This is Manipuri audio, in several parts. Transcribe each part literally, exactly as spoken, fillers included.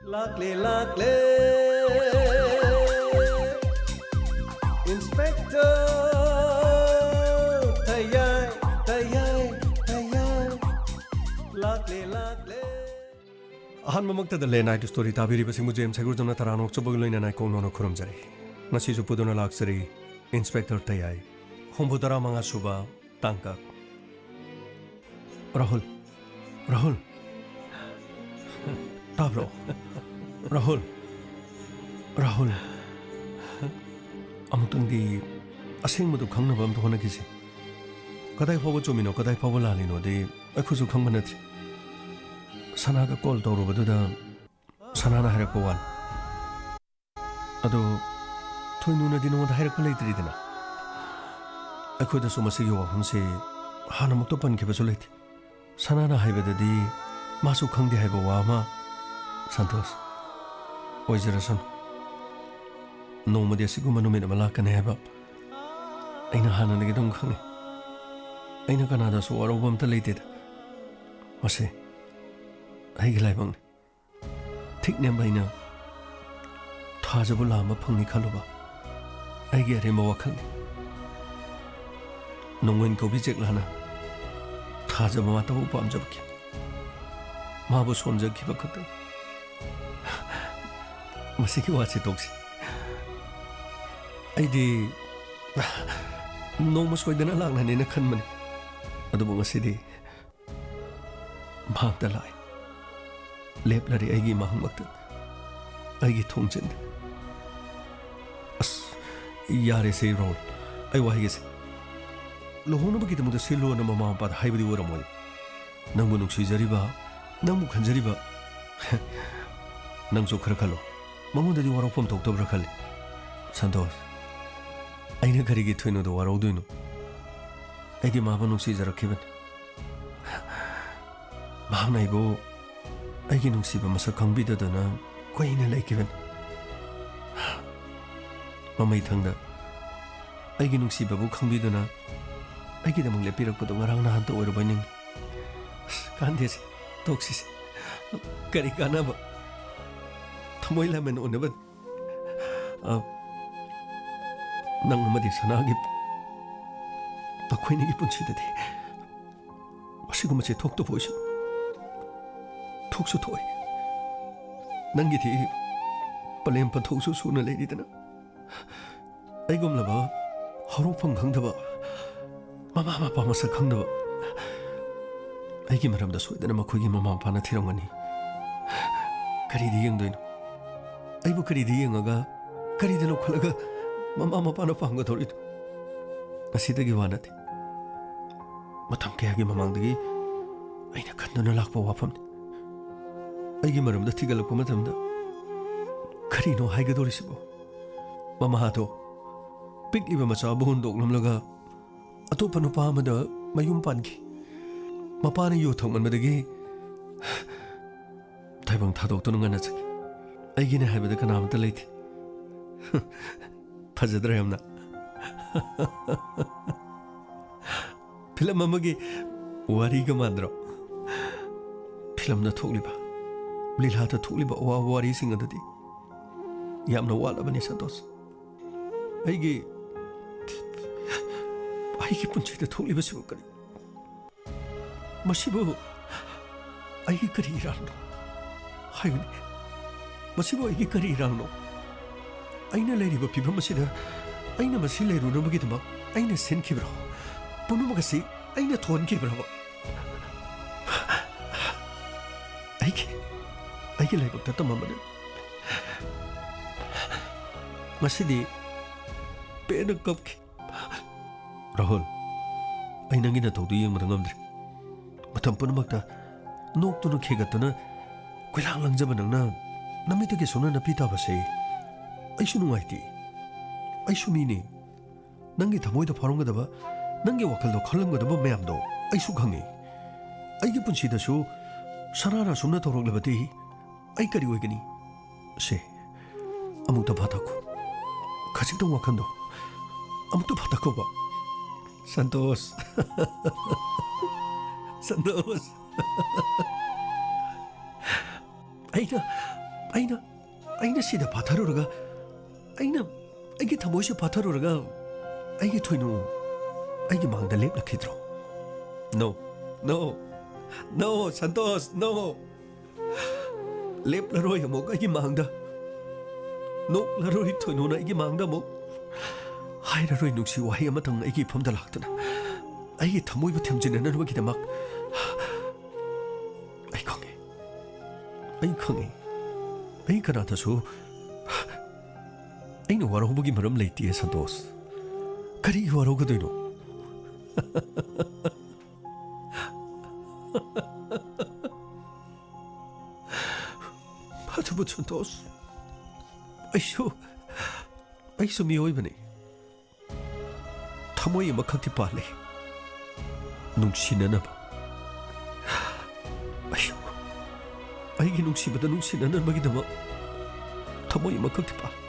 ꯂꯥꯛꯂꯦ, ꯂꯥꯛꯂꯦ, Inspector ꯇꯌꯥꯏ, ꯇꯌꯥꯏ, ꯇꯌꯥꯏ꯫ ꯂꯥꯛꯂꯦ, ꯂꯥꯛꯂꯦ꯫ ꯑꯍꯥꯟꯕꯃꯛꯇꯗ ꯂꯦ ꯅꯥꯏꯠ ꯁ꯭ꯇꯣꯔꯤ ꯇꯥꯕꯤꯔꯤꯕꯁꯤꯡꯕꯨ ꯖꯦꯝꯁ ꯍꯩꯒ꯭ꯔꯨꯖꯝꯅ ꯇꯔꯥꯝꯅ ꯑꯣꯛꯆꯕꯒꯤ ꯂꯣꯏꯅꯅ ꯏꯀꯣꯛ ꯅꯧꯅ ꯈꯨꯔꯨꯝꯖꯔꯤ꯫ ꯉꯁꯤꯁꯨ ꯄꯨꯗꯨꯅ ꯂꯥꯛꯆꯔꯤ Inspector ꯇꯌꯥꯏ, ꯍꯨꯝꯐꯨ ꯇꯔꯥ ꯃꯉꯥ ꯁꯨꯕ ꯇꯥꯡꯀꯛ꯫ ꯔꯥꯍꯨꯜ, ꯔꯥꯍꯨꯜ, ꯇꯥꯕ꯭ꯔꯣ? ꯔꯥꯍꯨꯜ, ꯔꯥꯍꯨꯜ, ꯑꯃꯨꯛꯇꯪꯗꯤ ꯑꯁꯦꯡꯕꯗꯨ ꯈꯪꯅꯕ ꯑꯝꯇ ꯍꯣꯠꯅꯈꯤꯁꯦ꯫ ꯀꯗꯥꯏ ꯐꯥꯎꯕ ꯆꯨꯝꯃꯤꯅꯣ, ꯀꯗꯥꯏ ꯐꯥꯎꯕ ꯂꯥꯜꯂꯤꯅꯣꯗꯤ ꯑꯩꯈꯣꯏꯁꯨ ꯈꯪꯕ ꯅꯠꯇ꯭ꯔꯤ꯫ ꯁꯅꯥꯗ ꯀꯣꯜ ꯇꯧꯔꯨꯕꯗꯨꯗ ꯁꯅꯥꯅ ꯍꯥꯏꯔꯛꯄ ꯋꯥꯅꯤ꯫ ꯑꯗꯣ ꯊꯣꯏꯅꯨꯅꯗꯤ ꯅꯉꯣꯟꯗ ꯍꯥꯏꯔꯛꯄ ꯂꯩꯇ꯭ꯔꯤꯗꯅ꯫ ꯑꯩꯈꯣꯏꯗꯁꯨ ꯃꯁꯤꯒꯤ ꯋꯥꯐꯝꯁꯦ ꯍꯥꯟꯅꯃꯛꯇ ꯄꯟꯈꯤꯕꯁꯨ ꯂꯩꯇꯦ꯫ ꯁꯅꯥꯅ ꯍꯥꯏꯕꯗꯗꯤ ꯃꯥꯁꯨ ꯈꯪꯗꯦ ꯍꯥꯏꯕ ꯋꯥ ꯑꯃ꯫ ꯁꯟꯇꯣꯁ, ꯑꯣꯏꯖꯔꯁꯅꯨ꯫ ꯅꯣꯡꯃꯗꯤ ꯑꯁꯤꯒꯨꯝꯕ ꯅꯨꯃꯤꯠ ꯑꯃ ꯂꯥꯛꯀꯅꯤ ꯍꯥꯏꯕ ꯑꯩꯅ ꯍꯥꯟꯅꯗꯒꯤ ꯑꯗꯨꯝ ꯈꯪꯉꯤ꯫ ꯑꯩꯅ ꯀꯅꯥꯗꯁꯨ ꯋꯥꯔꯧꯕ ꯑꯝꯇ ꯂꯩꯇꯦꯗ꯫ ꯃꯁꯤ ꯑꯩꯒꯤ ꯂꯥꯏꯕꯛꯅꯤ꯫ ꯊꯤꯛ ꯅꯦꯝꯕ ꯑꯩꯅ ꯊꯥꯖꯕ ꯂꯥꯝꯕ ꯐꯪꯅꯤ ꯈꯜꯂꯨꯕ ꯑꯩꯒꯤ ꯑꯔꯦꯝꯕ ꯋꯥꯈꯜꯅꯤ꯫ ꯅꯣꯡꯉꯣꯟ ꯀꯧꯕꯤ ꯆꯦꯛꯂꯥꯅ ꯊꯥꯖꯕ ꯃꯥꯇꯕꯨ ꯄꯥꯝꯖꯕꯒꯤ ꯃꯥꯕꯨ ꯁꯣꯟꯖꯈꯤꯕ ꯈꯛꯇꯅꯤ꯫ ꯃꯁꯤꯒꯤ ꯋꯥꯁꯤ ꯇꯣꯛꯁꯤ꯫ ꯑꯩꯗꯤ ꯅꯣꯡꯃ ꯁꯣꯏꯗꯅ ꯂꯥꯛꯅꯅꯦꯅ ꯈꯟꯕꯅꯤ, ꯑꯗꯨꯕꯨ ꯉꯁꯤꯗꯤ ꯃꯍꯥꯛꯇ ꯂꯥꯛꯑꯦ꯫ ꯂꯦꯞꯂꯔꯦ ꯑꯩꯒꯤ ꯃꯍꯥꯛꯃꯛꯇ, ꯑꯩꯒꯤ ꯊꯣꯡꯖꯤꯟꯗ꯫ ꯑꯁ, ꯌꯥꯔꯦꯁꯦ ꯔꯣꯜ, ꯑꯩ ꯋꯥꯍꯩꯒꯁꯦ꯫ ꯂꯨꯍꯣꯡꯅꯕꯒꯤꯗꯃꯛꯇ ꯁꯤꯜꯂꯣꯅ ꯃꯃꯥ ꯃꯄꯥꯗ ꯍꯥꯏꯕꯗꯤ ꯑꯣꯏꯔꯝꯃꯣꯏ꯫ ꯅꯪꯕꯨ ꯅꯨꯡꯁꯤꯖꯔꯤꯕ, ꯅꯪꯕꯨ ꯈꯟꯖꯔꯤꯕ ꯅꯪꯁꯨ ꯈꯔ ꯈꯜꯂꯣ꯫ ꯃꯉꯣꯟꯗꯗꯤ ꯋꯥꯔꯧꯐꯝ ꯊꯣꯛꯇꯕ꯭ꯔꯥ ꯈꯜꯂꯤ꯫ ꯁꯟꯇꯣꯁ, ꯑꯩꯅ ꯀꯔꯤꯒꯤ ꯊꯣꯏꯅꯨꯗ ꯋꯥꯔꯧꯗꯣꯏꯅꯣ? ꯑꯩꯗꯤ ꯃꯥꯕꯨ ꯅꯨꯡꯁꯤꯖꯔꯛꯈꯤꯕꯅꯤ꯫ ꯃꯍꯥꯛꯅ ꯑꯩꯕꯨ ꯑꯩꯒꯤ ꯅꯨꯡꯁꯤꯕ ꯃꯁꯛ ꯈꯪꯕꯤꯗꯗꯅ ꯀꯨꯏꯅ ꯂꯩꯈꯤꯕꯅꯤ꯫ ꯃꯃꯩꯊꯪꯗ ꯑꯩꯒꯤ ꯅꯨꯡꯁꯤꯕꯕꯨ ꯈꯪꯕꯤꯗꯨꯅ ꯑꯩꯒꯤꯗꯃꯛ ꯂꯦꯞꯄꯤꯔꯛꯄꯗꯨ ꯉꯔꯥꯡ ꯅꯍꯥꯟꯇ ꯑꯣꯏꯔꯕꯣꯏ ꯅꯤꯡꯏ꯫ ꯑꯁ, ꯀꯥꯟꯗꯦꯁꯦ, ꯇꯣꯛꯁꯤꯁꯦ꯫ ꯀꯔꯤ ꯀꯥꯟꯅꯕ? ꯊꯃꯣꯏ ꯂꯥꯃꯦꯟ ꯑꯣꯏꯅꯕꯅꯤ꯫ ꯑ, ꯅꯪ ꯑꯃꯗꯤ ꯁꯅꯥꯒꯤ ꯃꯈꯣꯏꯅꯤꯒꯤ ꯄꯨꯟꯁꯤꯗꯗꯤ ꯑꯁꯤꯒꯨꯝꯕꯁꯦ ꯊꯣꯛꯇꯕ ꯑꯣꯏꯁꯅꯨ꯫ ꯊꯣꯛꯁꯨ ꯊꯣꯛꯑꯣꯏ꯫ ꯅꯪꯒꯤꯗꯤ ꯄꯂꯦꯝ ꯄꯟꯊꯧꯁꯨ ꯁꯨꯅ ꯂꯩꯔꯤꯗꯅ꯫ ꯑꯩꯒꯨꯝꯂꯕ ꯍꯧꯔꯛꯐꯝ ꯈꯪꯗꯕ, ꯃꯃꯥ ꯃꯄꯥ ꯃꯁꯛ ꯈꯪꯗꯕ, ꯑꯩꯒꯤ ꯃꯔꯝꯗ ꯁꯣꯏꯗꯅ ꯃꯈꯣꯏꯒꯤ ꯃꯃꯥ ꯃꯄꯥꯅ ꯊꯤꯔꯝꯒꯅꯤ꯫ ꯀꯔꯤꯗ ꯌꯦꯡꯗꯣꯏꯅꯣ? ꯑꯩꯕꯨ ꯀꯔꯤꯗ ꯌꯦꯡꯉꯒ, ꯀꯔꯤꯗ ꯂꯧꯈꯠꯂꯒ ꯃꯃꯥ ꯃꯄꯥꯅ ꯄꯥꯝꯒꯗꯧꯔꯤꯅꯣ? ꯉꯁꯤꯗꯒꯤ ꯋꯥ ꯅꯠꯇꯦ, ꯃꯇꯝ ꯀꯌꯥꯒꯤ ꯃꯃꯥꯡꯗꯒꯤ ꯑꯩꯅ ꯈꯟꯗꯨꯅ ꯂꯥꯛꯄ ꯋꯥꯐꯝꯅꯤ꯫ ꯑꯩꯒꯤ ꯃꯔꯝꯗ ꯊꯤꯒꯠꯂꯛꯄ ꯃꯇꯝꯗ ꯀꯔꯤꯅꯣ ꯍꯥꯏꯒꯗꯧꯔꯤꯁꯤꯕꯣ? ꯃꯃꯥꯗꯣ ꯄꯤꯛꯂꯤꯕ ꯃꯆꯥꯕꯨ ꯍꯨꯟꯗꯣꯛꯂꯝꯂꯒ ꯑꯇꯣꯞꯄ ꯅꯨꯄꯥ ꯑꯃꯗ ꯃꯌꯨꯝ ꯄꯥꯟꯈꯤ꯫ ꯃꯄꯥꯅ ꯌꯨ ꯊꯛꯃꯟꯕꯗꯒꯤ ꯇꯥꯏꯕꯪ ꯊꯥꯗꯣꯛꯇꯨꯅ ꯉꯟꯅ ꯆꯠꯈꯤ꯫ ꯑꯩꯒꯤꯅꯦ ꯍꯥꯏꯕꯗ ꯀꯅꯥꯃꯠꯇ ꯂꯩꯇꯦ꯫ ꯐꯖꯗ꯭ꯔꯥ ꯌꯥꯝꯅ? ꯐꯤꯂꯝ ꯑꯃꯒꯤ ꯋꯥꯔꯤꯒ ꯃꯥꯟꯗ꯭ꯔꯣ? ꯐꯤꯂꯝꯗ ꯊꯣꯛꯂꯤꯕ, ꯂꯤꯂꯥꯗ ꯊꯣꯛꯂꯤꯕ ꯑꯋꯥꯕ ꯋꯥꯔꯤꯁꯤꯡ ꯑꯗꯨꯗꯤ ꯌꯥꯝꯅ ꯋꯥꯠꯂꯕꯅꯤ, ꯁꯟꯇꯣꯁ꯫ ꯑꯩꯒꯤ, ꯑꯩꯒꯤ ꯄꯨꯟꯁꯤꯗ ꯊꯣꯛꯂꯤꯕꯁꯤꯕꯨ ꯀꯔꯤ? ꯃꯁꯤꯕꯨ ꯑꯩꯒꯤ ꯀꯔꯤ ꯏꯔꯥꯜꯅꯣ? ꯍꯥꯏꯌꯨꯅꯦ, ꯃꯁꯤꯕꯨ ꯑꯩꯒꯤ ꯀꯔꯤ ꯏꯔꯥꯜꯅꯣ? ꯑꯩꯅ ꯂꯩꯔꯤꯕ ꯐꯤꯕꯝ ꯑꯁꯤꯗ ꯑꯩꯅ ꯃꯁꯤ ꯂꯩꯔꯨꯅꯕꯒꯤꯗꯃꯛ ꯑꯩꯅ ꯁꯤꯟꯈꯤꯕ꯭ꯔꯣ? ꯄꯨꯝꯅꯃꯛ ꯑꯁꯤ ꯑꯩꯅ ꯊꯣꯛꯍꯟꯈꯤꯕ꯭ꯔꯕ? ꯑꯩꯒꯤ, ꯑꯩꯒꯤ ꯂꯥꯏꯕꯛꯇ ꯇꯝꯃꯝꯕꯅꯤ꯫ ꯉꯁꯤꯗꯤ ꯄꯦꯟꯅ ꯀꯞꯈꯤ꯫ ꯔꯥꯍꯨꯜ, ꯑꯩ ꯅꯪꯒꯤ ꯅꯇꯧꯗꯨ ꯌꯦꯡꯕꯗ ꯉꯝꯗ꯭ꯔꯦ꯫ ꯃꯇꯝ ꯄꯨꯝꯅꯃꯛꯇ ꯅꯣꯛꯇꯨꯅ ꯈꯦꯒꯠꯇꯨꯅ ꯀꯣꯏꯂꯥꯡ ꯂꯪꯖꯕ ꯅꯪꯅ ꯅꯃꯤꯠꯇꯒꯤ ꯁꯣꯛꯅ ꯅꯄꯤ ꯇꯥꯕꯁꯦ ꯑꯩꯁꯨ ꯅꯨꯡꯉꯥꯏꯇꯦ꯫ ꯑꯩꯁꯨ ꯃꯤꯅꯤ꯫ ꯅꯪꯒꯤ ꯊꯃꯣꯏꯗ ꯐꯥꯎꯔꯝꯒꯗꯕ, ꯅꯪꯒꯤ ꯋꯥꯈꯜꯗ ꯈꯜꯂꯝꯒꯗꯕ ꯃꯌꯥꯝꯗꯣ ꯑꯩꯁꯨ ꯈꯪꯉꯤ꯫ ꯑꯩꯒꯤ ꯄꯨꯟꯁꯤꯗꯁꯨ ꯁꯅꯥꯅ ꯑꯁꯨꯝꯅ ꯇꯧꯔꯛꯂꯕꯗꯤ ꯑꯩ ꯀꯔꯤ ꯑꯣꯏꯒꯅꯤ? ꯁꯦ, ꯑꯃꯨꯛꯇ ꯐꯥꯊꯈꯣ꯫ ꯈꯖꯤꯛꯇꯪ ꯋꯥꯈꯜꯗꯣ ꯑꯃꯨꯛꯇ ꯐꯥꯊꯈꯣꯕ꯫ ꯁꯟꯇꯣꯁ꯫ ꯁꯟꯇꯣꯁ꯫ ꯑꯩꯅ, ꯑꯩꯅ ꯑꯩꯅ ꯁꯤꯗ ꯐꯥꯊꯔꯨꯔꯒ, ꯑꯩꯅ ꯑꯩꯒꯤ ꯊꯃꯣꯏꯁꯦ ꯐꯥꯊꯔꯨꯔꯒ, ꯑꯩꯒꯤ ꯊꯣꯏꯅꯨ ꯑꯩꯒꯤ ꯃꯥꯡꯗ ꯂꯦꯞꯂꯛꯈꯤꯗ꯭ꯔꯣ? No, no, no, Santosh, no. ꯂꯦꯞꯂꯔꯣꯏ ꯑꯃꯨꯛ ꯑꯩꯒꯤ ꯃꯥꯡꯗ꯫ ꯅꯣꯛꯂꯔꯣꯏ ꯊꯣꯏꯅꯨꯅ ꯑꯩꯒꯤ ꯃꯥꯡꯗ ꯑꯃꯨꯛ꯫ ꯍꯥꯏꯔꯔꯣꯏ ꯅꯨꯡꯁꯤ ꯋꯥꯍꯩ ꯑꯃꯇꯪ ꯑꯩꯒꯤ ꯏꯐꯝꯗ ꯂꯥꯛꯇꯨꯅ꯫ ꯑꯩꯒꯤ ꯊꯃꯣꯏꯕꯨ ꯊꯦꯝꯖꯤꯟꯅꯅꯕꯒꯤꯗꯃꯛ꯫ ꯑꯩ ꯈꯪꯉꯤ꯫ ꯑꯩ ꯈꯪꯉꯤ꯫ ꯑꯩ ꯀꯅꯥꯗꯁꯨ ꯑꯩꯅ ꯋꯥꯔꯧꯕꯒꯤ ꯃꯔꯝ ꯂꯩꯇꯦ, ꯁꯟꯇꯣꯁ꯫ ꯀꯔꯤꯒꯤ ꯋꯥꯔꯧꯒꯗꯣꯏꯅꯣ? ꯑꯗꯨꯕꯨ ꯁꯟꯇꯣꯁ, ꯑꯩꯁꯨ, ꯑꯩꯁꯨ ꯃꯤꯑꯣꯏꯕꯅꯤ꯫ ꯊꯃꯣꯏ ꯑꯃꯈꯛꯇꯤ ꯄꯥꯜꯂꯤ, ꯅꯨꯡꯁꯤꯅꯅꯕ꯫ ꯑꯩꯁꯨ ꯑꯩꯒꯤ ꯅꯨꯡꯁꯤꯕꯗ ꯅꯨꯡꯁꯤꯅꯅꯕꯒꯤꯗꯃꯛ ꯊꯃꯣꯏ ꯑꯃꯈꯛꯇꯤ ꯄꯥꯜꯂꯤ꯫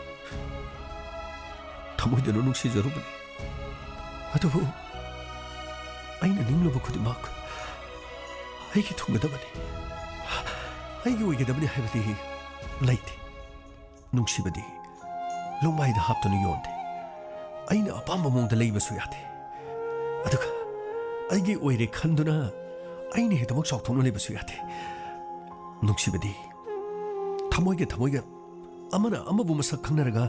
ꯊꯃꯣꯏꯗꯅ ꯅꯨꯡꯁꯤꯖꯔꯨꯕꯅꯤ꯫ ꯑꯗꯨꯕꯨ ꯑꯩꯅ ꯅꯤꯡꯂꯨꯕ ꯈꯨꯗꯤꯡꯃꯛ ꯑꯩꯒꯤ ꯊꯨꯡꯒꯗꯕꯅꯤ, ꯑꯩꯒꯤ ꯑꯣꯏꯒꯗꯕꯅꯤ ꯍꯥꯏꯕꯗꯤ ꯂꯩꯇꯦ꯫ ꯅꯨꯡꯁꯤꯕꯗꯤ ꯂꯨꯡꯃꯥꯏꯗ ꯍꯥꯞꯇꯨꯅ ꯌꯣꯟꯗꯦ꯫ ꯑꯩꯅ ꯑꯄꯥꯝꯕ ꯃꯑꯣꯡꯗ ꯂꯩꯕꯁꯨ ꯌꯥꯗꯦ꯫ ꯑꯗꯨꯒ ꯑꯩꯒꯤ ꯑꯣꯏꯔꯦ ꯈꯟꯗꯨꯅ ꯑꯩꯅ ꯍꯦꯛꯇꯃꯛ ꯆꯥꯎꯊꯣꯛꯅ ꯂꯩꯕꯁꯨ ꯌꯥꯗꯦ꯫ ꯅꯨꯡꯁꯤꯕꯗꯤ ꯊꯃꯣꯏꯒ ꯊꯃꯣꯏꯒ ꯑꯃꯅ ꯑꯃꯕꯨ ꯃꯁꯛ ꯈꯪꯅꯔꯒ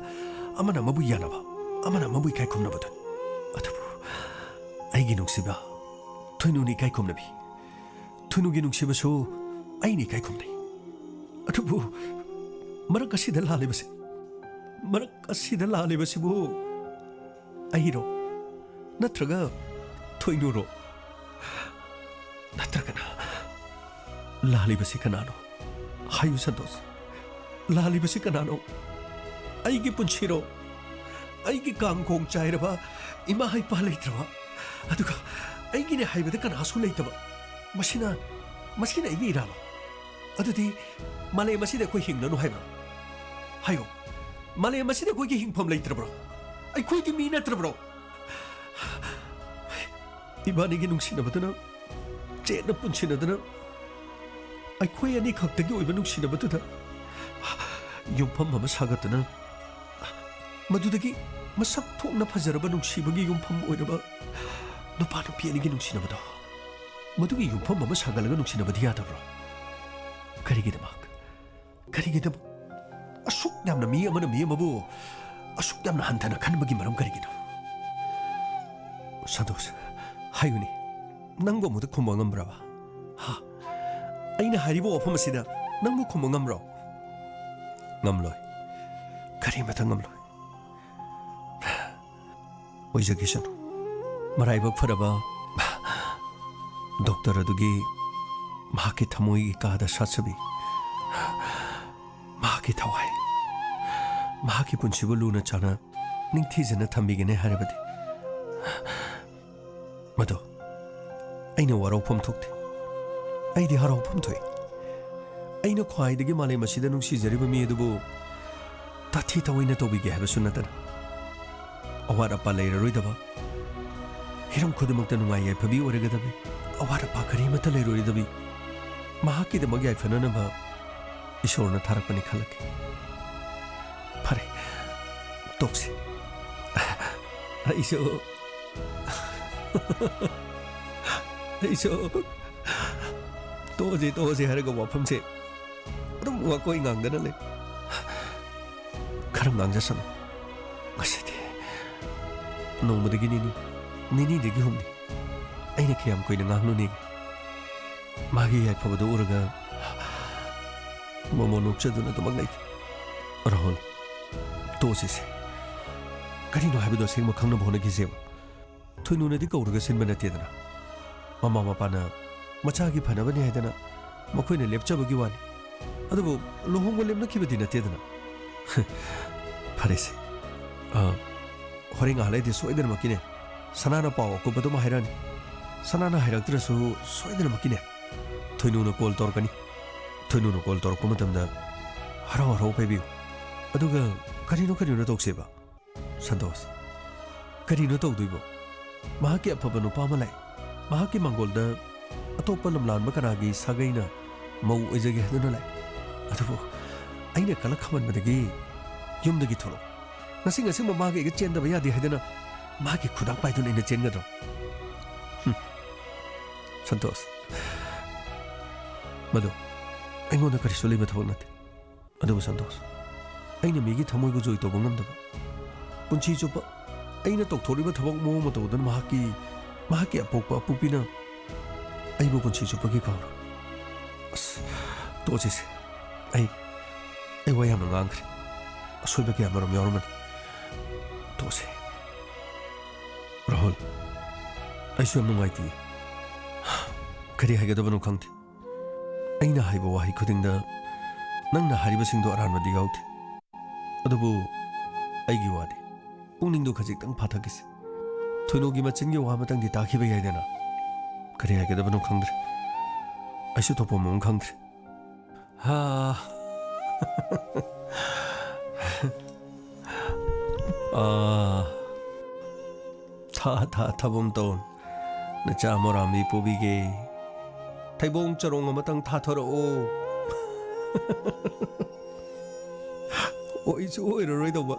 ꯑꯃꯅ ꯑꯃꯕꯨ ꯌꯥꯅꯕ, ꯑꯃꯅ ꯑꯃꯕꯨ ꯏꯀꯥꯏ ꯈꯨꯝꯅꯕꯗꯨꯅꯤ꯫ ꯑꯗꯨꯕꯨ ꯑꯩꯒꯤ ꯅꯨꯡꯁꯤꯕ ꯊꯣꯏꯅꯨꯅ ꯏꯀꯥꯏ ꯈꯨꯝꯅꯕꯤ, ꯊꯣꯏꯅꯨꯒꯤ ꯅꯨꯡꯁꯤꯕꯁꯨ ꯑꯩꯅ ꯏꯀꯥꯏ ꯈꯨꯝꯅꯩ꯫ ꯑꯗꯨꯕꯨ ꯃꯔꯛ ꯑꯁꯤꯗ ꯂꯥꯜꯂꯤꯕꯁꯤ, ꯃꯔꯛ ꯑꯁꯤꯗ ꯂꯥꯜꯂꯤꯕꯁꯤꯕꯨ ꯑꯩꯔꯣ? ꯅꯠꯇ꯭ꯔꯒ ꯊꯣꯏꯅꯨꯔꯣ? ꯅꯠꯇ꯭ꯔꯒꯅ ꯂꯥꯜꯂꯤꯕꯁꯤ ꯀꯅꯥꯅꯣ? ꯍꯥꯏꯌꯨ ꯁꯟꯇꯣꯁ, ꯂꯥꯜꯂꯤꯕꯁꯤ ꯀꯅꯥꯅꯣ? ꯑꯩꯒꯤ ꯄꯨꯟꯁꯤꯔꯣ? ꯑꯩꯒꯤ ꯀꯥꯡꯈꯣꯡ ꯆꯥꯏꯔꯕ ꯏꯃꯥ ꯏꯄꯥ ꯂꯩꯇ꯭ꯔꯕ, ꯑꯗꯨꯒ ꯑꯩꯒꯤꯅꯦ ꯍꯥꯏꯕꯗ ꯀꯅꯥꯁꯨ ꯂꯩꯇꯕ, ꯃꯁꯤꯅ, ꯃꯁꯤꯅ ꯑꯩꯒꯤ ꯏꯔꯥꯜꯂꯣ? ꯑꯗꯨꯗꯤ ꯃꯥꯂꯦꯝ ꯑꯁꯤꯗ ꯑꯩꯈꯣꯏ ꯍꯤꯡꯂꯅꯨ ꯍꯥꯏꯕ꯭ꯔꯣ? ꯍꯥꯏꯌꯣ, ꯃꯥꯂꯦꯝ ꯑꯁꯤꯗ ꯑꯩꯈꯣꯏꯒꯤ ꯍꯤꯡꯐꯝ ꯂꯩꯇ꯭ꯔꯕ꯭ꯔꯣ? ꯑꯩꯈꯣꯏꯗꯤ ꯃꯤ ꯅꯠꯇ꯭ꯔꯕ꯭ꯔꯣ? ꯏꯕꯥꯅꯤꯒꯤ ꯅꯨꯡꯁꯤꯅꯕꯗꯨꯅ ꯆꯦꯠꯅ ꯄꯨꯟꯁꯤꯟꯅꯗꯨꯅ ꯑꯩꯈꯣꯏ ꯑꯅꯤꯈꯛꯇꯒꯤ ꯑꯣꯏꯕ ꯅꯨꯡꯁꯤꯅꯕꯗꯨꯗ ꯌꯨꯝꯐꯝ ꯑꯃ ꯁꯥꯒꯠꯇꯨꯅ, ꯃꯗꯨꯗꯒꯤ ꯃꯁꯛ ꯊꯣꯛꯅ ꯐꯖꯔꯕ ꯅꯨꯡꯁꯤꯕꯒꯤ ꯌꯨꯝꯐꯝ ꯑꯣꯏꯔꯕ ꯅꯨꯄꯥ ꯅꯨꯄꯤ ꯑꯅꯤꯒꯤ ꯅꯨꯡꯁꯤꯅꯕꯗꯣ, ꯃꯗꯨꯒꯤ ꯌꯨꯝꯐꯝ ꯑꯃ ꯁꯥꯒꯠꯂꯒ ꯅꯨꯡꯁꯤꯅꯕꯗꯤ ꯌꯥꯗꯕ꯭ꯔꯣ? ꯀꯔꯤꯒꯤꯗꯃꯛ? ꯀꯔꯤꯒꯤꯗꯃꯛ? ꯑꯁꯨꯛ ꯌꯥꯝꯅ ꯃꯤ ꯑꯃꯅ ꯃꯤ ꯑꯃꯕꯨ ꯑꯁꯨꯛ ꯌꯥꯝꯅ ꯍꯟꯊꯅ ꯈꯟꯕꯒꯤ ꯃꯔꯝ ꯀꯔꯤꯒꯤꯅꯣ? ꯁꯟꯇꯣꯁ, ꯍꯥꯏꯌꯨꯅꯦ, ꯅꯪꯕꯨ ꯑꯃꯨꯛꯇ ꯈꯨꯝꯕ ꯉꯝꯕ꯭ꯔꯕ? ꯍꯥ? ꯑꯩꯅ ꯍꯥꯏꯔꯤꯕ ꯋꯥꯐꯝ ꯑꯁꯤꯗ ꯅꯪꯕꯨ ꯈꯨꯝꯕ ꯉꯝꯕ꯭ꯔꯣ? ꯉꯝꯂꯣꯏ꯫ ꯀꯔꯤꯃꯇ ꯉꯝꯂꯣꯏ꯫ ꯑꯣꯏꯖꯈꯤꯁꯅꯨ꯫ ꯃꯔꯥꯏꯕꯛ ꯐꯔꯕ ꯗꯣꯛꯇꯔ ꯑꯗꯨꯒꯤ ꯃꯍꯥꯛꯀꯤ ꯊꯃꯣꯏꯒꯤ ꯀꯥꯗ ꯁꯥꯠꯆꯕꯤ ꯃꯍꯥꯛꯀꯤ ꯊꯋꯥꯏ, ꯃꯍꯥꯛꯀꯤ ꯄꯨꯟꯁꯤꯕꯨ ꯂꯨꯅ ꯆꯥꯟꯅ ꯅꯤꯡꯊꯤꯖꯅ ꯊꯝꯕꯤꯒꯅꯤ ꯍꯥꯏꯔꯕꯗꯤ, ꯃꯗꯨ ꯑꯩꯅ ꯋꯥꯔꯧꯐꯝ ꯊꯣꯛꯇꯦ꯫ ꯑꯩꯗꯤ ꯍꯔꯥꯎꯐꯝ ꯊꯣꯛꯏ꯫ ꯑꯩꯅ ꯈ꯭ꯋꯥꯏꯗꯒꯤ ꯃꯥꯂꯦꯝ ꯑꯁꯤꯗ ꯅꯨꯡꯁꯤꯖꯔꯤꯕ ꯃꯤ ꯑꯗꯨꯕꯨ ꯇꯥꯊꯤ ꯇꯥꯑꯣꯏꯅ ꯇꯧꯕꯤꯒꯦ ꯍꯥꯏꯕꯁꯨ ꯅꯠꯇꯅ, ꯑꯋꯥꯠ ꯑꯄꯥ ꯂꯩꯔꯔꯣꯏꯗꯕ, ꯍꯤꯔꯝ ꯈꯨꯗꯤꯡꯃꯛꯇ ꯅꯨꯡꯉꯥꯏ ꯌꯥꯏꯐꯕꯤ ꯑꯣꯏꯔꯒꯗꯕꯤ, ꯑꯋꯥꯠ ꯑꯄꯥ ꯀꯔꯤꯃꯠꯇ ꯂꯩꯔꯣꯏꯗꯕꯤ, ꯃꯍꯥꯛꯀꯤꯗꯃꯛ ꯌꯥꯏꯐꯅꯅꯕ ꯏꯁꯣꯔꯅ ꯊꯥꯔꯛꯄꯅꯤ ꯈꯜꯂꯛꯈꯤ꯫ ꯐꯔꯦ, ꯇꯣꯛꯁꯤ꯫ ꯑꯩꯁꯨ, ꯑꯩꯁꯨ ꯇꯣꯛꯑꯁꯤ, ꯇꯣꯛꯑꯁꯤ ꯍꯥꯏꯔꯒ ꯋꯥꯐꯝꯁꯦ ꯑꯗꯨꯝ ꯋꯥꯀꯣꯏ ꯉꯥꯡꯗꯅ ꯂꯩ꯫ ꯈꯔ ꯉꯥꯡꯖꯁꯅꯨ꯫ ꯉꯁꯤꯗꯤ ꯅꯣꯡꯃꯗꯒꯤ ꯅꯤꯅꯤ, ꯅꯤꯅꯤꯗꯒꯤ ꯍꯨꯝꯅꯤ꯫ ꯑꯩꯅ ꯀꯌꯥꯝ ꯀꯨꯏꯅ ꯉꯥꯡꯂꯨꯅꯤꯒꯦ? ꯃꯥꯒꯤ ꯌꯥꯏꯐꯕꯗꯨ ꯎꯔꯒ ꯃꯣꯃꯣ ꯅꯣꯛꯆꯗꯨꯅ ꯑꯗꯨꯃꯛ ꯂꯩꯈꯤ꯫ ꯔꯥꯍꯨꯜ, ꯇꯣꯛꯑꯁꯤꯁꯦ꯫ ꯀꯔꯤꯅꯣ ꯍꯥꯏꯕꯗꯨ ꯑꯁꯦꯡꯕ ꯈꯪꯅꯕ ꯍꯣꯠꯅꯈꯤꯁꯦꯕ꯫ ꯊꯣꯏꯅꯨꯅꯗꯤ ꯀꯧꯔꯒ ꯁꯤꯟꯕ ꯅꯠꯇꯦꯗꯅ꯫ ꯃꯃꯥ ꯃꯄꯥꯅ ꯃꯆꯥꯒꯤ ꯐꯅꯕꯅꯤ ꯍꯥꯏꯗꯅ ꯃꯈꯣꯏꯅ ꯂꯦꯞꯆꯕꯒꯤ ꯋꯥꯅꯤ꯫ ꯑꯗꯨꯕꯨ ꯂꯨꯍꯣꯡꯕ ꯂꯦꯞꯅꯈꯤꯕꯗꯤ ꯅꯠꯇꯦꯗꯅ꯫ ꯐꯔꯦꯁꯦ꯫ ꯑ, ꯍꯣꯔꯦꯟ ꯉꯥꯏꯍꯥꯛ ꯂꯩꯔꯗꯤ ꯁꯣꯏꯗꯅꯃꯛꯀꯤꯅꯦ ꯁꯅꯥꯅ ꯄꯥꯎ ꯑꯀꯨꯞꯄꯗꯨꯃ ꯍꯥꯏꯔꯛꯑꯅꯤ꯫ ꯁꯅꯥꯅ ꯍꯥꯏꯔꯛꯇ꯭ꯔꯁꯨ ꯁꯣꯏꯗꯅꯃꯛꯀꯤꯅꯦ ꯊꯣꯏꯅꯨꯅ ꯀꯣꯜ ꯇꯧꯔꯛꯀꯅꯤ꯫ ꯊꯣꯏꯅꯨꯅ ꯀꯣꯜ ꯇꯧꯔꯛꯄ ꯃꯇꯝꯗ ꯍꯔꯥꯎ ꯍꯔꯥꯎ ꯄꯥꯏꯕꯤꯌꯨ꯫ ꯑꯗꯨꯒ ꯀꯔꯤꯅꯣ ꯀꯔꯤꯅꯣ ꯇꯧꯁꯦꯕ꯫ ꯁꯟꯇꯣꯁ, ꯀꯔꯤꯅꯣ ꯇꯧꯗꯣꯏꯕꯣ? ꯃꯍꯥꯛꯀꯤ ꯑꯐꯕ ꯅꯨꯄꯥ ꯑꯃ ꯂꯥꯛꯏ꯫ ꯃꯍꯥꯛꯀꯤ ꯃꯥꯡꯒꯣꯜꯗ ꯑꯇꯣꯞꯄ ꯂꯝꯂꯥꯟꯕ ꯀꯅꯥꯒꯤ ꯁꯥꯒꯩꯅ ꯃꯧ ꯑꯣꯏꯖꯒꯦ ꯍꯥꯏꯗꯨꯅ ꯂꯥꯛꯏ꯫ ꯑꯗꯨꯕꯨ ꯑꯩꯅ ꯀꯂꯛ ꯈꯝꯍꯟꯕꯗꯒꯤ ꯌꯨꯝꯗꯒꯤ ꯊꯣꯛꯂꯛꯎ꯫ ꯉꯁꯤ ꯉꯁꯤꯃꯛ ꯃꯥꯒ ꯑꯩꯒ ꯆꯦꯟꯗꯕ ꯌꯥꯗꯦ ꯍꯥꯏꯗꯅ ꯃꯥꯒꯤ ꯈꯨꯗꯥꯡ ꯄꯥꯏꯗꯨꯅ ꯑꯩꯅ ꯆꯦꯟꯒꯗ꯭ꯔꯣ? ꯍꯨꯝ꯫ ꯁꯟꯇꯣꯁ, ꯃꯗꯨ ꯑꯩꯉꯣꯟꯗ ꯀꯔꯤꯁꯨ ꯂꯩꯕ ꯊꯕꯛ ꯅꯠꯇꯦ꯫ ꯑꯗꯨꯕꯨ ꯁꯟꯇꯣꯁ, ꯑꯩꯅ ꯃꯤꯒꯤ ꯊꯃꯣꯏꯕꯨ ꯖꯣꯏ ꯇꯧꯕ ꯉꯝꯗꯕ, ꯄꯨꯟꯁꯤ ꯆꯨꯞꯄ ꯑꯩꯅ ꯇꯧꯊꯣꯛꯂꯤꯕ ꯊꯕꯛ ꯃꯑꯣꯡ ꯃꯇꯧꯗꯨꯅ ꯃꯍꯥꯛꯀꯤ, ꯃꯍꯥꯛꯀꯤ ꯑꯄꯣꯛꯄ ꯑꯄꯨꯄꯤꯅ ꯑꯩꯕꯨ ꯄꯨꯟꯁꯤ ꯆꯨꯞꯄꯒꯤ ꯀꯥꯎꯔꯣꯏ꯫ ꯑꯁ, ꯇꯣꯛꯑꯁꯤꯁꯦ꯫ ꯑꯩ, ꯑꯩ ꯋꯥ ꯌꯥꯝꯅ ꯉꯥꯡꯈ꯭ꯔꯦ꯫ ꯑꯁꯣꯏꯕ ꯀꯌꯥ ꯃꯔꯨꯝ ꯌꯥꯎꯔꯝꯃꯅꯤ꯫ ꯇꯣꯛꯑꯁꯦ꯫ ꯔꯥꯍꯨꯜ, ꯑꯩꯁꯨ ꯌꯥꯝ ꯅꯨꯡꯉꯥꯏꯇꯦ꯫ ꯀꯔꯤ ꯍꯥꯏꯒꯗꯕꯅꯣ ꯈꯪꯗꯦ꯫ ꯑꯩꯅ ꯍꯥꯏꯕ ꯋꯥꯍꯩ ꯈꯨꯗꯤꯡꯗ ꯅꯪꯅ ꯍꯥꯏꯔꯤꯕꯁꯤꯡꯗꯣ ꯑꯔꯥꯟꯕꯗꯤ ꯌꯥꯎꯗꯦ꯫ ꯑꯗꯨꯕꯨ ꯑꯩꯒꯤ ꯋꯥꯗꯤ ꯄꯨꯛꯅꯤꯡꯗꯣ ꯈꯖꯤꯛꯇꯪ ꯐꯥꯊꯈꯤꯁꯦ꯫ ꯊꯣꯏꯅꯣꯒꯤ ꯃꯆꯤꯟꯒꯤ ꯋꯥ ꯑꯃꯇꯪꯗꯤ ꯇꯥꯈꯤꯕ ꯌꯥꯏꯗꯅ꯫ ꯀꯔꯤ ꯍꯥꯏꯒꯗꯕꯅꯣ ꯈꯪꯗ꯭ꯔꯦ꯫ ꯑꯩꯁꯨ ꯇꯧꯐꯝ ꯑꯃ ꯈꯪꯗ꯭ꯔꯦ꯫ ꯍꯥ꯫ ꯑꯥ꯫ ꯊꯥ ꯊꯥ ꯊꯥꯕꯨꯝ ꯇꯧ꯫ ꯅꯆꯥ ꯃꯣꯔꯥꯝꯕꯤ ꯄꯣꯕꯤꯒꯦ꯫ ꯊꯩꯕꯣꯡ ꯆꯔꯣꯡ ꯑꯃꯇꯪ ꯊꯥꯊꯔꯛꯑꯣ꯫ ꯑꯣꯏꯁꯨ ꯑꯣꯏꯔꯔꯣꯏꯗꯧꯕ꯫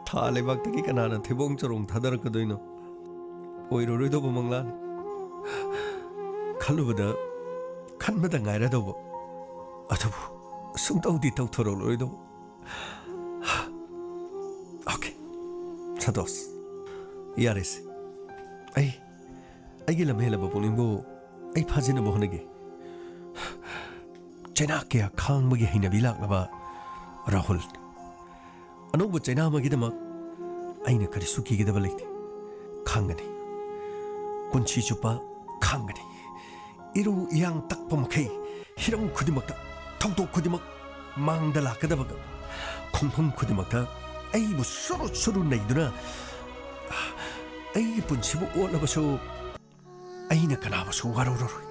ꯊꯥ ꯂꯩꯕꯥꯛꯇꯒꯤ ꯀꯅꯥꯅ ꯊꯩꯕꯣꯡ ꯆꯔꯣꯡ ꯊꯥꯗꯔꯛꯀꯗꯣꯏꯅꯣ? ꯑꯣꯏꯔꯔꯣꯏꯗꯧꯕ ꯃꯪꯂꯥꯟ꯫ ꯈꯜꯂꯨꯕꯗ ꯈꯟꯕꯗ ꯉꯥꯏꯔꯗꯧꯕ꯫ ꯑꯗꯨꯕꯨ ꯁꯨꯡꯇꯧꯗꯤ ꯇꯧꯊꯣꯔꯛꯂꯣꯏꯗꯧꯕ꯫ ꯑꯣꯀꯦ꯫ ꯁꯟꯇꯣꯁ꯫ ꯌꯥꯔꯦꯁꯦ꯫ ꯑꯩ, ꯑꯩꯒꯤ ꯂꯝꯍꯦꯜꯂꯕ ꯄꯨꯛꯅꯤꯡꯕꯨ ꯑꯩ ꯐꯥꯖꯤꯟꯅꯕ ꯍꯣꯠꯅꯒꯦ꯫ ꯆꯩꯅꯥ ꯀꯌꯥ ꯈꯥꯡꯕꯒꯤ ꯍꯩꯅꯕꯤ ꯂꯥꯛꯂꯕ ꯔꯥꯍꯨꯜ꯫ ꯑꯅꯧꯕ ꯆꯩꯅꯥ ꯑꯃꯒꯤꯗꯃꯛ ꯑꯩꯅ ꯀꯔꯤꯁꯨ ꯀꯤꯒꯗꯕ ꯂꯩꯇꯦ꯫ ꯈꯥꯡꯒꯅꯤ꯫ ꯄꯨꯟꯁꯤ ꯆꯨꯞꯄ ꯈꯥꯡꯒꯅꯤ꯫ ꯏꯔꯨ ꯏꯌꯥꯡ ꯇꯛꯄ ꯃꯈꯩ, ꯍꯤꯔꯝ ꯈꯨꯗꯤꯡꯃꯛꯇ, ꯊꯧꯗꯣꯛ ꯈꯨꯗꯤꯡꯃꯛ, ꯃꯥꯡꯗ ꯂꯥꯛꯀꯗꯕ ꯈꯣꯡꯐꯝ ꯈꯨꯗꯤꯡꯃꯛꯇ ꯑꯩꯕꯨ ꯁꯨꯔꯨ ꯁꯨꯔꯨ ꯅꯩꯗꯨꯅ ꯑꯩꯒꯤ ꯄꯨꯟꯁꯤꯕꯨ ꯑꯣꯠꯂꯕꯁꯨ ꯑꯩꯅ ꯀꯅꯥꯕꯨꯁꯨ ꯋꯥꯔꯧꯔꯔꯣꯏ꯫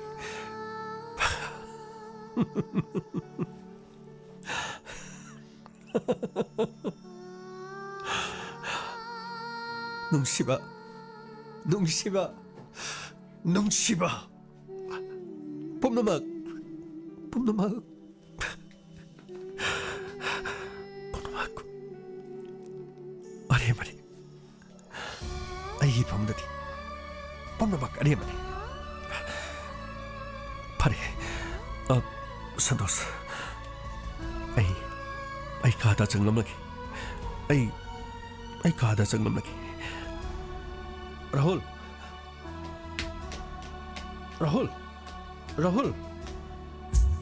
ꯅꯨꯡꯁꯤꯕ, ꯅꯨꯡꯁꯤꯕ, ꯅꯨꯡꯁꯤꯕ꯫ ꯄꯨꯝꯅꯃꯛ, ꯄꯨꯝꯅꯃꯛ ꯑꯔꯦꯝꯕꯅꯤ꯫ ꯑꯩꯒꯤ ꯐꯝꯗꯗꯤ ꯄꯨꯝꯅꯃꯛ ꯑꯔꯦꯝꯕꯅꯤ꯫ ꯐꯔꯦ, ꯑ, ꯁꯟꯇꯣꯁ, ꯑꯩ, ꯑꯩ ꯀꯥꯗ ꯆꯪꯂꯝꯂꯒꯦ꯫ ꯑꯩ, ꯑꯩ ꯀꯥꯗ ꯆꯪꯂꯝꯂꯒꯦ꯫ ꯔꯥꯍꯨꯜ! ꯔꯥꯍꯨꯜ! ꯔꯥꯍꯨꯜ!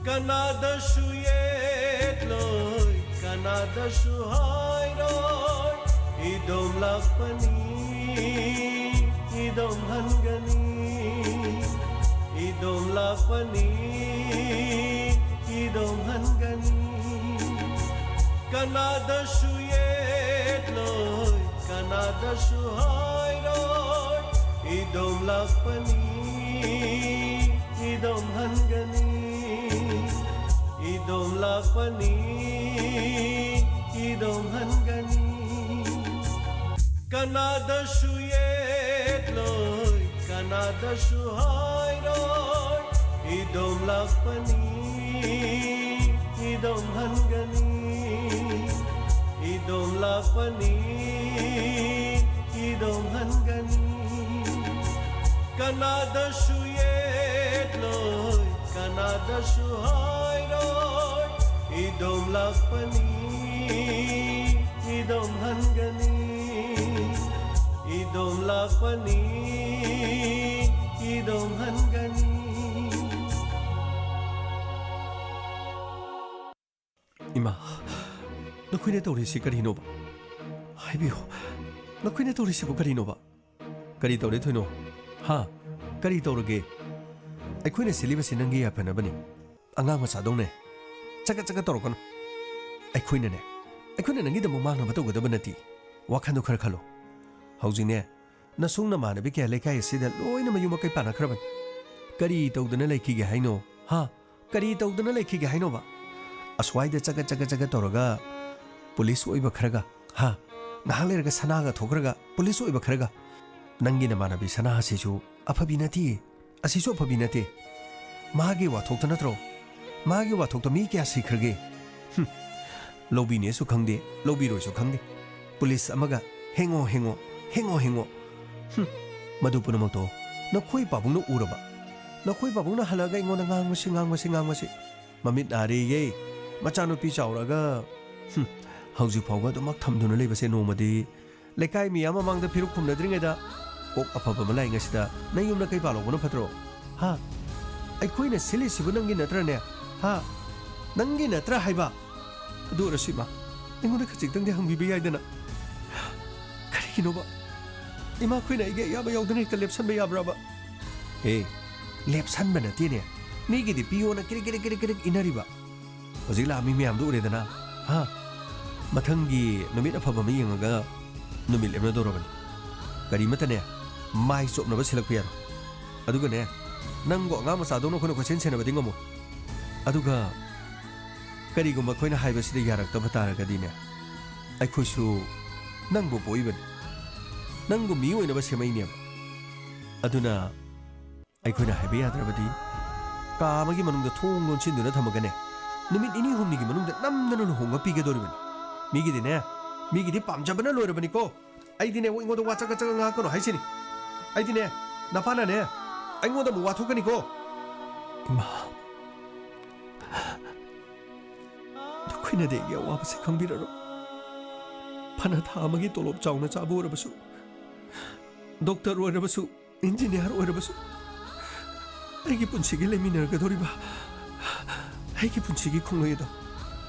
ꯀꯅꯥꯗꯁꯨ ꯌꯦꯠꯂꯣꯏ, ꯀꯅꯥꯗꯁꯨ ꯍꯥꯏꯔꯣꯏ, ꯏꯗꯣꯝ ꯂꯥꯛꯄꯅꯤ, ꯏꯗꯣꯝ ꯍꯟꯒꯅꯤ, ꯏꯗꯣꯝ ꯂꯥꯛꯄꯅꯤ, ꯏꯗꯣꯝ ꯍꯟꯒꯅꯤ꯫ ꯀꯅꯥꯗꯁꯨ ꯌꯦꯠꯂꯣꯏ, ꯀꯅꯥꯗꯁꯨ ꯍꯥꯏꯔꯣꯏ, ꯏꯗꯣꯝ ꯂꯥꯛꯄꯅꯤ, ꯏꯗꯣꯝ ꯍꯟꯒꯅꯤ, ꯏꯗꯣꯝ ꯂꯥꯛꯄꯅꯤ, ꯏꯗꯣꯝ ꯍꯟꯒꯅꯤ꯫ ꯀꯅꯥꯗꯁꯨ ꯌꯦꯠꯂꯣꯏ, ꯀꯅꯥꯗꯁꯨ ꯍꯥꯏꯔꯣꯏ, ꯏꯗꯣꯝ ꯂꯥꯛꯄꯅꯤ, ꯏꯗꯣꯝ ꯍꯟꯒꯅꯤ, ꯏꯗꯣꯝ ꯂꯥꯛꯄꯅꯤ, ꯏꯗꯣꯝ ꯍꯟꯒꯅꯤ꯫ ꯀꯅꯥꯗꯁꯨ ꯌꯦꯠꯂꯣꯏ, ꯀꯅꯥꯗꯁꯨ ꯍꯥꯏꯔꯣꯏ, ꯏꯗꯣꯝ ꯂꯥꯛꯄꯅꯤ, ꯏꯗꯣꯝ ꯍꯟꯒꯅꯤ, ꯏꯗꯣꯝ ꯂꯥꯛꯄꯅꯤ, ꯏꯗꯣꯝ ꯍꯟꯒꯅꯤ꯫ ꯏꯃꯥ, ꯅꯈꯣꯏꯅ ꯇꯧꯔꯤꯁꯤ ꯀꯔꯤꯅꯣꯕ? ꯍꯥꯏꯕꯤꯌꯨ, ꯅꯈꯣꯏꯅ ꯇꯧꯔꯤꯁꯤꯕꯨ ꯀꯔꯤꯅꯣꯕ? ꯀꯔꯤ ꯇꯧꯔꯦ ꯊꯣꯏꯅꯣ? ꯍꯥ? ꯀꯔꯤ ꯇꯧꯔꯒꯦ? ꯑꯩꯈꯣꯏꯅ ꯁꯤꯜꯂꯤꯕꯁꯤ ꯅꯪꯒꯤ ꯌꯥꯏꯐꯅꯕꯅꯤ꯫ ꯑꯉꯥꯡ ꯃꯆꯥꯗꯧꯅꯦ ꯆꯒꯠ ꯆꯒꯠ ꯇꯧꯔꯛꯀꯅꯨ꯫ ꯑꯩꯈꯣꯏꯅꯅꯦ, ꯑꯩꯈꯣꯏꯅ ꯅꯪꯒꯤꯗꯃꯛ ꯃꯥꯡꯅꯕ ꯇꯧꯒꯗꯕ ꯅꯠꯇꯦ꯫ ꯋꯥꯈꯜꯗꯨ ꯈꯔ ꯈꯜꯂꯨ꯫ ꯍꯧꯖꯤꯛꯅꯦ, ꯅꯁꯨꯡ ꯅꯃꯥꯟꯅꯕꯤ ꯀꯌꯥ ꯂꯩꯀꯥꯏ ꯑꯁꯤꯗ ꯂꯣꯏꯅ ꯃꯌꯨꯝ ꯃꯀꯩ ꯄꯥꯟꯅꯈ꯭ꯔꯕꯅꯤ꯫ ꯀꯔꯤ ꯇꯧꯗꯅ ꯂꯩꯈꯤꯒꯦ ꯍꯥꯏꯅꯣ? ꯍꯥ? ꯀꯔꯤ ꯇꯧꯗꯅ ꯂꯩꯈꯤꯒꯦ ꯍꯥꯏꯅꯣꯕ? ꯑꯁ꯭ꯋꯥꯏꯗ ꯆꯒꯠ ꯆꯒꯠ ꯆꯒꯠ ꯇꯧꯔꯒ ꯄꯨꯂꯤꯁ ꯑꯣꯏꯕ ꯈꯔꯒ, ꯍꯥ? ꯉꯥꯏꯍꯥꯛ ꯂꯩꯔꯒ ꯁꯅꯥꯒ ꯊꯣꯛꯈ꯭ꯔꯒ ꯄꯨꯂꯤꯁ ꯑꯣꯏꯕ ꯈꯔꯒ꯫ ꯅꯪꯒꯤ ꯅꯃꯥꯟꯅꯕꯤ ꯁꯅꯥ ꯑꯁꯤꯁꯨ ꯑꯐꯕꯤ ꯅꯠꯇꯦ, ꯑꯁꯤꯁꯨ ꯑꯐꯕꯤ ꯅꯠꯇꯦ꯫ ꯃꯥꯒꯤ ꯋꯥꯊꯣꯛꯇ ꯅꯠꯇ꯭ꯔꯣ? ꯃꯥꯒꯤ ꯋꯥꯊꯣꯛꯇ ꯃꯤ ꯀꯌꯥ ꯁꯤꯈ꯭ꯔꯒꯦ? ꯍꯨꯝ꯫ ꯂꯧꯕꯤꯅꯦꯁꯨ ꯈꯪꯗꯦ, ꯂꯧꯕꯤꯔꯣꯏꯁꯨ ꯈꯪꯗꯦ꯫ ꯄꯨꯂꯤꯁ ꯑꯃꯒ ꯍꯦꯡꯉꯣ, ꯍꯦꯡꯉꯣ, ꯍꯦꯡꯉꯣ, ꯍꯦꯡꯉꯣ꯫ ꯍꯨꯝ, ꯃꯗꯨ ꯄꯨꯝꯅꯃꯛꯇꯣ ꯅꯈꯣꯏ ꯄꯥꯕꯨꯡꯅ ꯎꯔꯕ? ꯅꯈꯣꯏ ꯄꯥꯕꯨꯡꯅ ꯍꯜꯂꯛꯑꯒ ꯑꯩꯉꯣꯟꯗ ꯉꯥꯡꯕꯁꯤ, ꯉꯥꯡꯕꯁꯤ, ꯉꯥꯡꯕꯁꯤ꯫ "ꯃꯃꯤꯠ ꯅꯥꯔꯦꯌꯦ, ꯃꯆꯥꯅꯨꯄꯤ ꯆꯥꯎꯔꯛꯑꯒ, ꯍꯨꯝ, ꯍꯧꯖꯤꯛ ꯐꯥꯎꯕ ꯑꯗꯨꯃꯛ ꯊꯝꯗꯨꯅ ꯂꯩꯕꯁꯦ ꯅꯣꯡꯃꯗꯤ ꯂꯩꯀꯥꯏ ꯃꯤꯌꯥꯝ ꯃꯃꯥꯡꯗ ꯐꯤꯔꯨꯛ ꯈꯨꯝꯅꯗ꯭ꯔꯤꯉꯩꯗ ꯀꯣꯛ ꯑꯐꯕ ꯑꯃ ꯂꯥꯛꯏꯉꯩꯁꯤꯗ ꯅꯌꯨꯝ ꯅꯀꯩ ꯄꯥꯜꯍꯧꯕꯅ ꯐꯠꯇ꯭ꯔꯣ? ꯍꯥ? ꯑꯩꯈꯣꯏꯅ ꯁꯤꯜꯂꯤꯁꯤꯕꯨ ꯅꯪꯒꯤ ꯅꯠꯇ꯭ꯔꯅꯦ? ꯍꯥ? ꯅꯪꯒꯤ ꯅꯠꯇ꯭ꯔꯥ ꯍꯥꯏꯕ?" ꯑꯗꯨ ꯑꯣꯏꯔꯁꯨ ꯏꯃꯥ, ꯑꯩꯉꯣꯟꯗ ꯈꯖꯤꯛꯇꯪꯗꯤ ꯍꯪꯕꯤꯕ ꯌꯥꯏꯗꯅ꯫ ꯀꯔꯤꯒꯤꯅꯣꯕ? ꯏꯃꯥ, ꯑꯩꯈꯣꯏꯅ ꯑꯩꯒꯤ ꯑꯌꯥꯕ ꯌꯥꯎꯗꯅ ꯍꯦꯛꯇ ꯂꯦꯞꯁꯟꯕ ꯌꯥꯕ꯭ꯔꯕ? ꯍꯦ, ꯂꯦꯞꯁꯟꯕ ꯅꯠꯇꯦꯅꯦ꯫ ꯃꯤꯒꯤꯗꯤ ꯄꯤꯌꯣꯅ ꯀꯤꯔꯤꯛ ꯀꯤꯔꯤꯛ ꯀꯤꯔꯤꯛ ꯀꯤꯔꯤꯛ ꯏꯟꯅꯔꯤꯕ꯫ ꯍꯧꯖꯤꯛ ꯂꯥꯛꯑꯝꯃꯤ ꯃꯌꯥꯝꯗꯨ ꯎꯔꯦꯗꯅ? ꯍꯥ? ꯃꯊꯪꯒꯤ ꯅꯨꯃꯤꯠ ꯑꯐꯕ ꯑꯃ ꯌꯦꯡꯉꯒ ꯅꯨꯃꯤꯠ ꯂꯦꯞꯅꯗꯧꯔꯕꯅꯤ꯫ ꯀꯔꯤꯃꯠꯇꯅꯦ, ꯃꯥꯏ ꯆꯣꯞꯅꯕ ꯁꯤꯜꯂꯛꯄ ꯌꯥꯔꯣꯏ꯫ ꯑꯗꯨꯒꯅꯦ, ꯅꯪꯕꯨ ꯑꯉꯥꯡ ꯃꯆꯥꯗꯧꯅ ꯑꯩꯈꯣꯏꯅ ꯀꯣꯏꯁꯦꯟ ꯁꯦꯟꯅꯕꯗꯤ ꯉꯝꯃꯣꯏ꯫ ꯑꯗꯨꯒ ꯀꯔꯤꯒꯨꯝꯕ ꯑꯩꯈꯣꯏꯅ ꯍꯥꯏꯕꯁꯤꯗ ꯌꯥꯔꯛꯇꯕ ꯇꯥꯔꯒꯗꯤꯅꯦ, ꯑꯩꯈꯣꯏꯁꯨ ꯅꯪꯕꯨ ꯄꯣꯛꯏꯕꯅꯤ, ꯅꯪꯕꯨ ꯃꯤ ꯑꯣꯏꯅꯕ ꯁꯦꯝꯃꯛꯏꯅꯦꯕ꯫ ꯑꯗꯨꯅ ꯑꯩꯈꯣꯏꯅ ꯍꯥꯏꯕ ꯌꯥꯗ꯭ꯔꯕꯗꯤ ꯀꯥ ꯑꯃꯒꯤ ꯃꯅꯨꯡꯗ ꯊꯣꯡ ꯂꯣꯟꯁꯤꯟꯗꯨꯅ ꯊꯝꯃꯒꯅꯦ, ꯅꯨꯃꯤꯠ ꯅꯤꯅꯤ ꯍꯨꯝꯅꯤꯒꯤ ꯃꯅꯨꯡꯗ ꯅꯝꯗꯅ ꯂꯨꯍꯣꯡꯕ ꯄꯤꯒꯗꯧꯔꯤꯕꯅꯤ꯫ ꯃꯤꯒꯤꯗꯤꯅꯦ, ꯃꯤꯒꯤꯗꯤ ꯄꯥꯝꯖꯕꯅ ꯂꯣꯏꯔꯕꯅꯤꯀꯣ꯫ ꯑꯩꯗꯤꯅꯦ, ꯑꯩꯉꯣꯟꯗ ꯋꯥ ꯆꯒꯠ ꯆꯒꯠ ꯉꯥꯡꯉꯛꯀꯅꯨ ꯍꯥꯏꯁꯤꯅꯤ꯫ ꯑꯩꯗꯤꯅꯦ, ꯅꯄꯥꯅꯅꯦ, ꯑꯩꯉꯣꯟꯗ ꯑꯃꯨꯛ ꯋꯥꯊꯣꯛꯀꯅꯤꯀꯣ꯫ ꯏꯃꯥ, ꯅꯈꯣꯏꯅꯗꯤ ꯑꯩꯒꯤ ꯑꯋꯥꯕꯁꯦ ꯈꯪꯕꯤꯔꯔꯣꯏ꯫ ꯐꯅ ꯊꯥ ꯑꯃꯒꯤ ꯇꯣꯂꯣꯞ ꯆꯥꯎꯅ ꯆꯥꯕ ꯑꯣꯏꯔꯕꯁꯨ, ꯗꯣꯛꯇꯔ ꯑꯣꯏꯔꯕꯁꯨ, ꯏꯟꯖꯤꯅꯤꯌꯥꯔ ꯑꯣꯏꯔꯕꯁꯨ, ꯑꯩꯒꯤ ꯄꯨꯟꯁꯤꯒꯤ ꯂꯩꯃꯤꯟꯅꯔꯒꯗꯧꯔꯤꯕ ꯑꯩꯒꯤ ꯄꯨꯟꯁꯤꯒꯤ ꯈꯣꯡꯂꯣꯏ ꯑꯗꯣ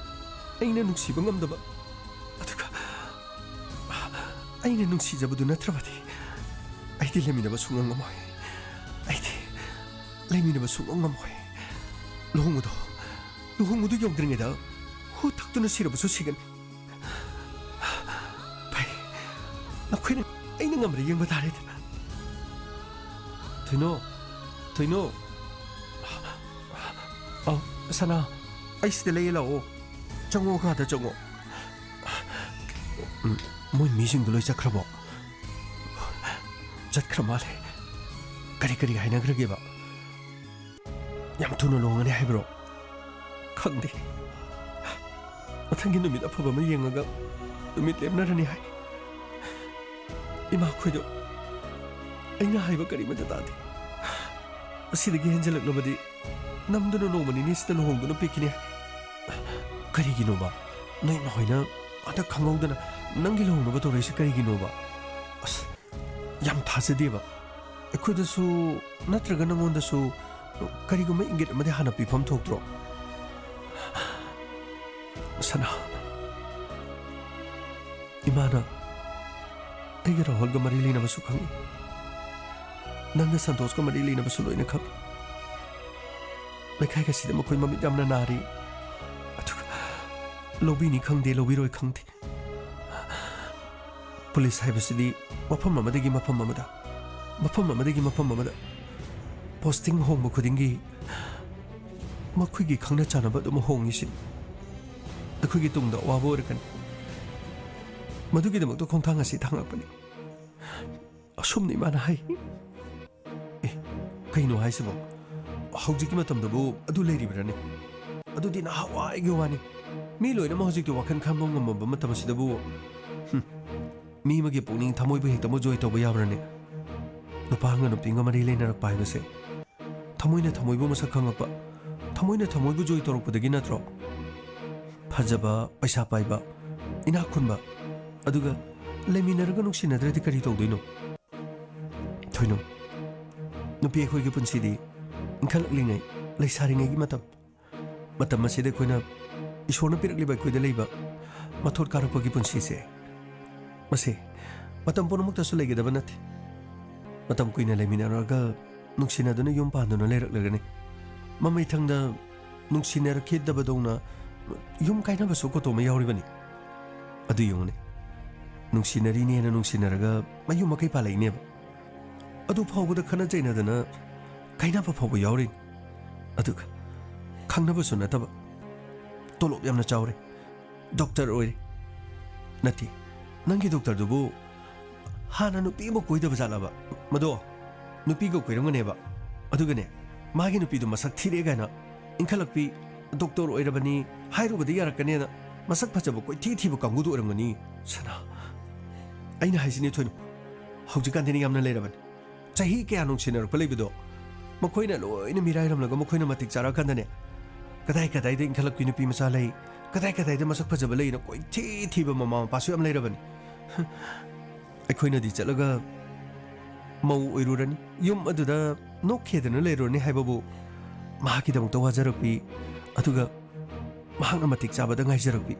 ꯑꯩꯅ ꯅꯨꯡꯁꯤꯕ ꯉꯝꯗꯕ, ꯑꯗꯨꯒ ꯑꯩꯅ ꯅꯨꯡꯁꯤꯖꯕꯗꯨ ꯅꯠꯇ꯭ꯔꯕꯗꯤ ꯑꯩꯗꯤ ꯂꯩꯃꯤꯟꯅꯕ ꯁꯨꯡꯉꯝ ꯉꯝꯃꯣꯏ꯫ ꯑꯩꯗꯤ ꯂꯩꯃꯤꯟꯅꯕ ꯁꯨꯡꯉꯝ ꯉꯝꯃꯣꯏ꯫ ꯂꯨꯍꯣꯡꯕꯗꯣ, ꯂꯨꯍꯣꯡꯕꯗꯨ ꯌꯧꯗ꯭ꯔꯤꯉꯩꯗ ꯍꯨ ꯊꯛꯇꯨꯅ ꯁꯤꯔꯕꯁꯨ ꯁꯤꯒꯅꯤ꯫ ꯐꯩ, ꯅꯈꯣꯏꯅ ꯑꯩꯅ ꯉꯝꯕ꯭ꯔꯥ ꯌꯦꯡꯕ ꯇꯥꯔꯦꯗꯅ꯫ ꯊꯣꯏꯅꯣ, ꯊꯣꯏꯅꯣ꯫ ꯑꯧ, ꯁꯅꯥ, ꯑꯩ ꯁꯤꯗ ꯂꯩꯌꯦ, ꯂꯥꯛꯑꯣ꯫ ꯆꯪꯉꯣ, ꯀꯥꯗ ꯆꯪꯉꯣ꯫ ꯎꯝ, ꯃꯣꯏ ꯃꯤꯁꯤꯡꯗꯣ ꯂꯣꯏ ꯆꯠꯈ꯭ꯔꯕꯣ? ꯆꯠꯈ꯭ꯔ ꯃꯥꯜꯂꯦ꯫ ꯀꯔꯤ ꯀꯔꯤ ꯍꯥꯏꯅꯈ꯭ꯔꯒꯦꯕ? ꯌꯥꯝ ꯊꯨꯅ ꯂꯨꯍꯣꯡꯉꯅꯤ ꯍꯥꯏꯕ꯭ꯔꯣ? ꯈꯪꯗꯦ꯫ ꯃꯊꯪꯒꯤ ꯅꯨꯃꯤꯠ ꯑꯐꯕ ꯑꯃ ꯌꯦꯡꯉꯒ ꯅꯨꯃꯤꯠ ꯂꯦꯞꯅꯔꯅꯤ ꯍꯥꯏ꯫ ꯏꯃꯥ, ꯑꯩꯈꯣꯏꯗꯣ ꯑꯩꯅ ꯍꯥꯏꯕ ꯀꯔꯤꯃꯠꯇ ꯇꯥꯗꯦ꯫ ꯑꯁꯤꯗꯒꯤ ꯍꯦꯟꯖꯜꯂꯛꯂꯕꯗꯤ ꯅꯝꯗꯨꯅ ꯅꯣꯡꯃ ꯅꯤꯅꯤꯁꯤꯗ ꯂꯨꯍꯣꯡꯗꯨꯅ ꯄꯤꯈꯤꯅꯤ꯫ ꯀꯔꯤꯒꯤꯅꯣꯕ? ꯅꯣꯏ ꯏꯃꯥ ꯍꯣꯏꯅ ꯍꯟꯗꯛ ꯈꯪꯍꯧꯗꯅ ꯅꯪꯒꯤ ꯂꯨꯍꯣꯡꯅꯕ ꯇꯧꯔꯛꯏꯁꯦ ꯀꯔꯤꯒꯤꯅꯣꯕ? ꯑꯁ, ꯌꯥꯝ ꯊꯥꯖꯗꯦꯕ꯫ ꯑꯩꯈꯣꯏꯗꯁꯨ ꯅꯠꯇ꯭ꯔꯒ ꯅꯉꯣꯟꯗꯁꯨ ꯀꯔꯤꯒꯨꯝꯕ ꯏꯪꯒꯤꯠ ꯑꯃꯗꯤ ꯍꯥꯟꯅ ꯄꯤꯐꯝ ꯊꯣꯛꯇ꯭ꯔꯣ? ꯁꯅꯥ, ꯏꯃꯥꯅ ꯑꯩꯒ ꯔꯥꯍꯨꯜꯒ ꯃꯔꯤ ꯂꯩꯅꯕꯁꯨ ꯈꯪꯏ꯫ ꯅꯪꯒ ꯁꯟꯇꯣꯁꯀ ꯃꯔꯤ ꯂꯩꯅꯕꯁꯨ ꯂꯣꯏꯅ ꯈꯪꯏ꯫ ꯂꯩꯀꯥꯏ ꯑꯁꯤꯗ ꯃꯈꯣꯏ ꯃꯃꯤꯠ ꯌꯥꯝꯅ ꯅꯥꯔꯤ꯫ ꯑꯗꯨꯒ ꯂꯧꯕꯤꯅꯤ ꯈꯪꯗꯦ, ꯂꯧꯕꯤꯔꯣꯏ ꯈꯪꯗꯦ꯫ ꯄꯨꯂꯤꯁ ꯍꯥꯏꯕꯁꯤꯗꯤ ꯃꯐꯝ ꯑꯃꯗꯒꯤ ꯃꯐꯝ ꯑꯃꯗ, ꯃꯐꯝ ꯑꯃꯗꯒꯤ ꯃꯐꯝ ꯑꯃꯗ ꯄꯣꯁꯇꯤꯡ ꯍꯣꯡꯕ ꯈꯨꯗꯤꯡꯒꯤ ꯃꯈꯣꯏꯒꯤ ꯈꯪꯅ ꯆꯥꯟꯅꯕ ꯑꯗꯨꯝ ꯍꯣꯡꯉꯤꯁꯤꯅꯤ꯫ ꯑꯩꯈꯣꯏꯒꯤ ꯇꯨꯡꯗ ꯑꯋꯥꯕ ꯑꯣꯏꯔꯛꯀꯅꯤ꯫ ꯃꯗꯨꯒꯤꯗꯃꯛꯇ ꯈꯣꯡꯊꯥꯡ ꯑꯁꯤ ꯊꯥꯡꯂꯛꯄꯅꯤ꯫ ꯑꯁꯨꯝꯅ ꯏꯃꯥꯅ ꯍꯥꯏ꯫ ꯑꯦ, ꯀꯩꯅꯣ ꯍꯥꯏꯁꯤꯕꯣ? ꯍꯧꯖꯤꯛꯀꯤ ꯃꯇꯝꯗꯕꯨ ꯑꯗꯨ ꯂꯩꯔꯤꯕ꯭ꯔꯥꯅꯦ? ꯑꯗꯨꯗꯤ ꯅꯍꯥꯟꯋꯥꯏꯒꯤ ꯋꯥꯅꯤ꯫ ꯃꯤ ꯂꯣꯏꯅꯃꯛ ꯍꯧꯖꯤꯛꯇꯤ ꯋꯥꯈꯜ ꯈꯟꯕ ꯉꯝꯃꯕ ꯃꯇꯝ ꯑꯁꯤꯗꯕꯨ, ꯍꯨꯝ, ꯃꯤ ꯑꯃꯒꯤ ꯄꯨꯛꯅꯤꯡ ꯊꯃꯣꯏꯕꯨ ꯍꯦꯛꯇꯃꯛ ꯖꯣꯏ ꯇꯧꯕ ꯌꯥꯕ꯭ꯔꯥꯅꯦ? ꯅꯨꯄꯥ ꯑꯃꯒ ꯅꯨꯄꯤ ꯑꯃꯒ ꯃꯔꯤ ꯂꯩꯅꯔꯛꯄ ꯍꯥꯏꯕꯁꯦ ꯊꯃꯣꯏꯅ ꯊꯃꯣꯏꯕꯨ ꯃꯁꯛ ꯈꯪꯉꯛꯄ, ꯊꯃꯣꯏꯅ ꯊꯃꯣꯏꯕꯨ ꯖꯣꯏ ꯇꯧꯔꯛꯄꯗꯒꯤ ꯅꯠꯇ꯭ꯔꯣ? ꯐꯖꯕ, ꯄꯩꯁꯥ ꯄꯥꯏꯕ, ꯏꯅꯥꯛ ꯈꯨꯟꯕ, ꯑꯗꯨꯒ ꯂꯩꯃꯤꯟꯅꯔꯒ ꯅꯨꯡꯁꯤꯅꯗ꯭ꯔꯗꯤ ꯀꯔꯤ ꯇꯧꯗꯣꯏꯅꯣ? ꯊꯣꯏꯅꯨ, ꯅꯨꯄꯤ ꯑꯩꯈꯣꯏꯒꯤ ꯄꯨꯟꯁꯤꯗꯤ ꯏꯟꯈꯠꯂꯛꯂꯤꯉꯩ, ꯂꯩꯁꯥꯔꯤꯉꯩꯒꯤ ꯃꯇꯝ, ꯃꯇꯝ ꯑꯁꯤꯗ ꯑꯩꯈꯣꯏꯅ ꯏꯁꯣꯔꯅ ꯄꯤꯔꯛꯂꯤꯕ ꯑꯩꯈꯣꯏꯗ ꯂꯩꯕ ꯃꯊꯣꯠ ꯀꯥꯔꯛꯄꯒꯤ ꯄꯨꯟꯁꯤꯁꯦ, ꯃꯁꯤ ꯃꯇꯝ ꯄꯨꯝꯅꯃꯛꯇꯁꯨ ꯂꯩꯒꯗꯕ ꯅꯠꯇꯦ꯫ ꯃꯇꯝ ꯀꯨꯏꯅ ꯂꯩꯃꯤꯟꯅꯔꯒ ꯅꯨꯡꯁꯤꯅꯗꯨꯅ ꯌꯨꯝ ꯄꯥꯟꯗꯨꯅ ꯂꯩꯔꯛꯂꯒꯅꯤ꯫ ꯃꯃꯩꯊꯪꯗ ꯅꯨꯡꯁꯤꯅꯔꯛꯈꯤꯗꯕꯗꯧꯅ ꯌꯨꯝ ꯀꯥꯏꯅꯕꯁꯨ ꯀꯣꯠꯇꯣ ꯑꯃ ꯌꯥꯎꯔꯤꯕꯅꯤ꯫ ꯑꯗꯨ ꯌꯦꯡꯉꯨꯅꯦ, ꯅꯨꯡꯁꯤꯅꯔꯤꯅꯦꯅ ꯅꯨꯡꯁꯤꯅꯔꯒ ꯃꯌꯨꯝ ꯃꯀꯩ ꯄꯥꯜꯂꯛꯏꯅꯦꯕ꯫ ꯑꯗꯨ ꯐꯥꯎꯕꯗ ꯈꯠꯅ ꯆꯩꯅꯗꯅ ꯀꯥꯏꯅꯕ ꯐꯥꯎꯕ ꯌꯥꯎꯔꯤꯅꯤ꯫ ꯑꯗꯨꯒ ꯈꯪꯅꯕꯁꯨ ꯅꯠꯇꯕ, ꯇꯣꯂꯣꯞ ꯌꯥꯝꯅ ꯆꯥꯎꯔꯦ, ꯗꯣꯛꯇꯔ ꯑꯣꯏꯔꯦ꯫ ꯅꯠꯇꯦ, ꯅꯪꯒꯤ ꯗꯣꯛꯇꯔꯗꯨꯕꯨ ꯍꯥꯟꯅ ꯅꯨꯄꯤ ꯑꯃ ꯀꯣꯏꯗꯕ ꯖꯥꯠꯂꯕ? ꯃꯗꯣ ꯅꯨꯄꯤꯒ ꯀꯣꯏꯔꯝꯒꯅꯦꯕ꯫ ꯑꯗꯨꯒꯅꯦ, ꯃꯥꯒꯤ ꯅꯨꯄꯤꯗꯨ ꯃꯁꯛ ꯊꯤꯔꯦ ꯀꯥꯏꯅ ꯏꯟꯈꯠꯂꯛꯄꯤ, ꯗꯣꯛꯇꯔ ꯑꯣꯏꯔꯕꯅꯤ ꯍꯥꯏꯔꯨꯕꯗꯤ ꯌꯥꯔꯛꯀꯅꯦꯅ ꯃꯁꯛ ꯐꯖꯕ ꯀꯣꯏꯊꯤ ꯊꯤꯕ ꯀꯥꯡꯕꯨꯗꯨ ꯑꯣꯏꯔꯝꯒꯅꯤ꯫ ꯁꯅꯥ, ꯑꯩꯅ ꯍꯥꯏꯁꯤꯅꯦ ꯊꯣꯏꯅꯨ, ꯍꯧꯖꯤꯛꯀꯥꯟꯗꯤꯅꯦ ꯌꯥꯝꯅ ꯂꯩꯔꯕꯅꯤ꯫ ꯆꯍꯤ ꯀꯌꯥ ꯅꯨꯡꯁꯤꯅꯔꯛꯄ ꯂꯩꯕꯗꯣ, ꯃꯈꯣꯏꯅ ꯂꯣꯏꯅ ꯃꯤꯔꯥꯏꯔꯝꯂꯒ ꯃꯈꯣꯏꯅ ꯃꯇꯤꯛ ꯆꯥꯔꯛꯑꯀꯥꯟꯗꯅꯦ, ꯀꯗꯥꯏ ꯀꯗꯥꯏꯗ ꯏꯟꯈꯠꯂꯛꯄꯤ ꯅꯨꯄꯤ ꯃꯆꯥ ꯂꯩ, ꯀꯗꯥꯏ ꯀꯗꯥꯏꯗ ꯃꯁꯛ ꯐꯖꯕ ꯂꯩꯅ ꯀꯣꯏꯊꯤ ꯊꯤꯕ ꯃꯃꯥ ꯃꯄꯥꯁꯨ ꯌꯥꯝ ꯂꯩꯔꯕꯅꯤ꯫ ꯑꯩꯈꯣꯏꯅꯗꯤ ꯆꯠꯂꯒ ꯃꯧ ꯑꯣꯏꯔꯨꯔꯅꯤ, ꯌꯨꯝ ꯑꯗꯨꯗ ꯅꯣꯛꯈꯦꯗꯅ ꯂꯩꯔꯨꯔꯅꯤ ꯍꯥꯏꯕꯕꯨ, ꯃꯍꯥꯛꯀꯤꯗꯃꯛꯇ ꯋꯥꯖꯔꯛꯄꯤ, ꯑꯗꯨꯒ ꯃꯍꯥꯛꯅ ꯃꯇꯤꯛ ꯆꯥꯕꯗ ꯉꯥꯏꯖꯔꯛꯄꯤ꯫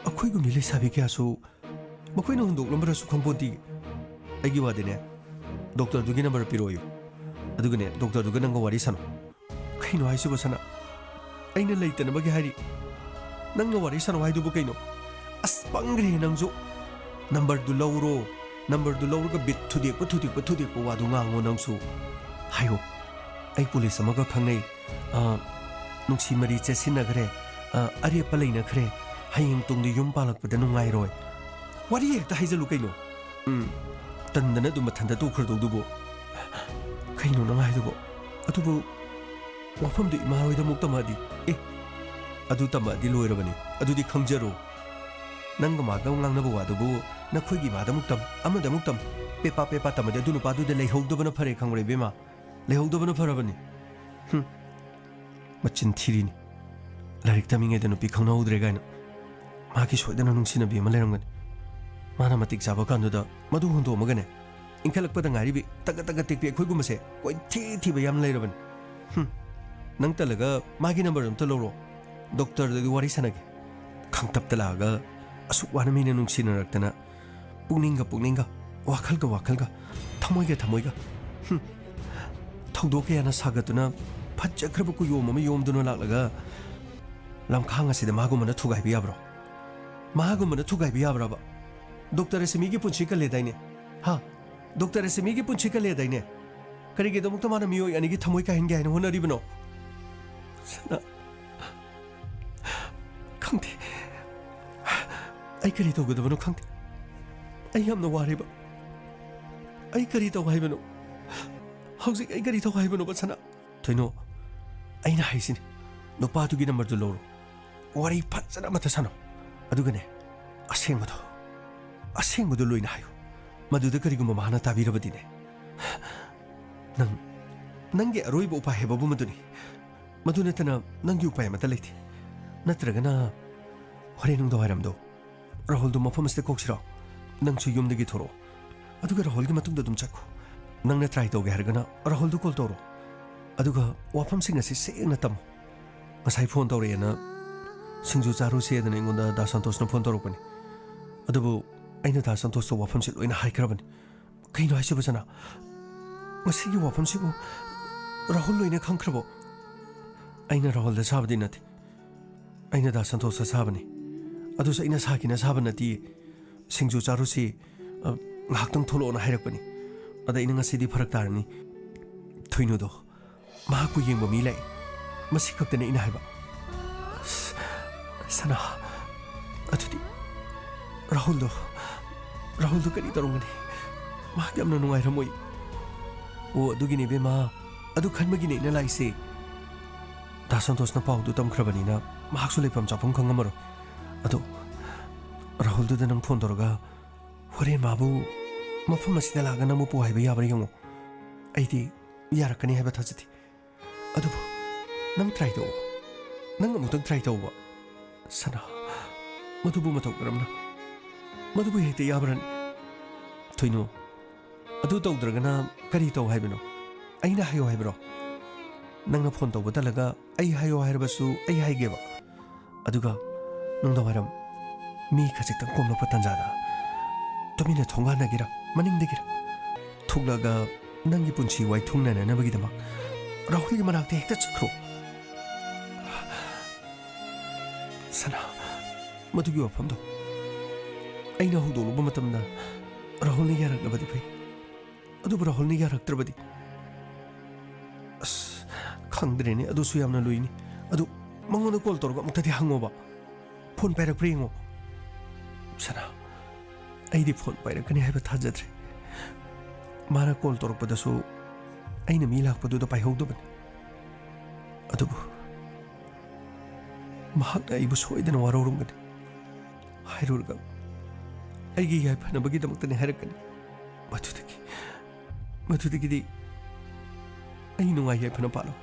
ꯑꯩꯈꯣꯏꯒꯨꯝꯕꯤ ꯂꯩꯁꯥꯕꯤ ꯀꯌꯥꯁꯨ ꯃꯈꯣꯏꯅ ꯍꯨꯟꯗꯣꯛꯂꯝꯕ꯭ꯔꯁꯨ ꯈꯪꯄꯣꯟꯇꯦ꯫ ꯑꯩꯒꯤ ꯋꯥꯗꯤꯅꯦ, ꯗꯣꯛꯇꯔꯗꯨꯒꯤ ꯅꯝꯕꯔ ꯄꯤꯔꯛꯑꯣꯌꯨ, ꯑꯗꯨꯒꯅꯦ, ꯗꯣꯛꯇꯔꯗꯨꯒ ꯅꯪꯒ ꯋꯥꯔꯤ ꯁꯥꯟꯅꯧ꯫ ꯀꯩꯅꯣ ꯍꯥꯏꯁꯤꯕꯣ, ꯁꯅꯥ? ꯑꯩꯅ ꯂꯩꯇꯅꯕꯒꯤ ꯍꯥꯏꯔꯤ? ꯅꯪꯅ ꯋꯥꯔꯤ ꯁꯥꯟꯅꯧ ꯍꯥꯏꯗꯨꯕꯨ ꯀꯩꯅꯣ? ꯑꯁ, ꯄꯪꯒ꯭ꯔꯦ ꯅꯪꯁꯨ꯫ ꯅꯝꯕꯔꯗꯨ ꯂꯧꯔꯣ꯫ ꯅꯝꯕꯔꯗꯨ ꯂꯧꯔꯒ ꯕꯤꯠ ꯊꯨꯗꯦꯛꯄ, ꯊꯨꯗꯦꯛꯄ, ꯊꯨꯗꯦꯛꯄ ꯋꯥꯗꯨ ꯉꯥꯡꯉꯣ ꯅꯪꯁꯨ꯫ ꯍꯥꯏꯌꯣ, "ꯑꯩ ꯄꯨꯂꯤꯁ ꯑꯃꯒ ꯈꯪꯅꯩ꯫ ꯑ, ꯅꯨꯡꯁꯤ ꯃꯔꯤ ꯆꯦꯠꯁꯤꯟꯅꯈ꯭ꯔꯦ꯫ ꯑ, ꯑꯔꯦꯞꯄ ꯂꯩꯅꯈ꯭ꯔꯦ꯫ ꯍꯌꯦꯡ ꯇꯨꯡꯗ ꯌꯨꯝ ꯄꯥꯜꯂꯛꯄꯗ ꯅꯨꯡꯉꯥꯏꯔꯣꯏ"꯫ ꯋꯥꯔꯤ ꯍꯦꯛꯇ ꯍꯥꯏꯖꯜꯂꯨ ꯀꯩꯅꯣ꯫ ꯎꯝ, ꯇꯟꯗꯅ ꯑꯗꯨꯝ ꯃꯊꯟꯇ ꯇꯣꯛꯈ꯭ꯔꯗꯧꯗꯨꯕꯨ꯫ ꯀꯩꯅꯣ ꯅꯪ ꯍꯥꯏꯗꯨꯕꯣ? ꯑꯗꯨꯕꯨ ꯋꯥꯐꯝꯗꯨ ꯏꯃꯥ ꯍꯣꯏꯗ ꯑꯃꯨꯛ ꯇꯝꯃꯛꯑꯗꯤ? ꯑꯦ, ꯑꯗꯨ ꯇꯝꯃꯛꯑꯗꯤ ꯂꯣꯏꯔꯕꯅꯤ꯫ ꯑꯗꯨꯗꯤ ꯈꯪꯖꯔꯣ꯫ ꯅꯪꯒ ꯃꯥꯒ ꯉꯥꯡꯅꯕ ꯋꯥꯗꯨꯕꯨ ꯅꯈꯣꯏꯒꯤ ꯏꯃꯥꯗ ꯑꯃꯨꯛ ꯇꯝ, ꯑꯃꯗ ꯑꯃꯨꯛ ꯇꯝ, ꯄꯦꯄꯥ ꯄꯦꯄꯥ ꯇꯝꯃꯗꯤ ꯑꯗꯨ ꯅꯨꯄꯥꯗꯨꯗ ꯂꯩꯍꯧꯗꯕꯅ ꯐꯔꯦ, ꯈꯪꯕ꯭ꯔꯥ ꯏꯕꯦꯝꯃ? ꯂꯩꯍꯧꯗꯕꯅ ꯐꯔꯕꯅꯤ꯫ ꯍꯨꯝ꯫ ꯃꯆꯤꯟ ꯊꯤꯔꯤꯅꯤ꯫ ꯂꯥꯏꯔꯤꯛ ꯇꯝꯃꯤꯉꯩꯗ ꯅꯨꯄꯤ ꯈꯪꯅꯍꯧꯗ꯭ꯔꯦ ꯀꯥꯏꯅ꯫ ꯃꯥꯒꯤ ꯁꯣꯏꯗꯅ ꯅꯨꯡꯁꯤꯅꯕꯤ ꯑꯃ ꯂꯩꯔꯝꯒꯅꯤ꯫ ꯃꯥꯅ ꯃꯇꯤꯛ ꯆꯥꯕ ꯀꯥꯟꯗꯨꯗ ꯃꯗꯨ ꯍꯨꯟꯗꯣꯛꯑꯝꯃꯒꯅꯦ, ꯏꯟꯈꯠꯂꯛꯄꯗ ꯉꯥꯏꯔꯤꯕꯤ ꯇꯒꯠ ꯇꯒꯠ ꯇꯦꯛꯄꯤ ꯑꯩꯈꯣꯏꯒꯨꯝꯕꯁꯦ ꯀꯣꯏꯊꯤ ꯊꯤꯕ ꯌꯥꯝ ꯂꯩꯔꯕꯅꯤ꯫ ꯍꯨꯝ꯫ ꯅꯪ ꯇꯜꯂꯒ ꯃꯥꯒꯤ ꯅꯝꯕꯔ ꯑꯝꯇ ꯂꯧꯔꯣ꯫ ꯗꯣꯛꯇꯔꯗꯒꯤ ꯋꯥꯔꯤ ꯁꯥꯟꯅꯒꯦ꯫ ꯈꯪꯇꯞꯇ ꯂꯥꯛꯑꯒ ꯑꯁꯨꯛ ꯋꯥꯅ ꯃꯤꯅ ꯅꯨꯡꯁꯤꯅꯔꯛꯇꯅ ꯄꯨꯛꯅꯤꯡꯒ ꯄꯨꯛꯅꯤꯡꯒ, ꯋꯥꯈꯜꯒ ꯋꯥꯈꯜꯒ, ꯊꯃꯣꯏꯒ ꯊꯃꯣꯏꯒ꯫ ꯍꯨꯝ꯫ ꯊꯧꯗꯣꯛ ꯀꯌꯥꯅ ꯁꯥꯒꯠꯇꯨꯅ ꯐꯖꯈ꯭ꯔꯕ ꯀꯨꯌꯣꯝ ꯑꯃ ꯌꯣꯝꯗꯨꯅ ꯂꯥꯛꯂꯒ ꯂꯝꯈꯥꯡ ꯑꯁꯤꯗ ꯃꯥꯒꯨꯝꯕꯅ ꯊꯨꯒꯥꯏꯕ ꯌꯥꯕ꯭ꯔꯣ? ꯃꯥꯒꯨꯝꯕꯅ ꯊꯨꯒꯥꯏꯕ ꯌꯥꯕ꯭ꯔꯕ? ꯗꯣꯛꯇꯔ ꯑꯁꯤ ꯃꯤꯒꯤ ꯄꯨꯟꯁꯤ ꯀꯜꯂꯦꯗꯥꯏꯅꯦ? ꯍꯥ? ꯗꯣꯛꯇꯔ ꯑꯁꯤ ꯃꯤꯒꯤ ꯄꯨꯟꯁꯤ ꯀꯜꯂꯦꯗꯥꯏꯅꯦ? ꯀꯔꯤꯒꯤꯗꯃꯛꯇ ꯃꯥꯅ ꯃꯤꯑꯣꯏ ꯑꯅꯤꯒꯤ ꯊꯃꯣꯏ ꯀꯥꯏꯍꯟꯒꯦ ꯍꯥꯏꯅ ꯍꯣꯠꯅꯔꯤꯕꯅꯣ? ꯁꯅꯥ, ꯈꯪꯗꯦ꯫ ꯑꯩ ꯀꯔꯤ ꯇꯧꯒꯗꯕꯅꯣ ꯈꯪꯗꯦ꯫ ꯑꯩ ꯌꯥꯝꯅ ꯋꯥꯔꯦꯕ꯫ ꯑꯩ ꯀꯔꯤ ꯇꯧ ꯍꯥꯏꯕꯅꯣ? ꯍꯧꯖꯤꯛ ꯑꯩ ꯀꯔꯤ ꯇꯧ ꯍꯥꯏꯕꯅꯣꯕ, ꯁꯅꯥ? ꯊꯣꯏꯅꯣ, ꯑꯩꯅ ꯍꯥꯏꯁꯤꯅꯤ, ꯅꯨꯄꯥꯗꯨꯒꯤ ꯅꯝꯕꯔꯗꯨ ꯂꯧꯔꯣ꯫ ꯋꯥꯔꯤ ꯐꯖꯅ ꯑꯃꯇ ꯁꯥꯟꯅꯧ꯫ ꯑꯗꯨꯒꯅꯦ, ꯑꯁꯦꯡꯕꯗꯣ, ꯑꯁꯦꯡꯕꯗꯣ ꯂꯣꯏꯅ ꯍꯥꯏꯌꯨ꯫ ꯃꯗꯨꯗ ꯀꯔꯤꯒꯨꯝꯕ ꯃꯍꯥꯛꯅ ꯇꯥꯕꯤꯔꯕꯗꯤꯅꯦ? ꯅꯪ, ꯅꯪꯒꯤ ꯑꯔꯣꯏꯕ ꯎꯄꯥꯏ ꯍꯥꯏꯕꯕꯨ ꯃꯗꯨꯅꯤ꯫ ꯃꯗꯨ ꯅꯠꯇꯅ ꯅꯪꯒꯤ ꯎꯄꯥꯏ ꯑꯃꯠꯇ ꯂꯩꯇꯦ꯫ ꯅꯠꯇ꯭ꯔꯒꯅ ꯍꯣꯔꯦꯟ ꯅꯨꯡꯗꯥꯡꯋꯥꯏꯔꯝꯗꯣ ꯔꯥꯍꯨꯜꯗꯣ ꯃꯐꯝ ꯑꯁꯤꯗ ꯀꯧꯁꯤꯔꯣ? ꯅꯪꯁꯨ ꯌꯨꯝꯗꯒꯤ ꯊꯣꯔꯛꯑꯣ, ꯑꯗꯨꯒ ꯔꯥꯍꯨꯜꯒꯤ ꯃꯇꯨꯡꯗ ꯑꯗꯨꯝ ꯆꯠꯈꯣ꯫ ꯅꯪꯅ ꯇ꯭ꯔꯥꯏ ꯇꯧꯒꯦ ꯍꯥꯏꯔꯒꯅ ꯔꯥꯍꯨꯜꯗꯣ ꯀꯣꯜ ꯇꯧꯔꯣ, ꯑꯗꯨꯒ ꯋꯥꯐꯝꯁꯤꯡ ꯑꯁꯤ ꯁꯦꯡꯅ ꯇꯝꯃꯨ꯫ ꯉꯁꯥꯏ ꯐꯣꯟ ꯇꯧꯔꯛꯑꯦꯅ ꯁꯤꯡꯖꯨ ꯆꯥꯔꯨꯁꯦꯗꯅ ꯑꯩꯉꯣꯟꯗ ꯗꯥ ꯁꯟꯇꯣꯁꯅ ꯐꯣꯟ ꯇꯧꯔꯛꯄꯅꯤ꯫ ꯑꯗꯨꯕꯨ ꯑꯩꯅ ꯗꯥ ꯁꯟꯇꯣꯁꯇ ꯋꯥꯐꯝꯁꯤ ꯂꯣꯏꯅ ꯍꯥꯏꯈ꯭ꯔꯕꯅꯤ꯫ ꯀꯩꯅꯣ ꯍꯥꯏꯁꯤꯕꯨ, ꯁꯅꯥ? ꯉꯁꯤꯒꯤ ꯋꯥꯐꯝꯁꯤꯕꯨ ꯔꯥꯍꯨꯜ ꯂꯣꯏꯅ ꯈꯪꯈ꯭ꯔꯕꯣ? ꯑꯩꯅ ꯔꯥꯍꯨꯜꯗ ꯁꯥꯕꯗꯤ ꯅꯠꯇꯦ, ꯑꯩꯅ ꯗꯥ ꯁꯟꯇꯣꯁꯇ ꯁꯥꯕꯅꯤ꯫ ꯑꯗꯨꯁꯨ ꯑꯩꯅ ꯁꯥꯈꯤꯅ ꯁꯥꯕ ꯅꯠꯇꯦ꯫ ꯁꯤꯡꯖꯨ ꯆꯥꯔꯨꯁꯤ, ꯑ, ꯉꯥꯏꯍꯥꯛꯇꯪ ꯊꯣꯛꯂꯛꯑꯣꯅ ꯍꯥꯏꯔꯛꯄꯅꯤ꯫ ꯑꯗ ꯑꯩꯅ ꯉꯁꯤꯗꯤ ꯐꯔꯛ ꯇꯥꯔꯅꯤ꯫ ꯊꯣꯏꯅꯨꯗꯣ ꯃꯍꯥꯛꯄꯨ ꯌꯦꯡꯕ ꯃꯤ ꯂꯥꯛꯏ꯫ ꯃꯁꯤ ꯈꯛꯇꯅꯤ ꯑꯩꯅ ꯍꯥꯏꯕ꯫ ꯑꯁ, ꯁꯅꯥ, ꯑꯗꯨꯗꯤ ꯔꯥꯍꯨꯜꯗꯣ, ꯔꯥꯍꯨꯜꯗꯣ ꯀꯔꯤ ꯇꯧꯔꯝꯒꯅꯤ? ꯃꯍꯥꯛ ꯌꯥꯝꯅ ꯅꯨꯡꯉꯥꯏꯔꯝꯃꯣꯏ꯫ ꯑꯣ, ꯑꯗꯨꯒꯤꯅꯦ ꯏꯕꯦꯝꯃ, ꯑꯗꯨ ꯈꯟꯕꯒꯤꯅꯦ ꯑꯩꯅ ꯂꯥꯛꯏꯁꯦ꯫ ꯗꯥ ꯁꯟꯇꯣꯁꯅ ꯄꯥꯎꯗꯨ ꯇꯝꯈ꯭ꯔꯕꯅꯤꯅ ꯃꯍꯥꯛꯁꯨ ꯂꯩꯐꯝ ꯆꯥꯐꯝ ꯈꯪꯉꯝꯃꯔꯣꯏ꯫ ꯑꯗꯣ ꯔꯥꯍꯨꯜꯗꯨꯗ ꯅꯪ ꯐꯣꯟ ꯇꯧꯔꯒ ꯍꯣꯔꯦꯟ ꯃꯥꯕꯨ ꯃꯐꯝ ꯑꯁꯤꯗ ꯂꯥꯛꯑꯒ ꯅꯪꯕꯨ ꯄꯨ ꯍꯥꯏꯕ ꯌꯥꯕ꯭ꯔꯥ ꯌꯦꯡꯉꯣ꯫ ꯑꯩꯗꯤ ꯌꯥꯔꯛꯀꯅꯤ ꯍꯥꯏꯕ ꯊꯥꯖꯗꯦ꯫ ꯑꯗꯨꯕꯨ ꯅꯪ ꯇ꯭ꯔꯥꯏ ꯇꯧ꯫ ꯅꯪ ꯑꯃꯨꯛꯇꯪ ꯇ꯭ꯔꯥꯏ ꯇꯧꯕ꯫ ꯁꯅꯥ, ꯃꯗꯨꯕꯨ ꯃꯇꯧ ꯀꯔꯝꯅ? ꯃꯗꯨꯕꯨ ꯍꯦꯛꯇ ꯌꯥꯕ꯭ꯔꯅꯦ? ꯊꯣꯏꯅꯨ, ꯑꯗꯨ ꯇꯧꯗ꯭ꯔꯒꯅ ꯀꯔꯤ ꯇꯧ ꯍꯥꯏꯕꯅꯣ? ꯑꯩꯅ ꯍꯥꯏꯌꯣ ꯍꯥꯏꯕ꯭ꯔꯣ? ꯅꯪꯅ ꯐꯣꯟ ꯇꯧꯕ ꯇꯜꯂꯒ ꯑꯩ ꯍꯥꯏꯌꯣ ꯍꯥꯏꯔꯕꯁꯨ ꯑꯩ ꯍꯥꯏꯒꯦꯕ꯫ ꯑꯗꯨꯒ ꯅꯨꯡꯗꯥꯡꯋꯥꯏꯔꯝ ꯃꯤ ꯈꯖꯤꯛꯇꯪ ꯀꯣꯝꯂꯛꯄ ꯇꯥꯟꯖꯥꯗ ꯇꯨꯃꯤꯟꯅ ꯊꯣꯡꯒꯥꯟꯗꯒꯤꯔ ꯃꯅꯤꯡꯗꯒꯤꯔ ꯊꯣꯛꯂꯛꯑꯒ ꯅꯪꯒꯤ ꯄꯨꯟꯁꯤ ꯋꯥꯏꯊꯨꯡꯅꯅꯅꯕꯒꯤꯗꯃꯛ ꯔꯥꯍꯨꯜꯒꯤ ꯃꯅꯥꯛꯇ ꯍꯦꯛꯇ ꯆꯠꯈ꯭ꯔꯣ꯫ ꯁꯅꯥ, ꯃꯗꯨꯒꯤ ꯋꯥꯐꯝꯗꯣ ꯑꯩꯅ ꯍꯧꯗꯣꯛꯂꯨꯕ ꯃꯇꯝꯗ ꯔꯥꯍꯨꯜꯅ ꯌꯥꯔꯛꯂꯕꯗꯤ ꯐꯩ꯫ ꯑꯗꯨꯕꯨ ꯔꯥꯍꯨꯜꯅ ꯌꯥꯔꯛꯇ꯭ꯔꯕꯗꯤ? ꯑꯁ, ꯈꯪꯗ꯭ꯔꯦꯅꯦ, ꯑꯗꯨꯁꯨ ꯌꯥꯝꯅ ꯂꯨꯏꯅꯤ꯫ ꯑꯗꯨ ꯃꯉꯣꯟꯗ ꯀꯣꯜ ꯇꯧꯔꯒ ꯑꯃꯨꯛꯇꯗꯤ ꯍꯪꯉꯣꯕ꯫ ꯐꯣꯟ ꯄꯥꯏꯔꯛꯄ꯭ꯔꯥ ꯌꯦꯡꯉꯣ꯫ ꯁꯅꯥ, ꯑꯩꯗꯤ ꯐꯣꯟ ꯄꯥꯏꯔꯛꯀꯅꯤ ꯍꯥꯏꯕ ꯊꯥꯖꯗ꯭ꯔꯦ꯫ ꯃꯥꯅ ꯀꯣꯜ ꯇꯧꯔꯛꯄꯗꯁꯨ ꯑꯩꯅ ꯃꯤ ꯂꯥꯛꯄꯗꯨꯗ ꯄꯥꯏꯍꯧꯗꯕꯅꯤ꯫ ꯑꯗꯨꯕꯨ ꯃꯍꯥꯛꯅ ꯑꯩꯕꯨ ꯁꯣꯏꯗꯅ ꯋꯥꯔꯧꯔꯝꯒꯅꯤ꯫ ꯍꯥꯏꯔꯨꯔꯒ ꯑꯩꯒꯤ ꯌꯥꯏꯐꯅꯕꯒꯤꯗꯃꯛꯇꯅꯤ ꯍꯥꯏꯔꯛꯀꯅꯤ꯫ ꯃꯗꯨꯗꯒꯤ, ꯃꯗꯨꯗꯒꯤꯗꯤ ꯑꯩ ꯅꯨꯡꯉꯥꯏ ꯌꯥꯏꯐꯅ ꯄꯥꯜꯂꯣ꯫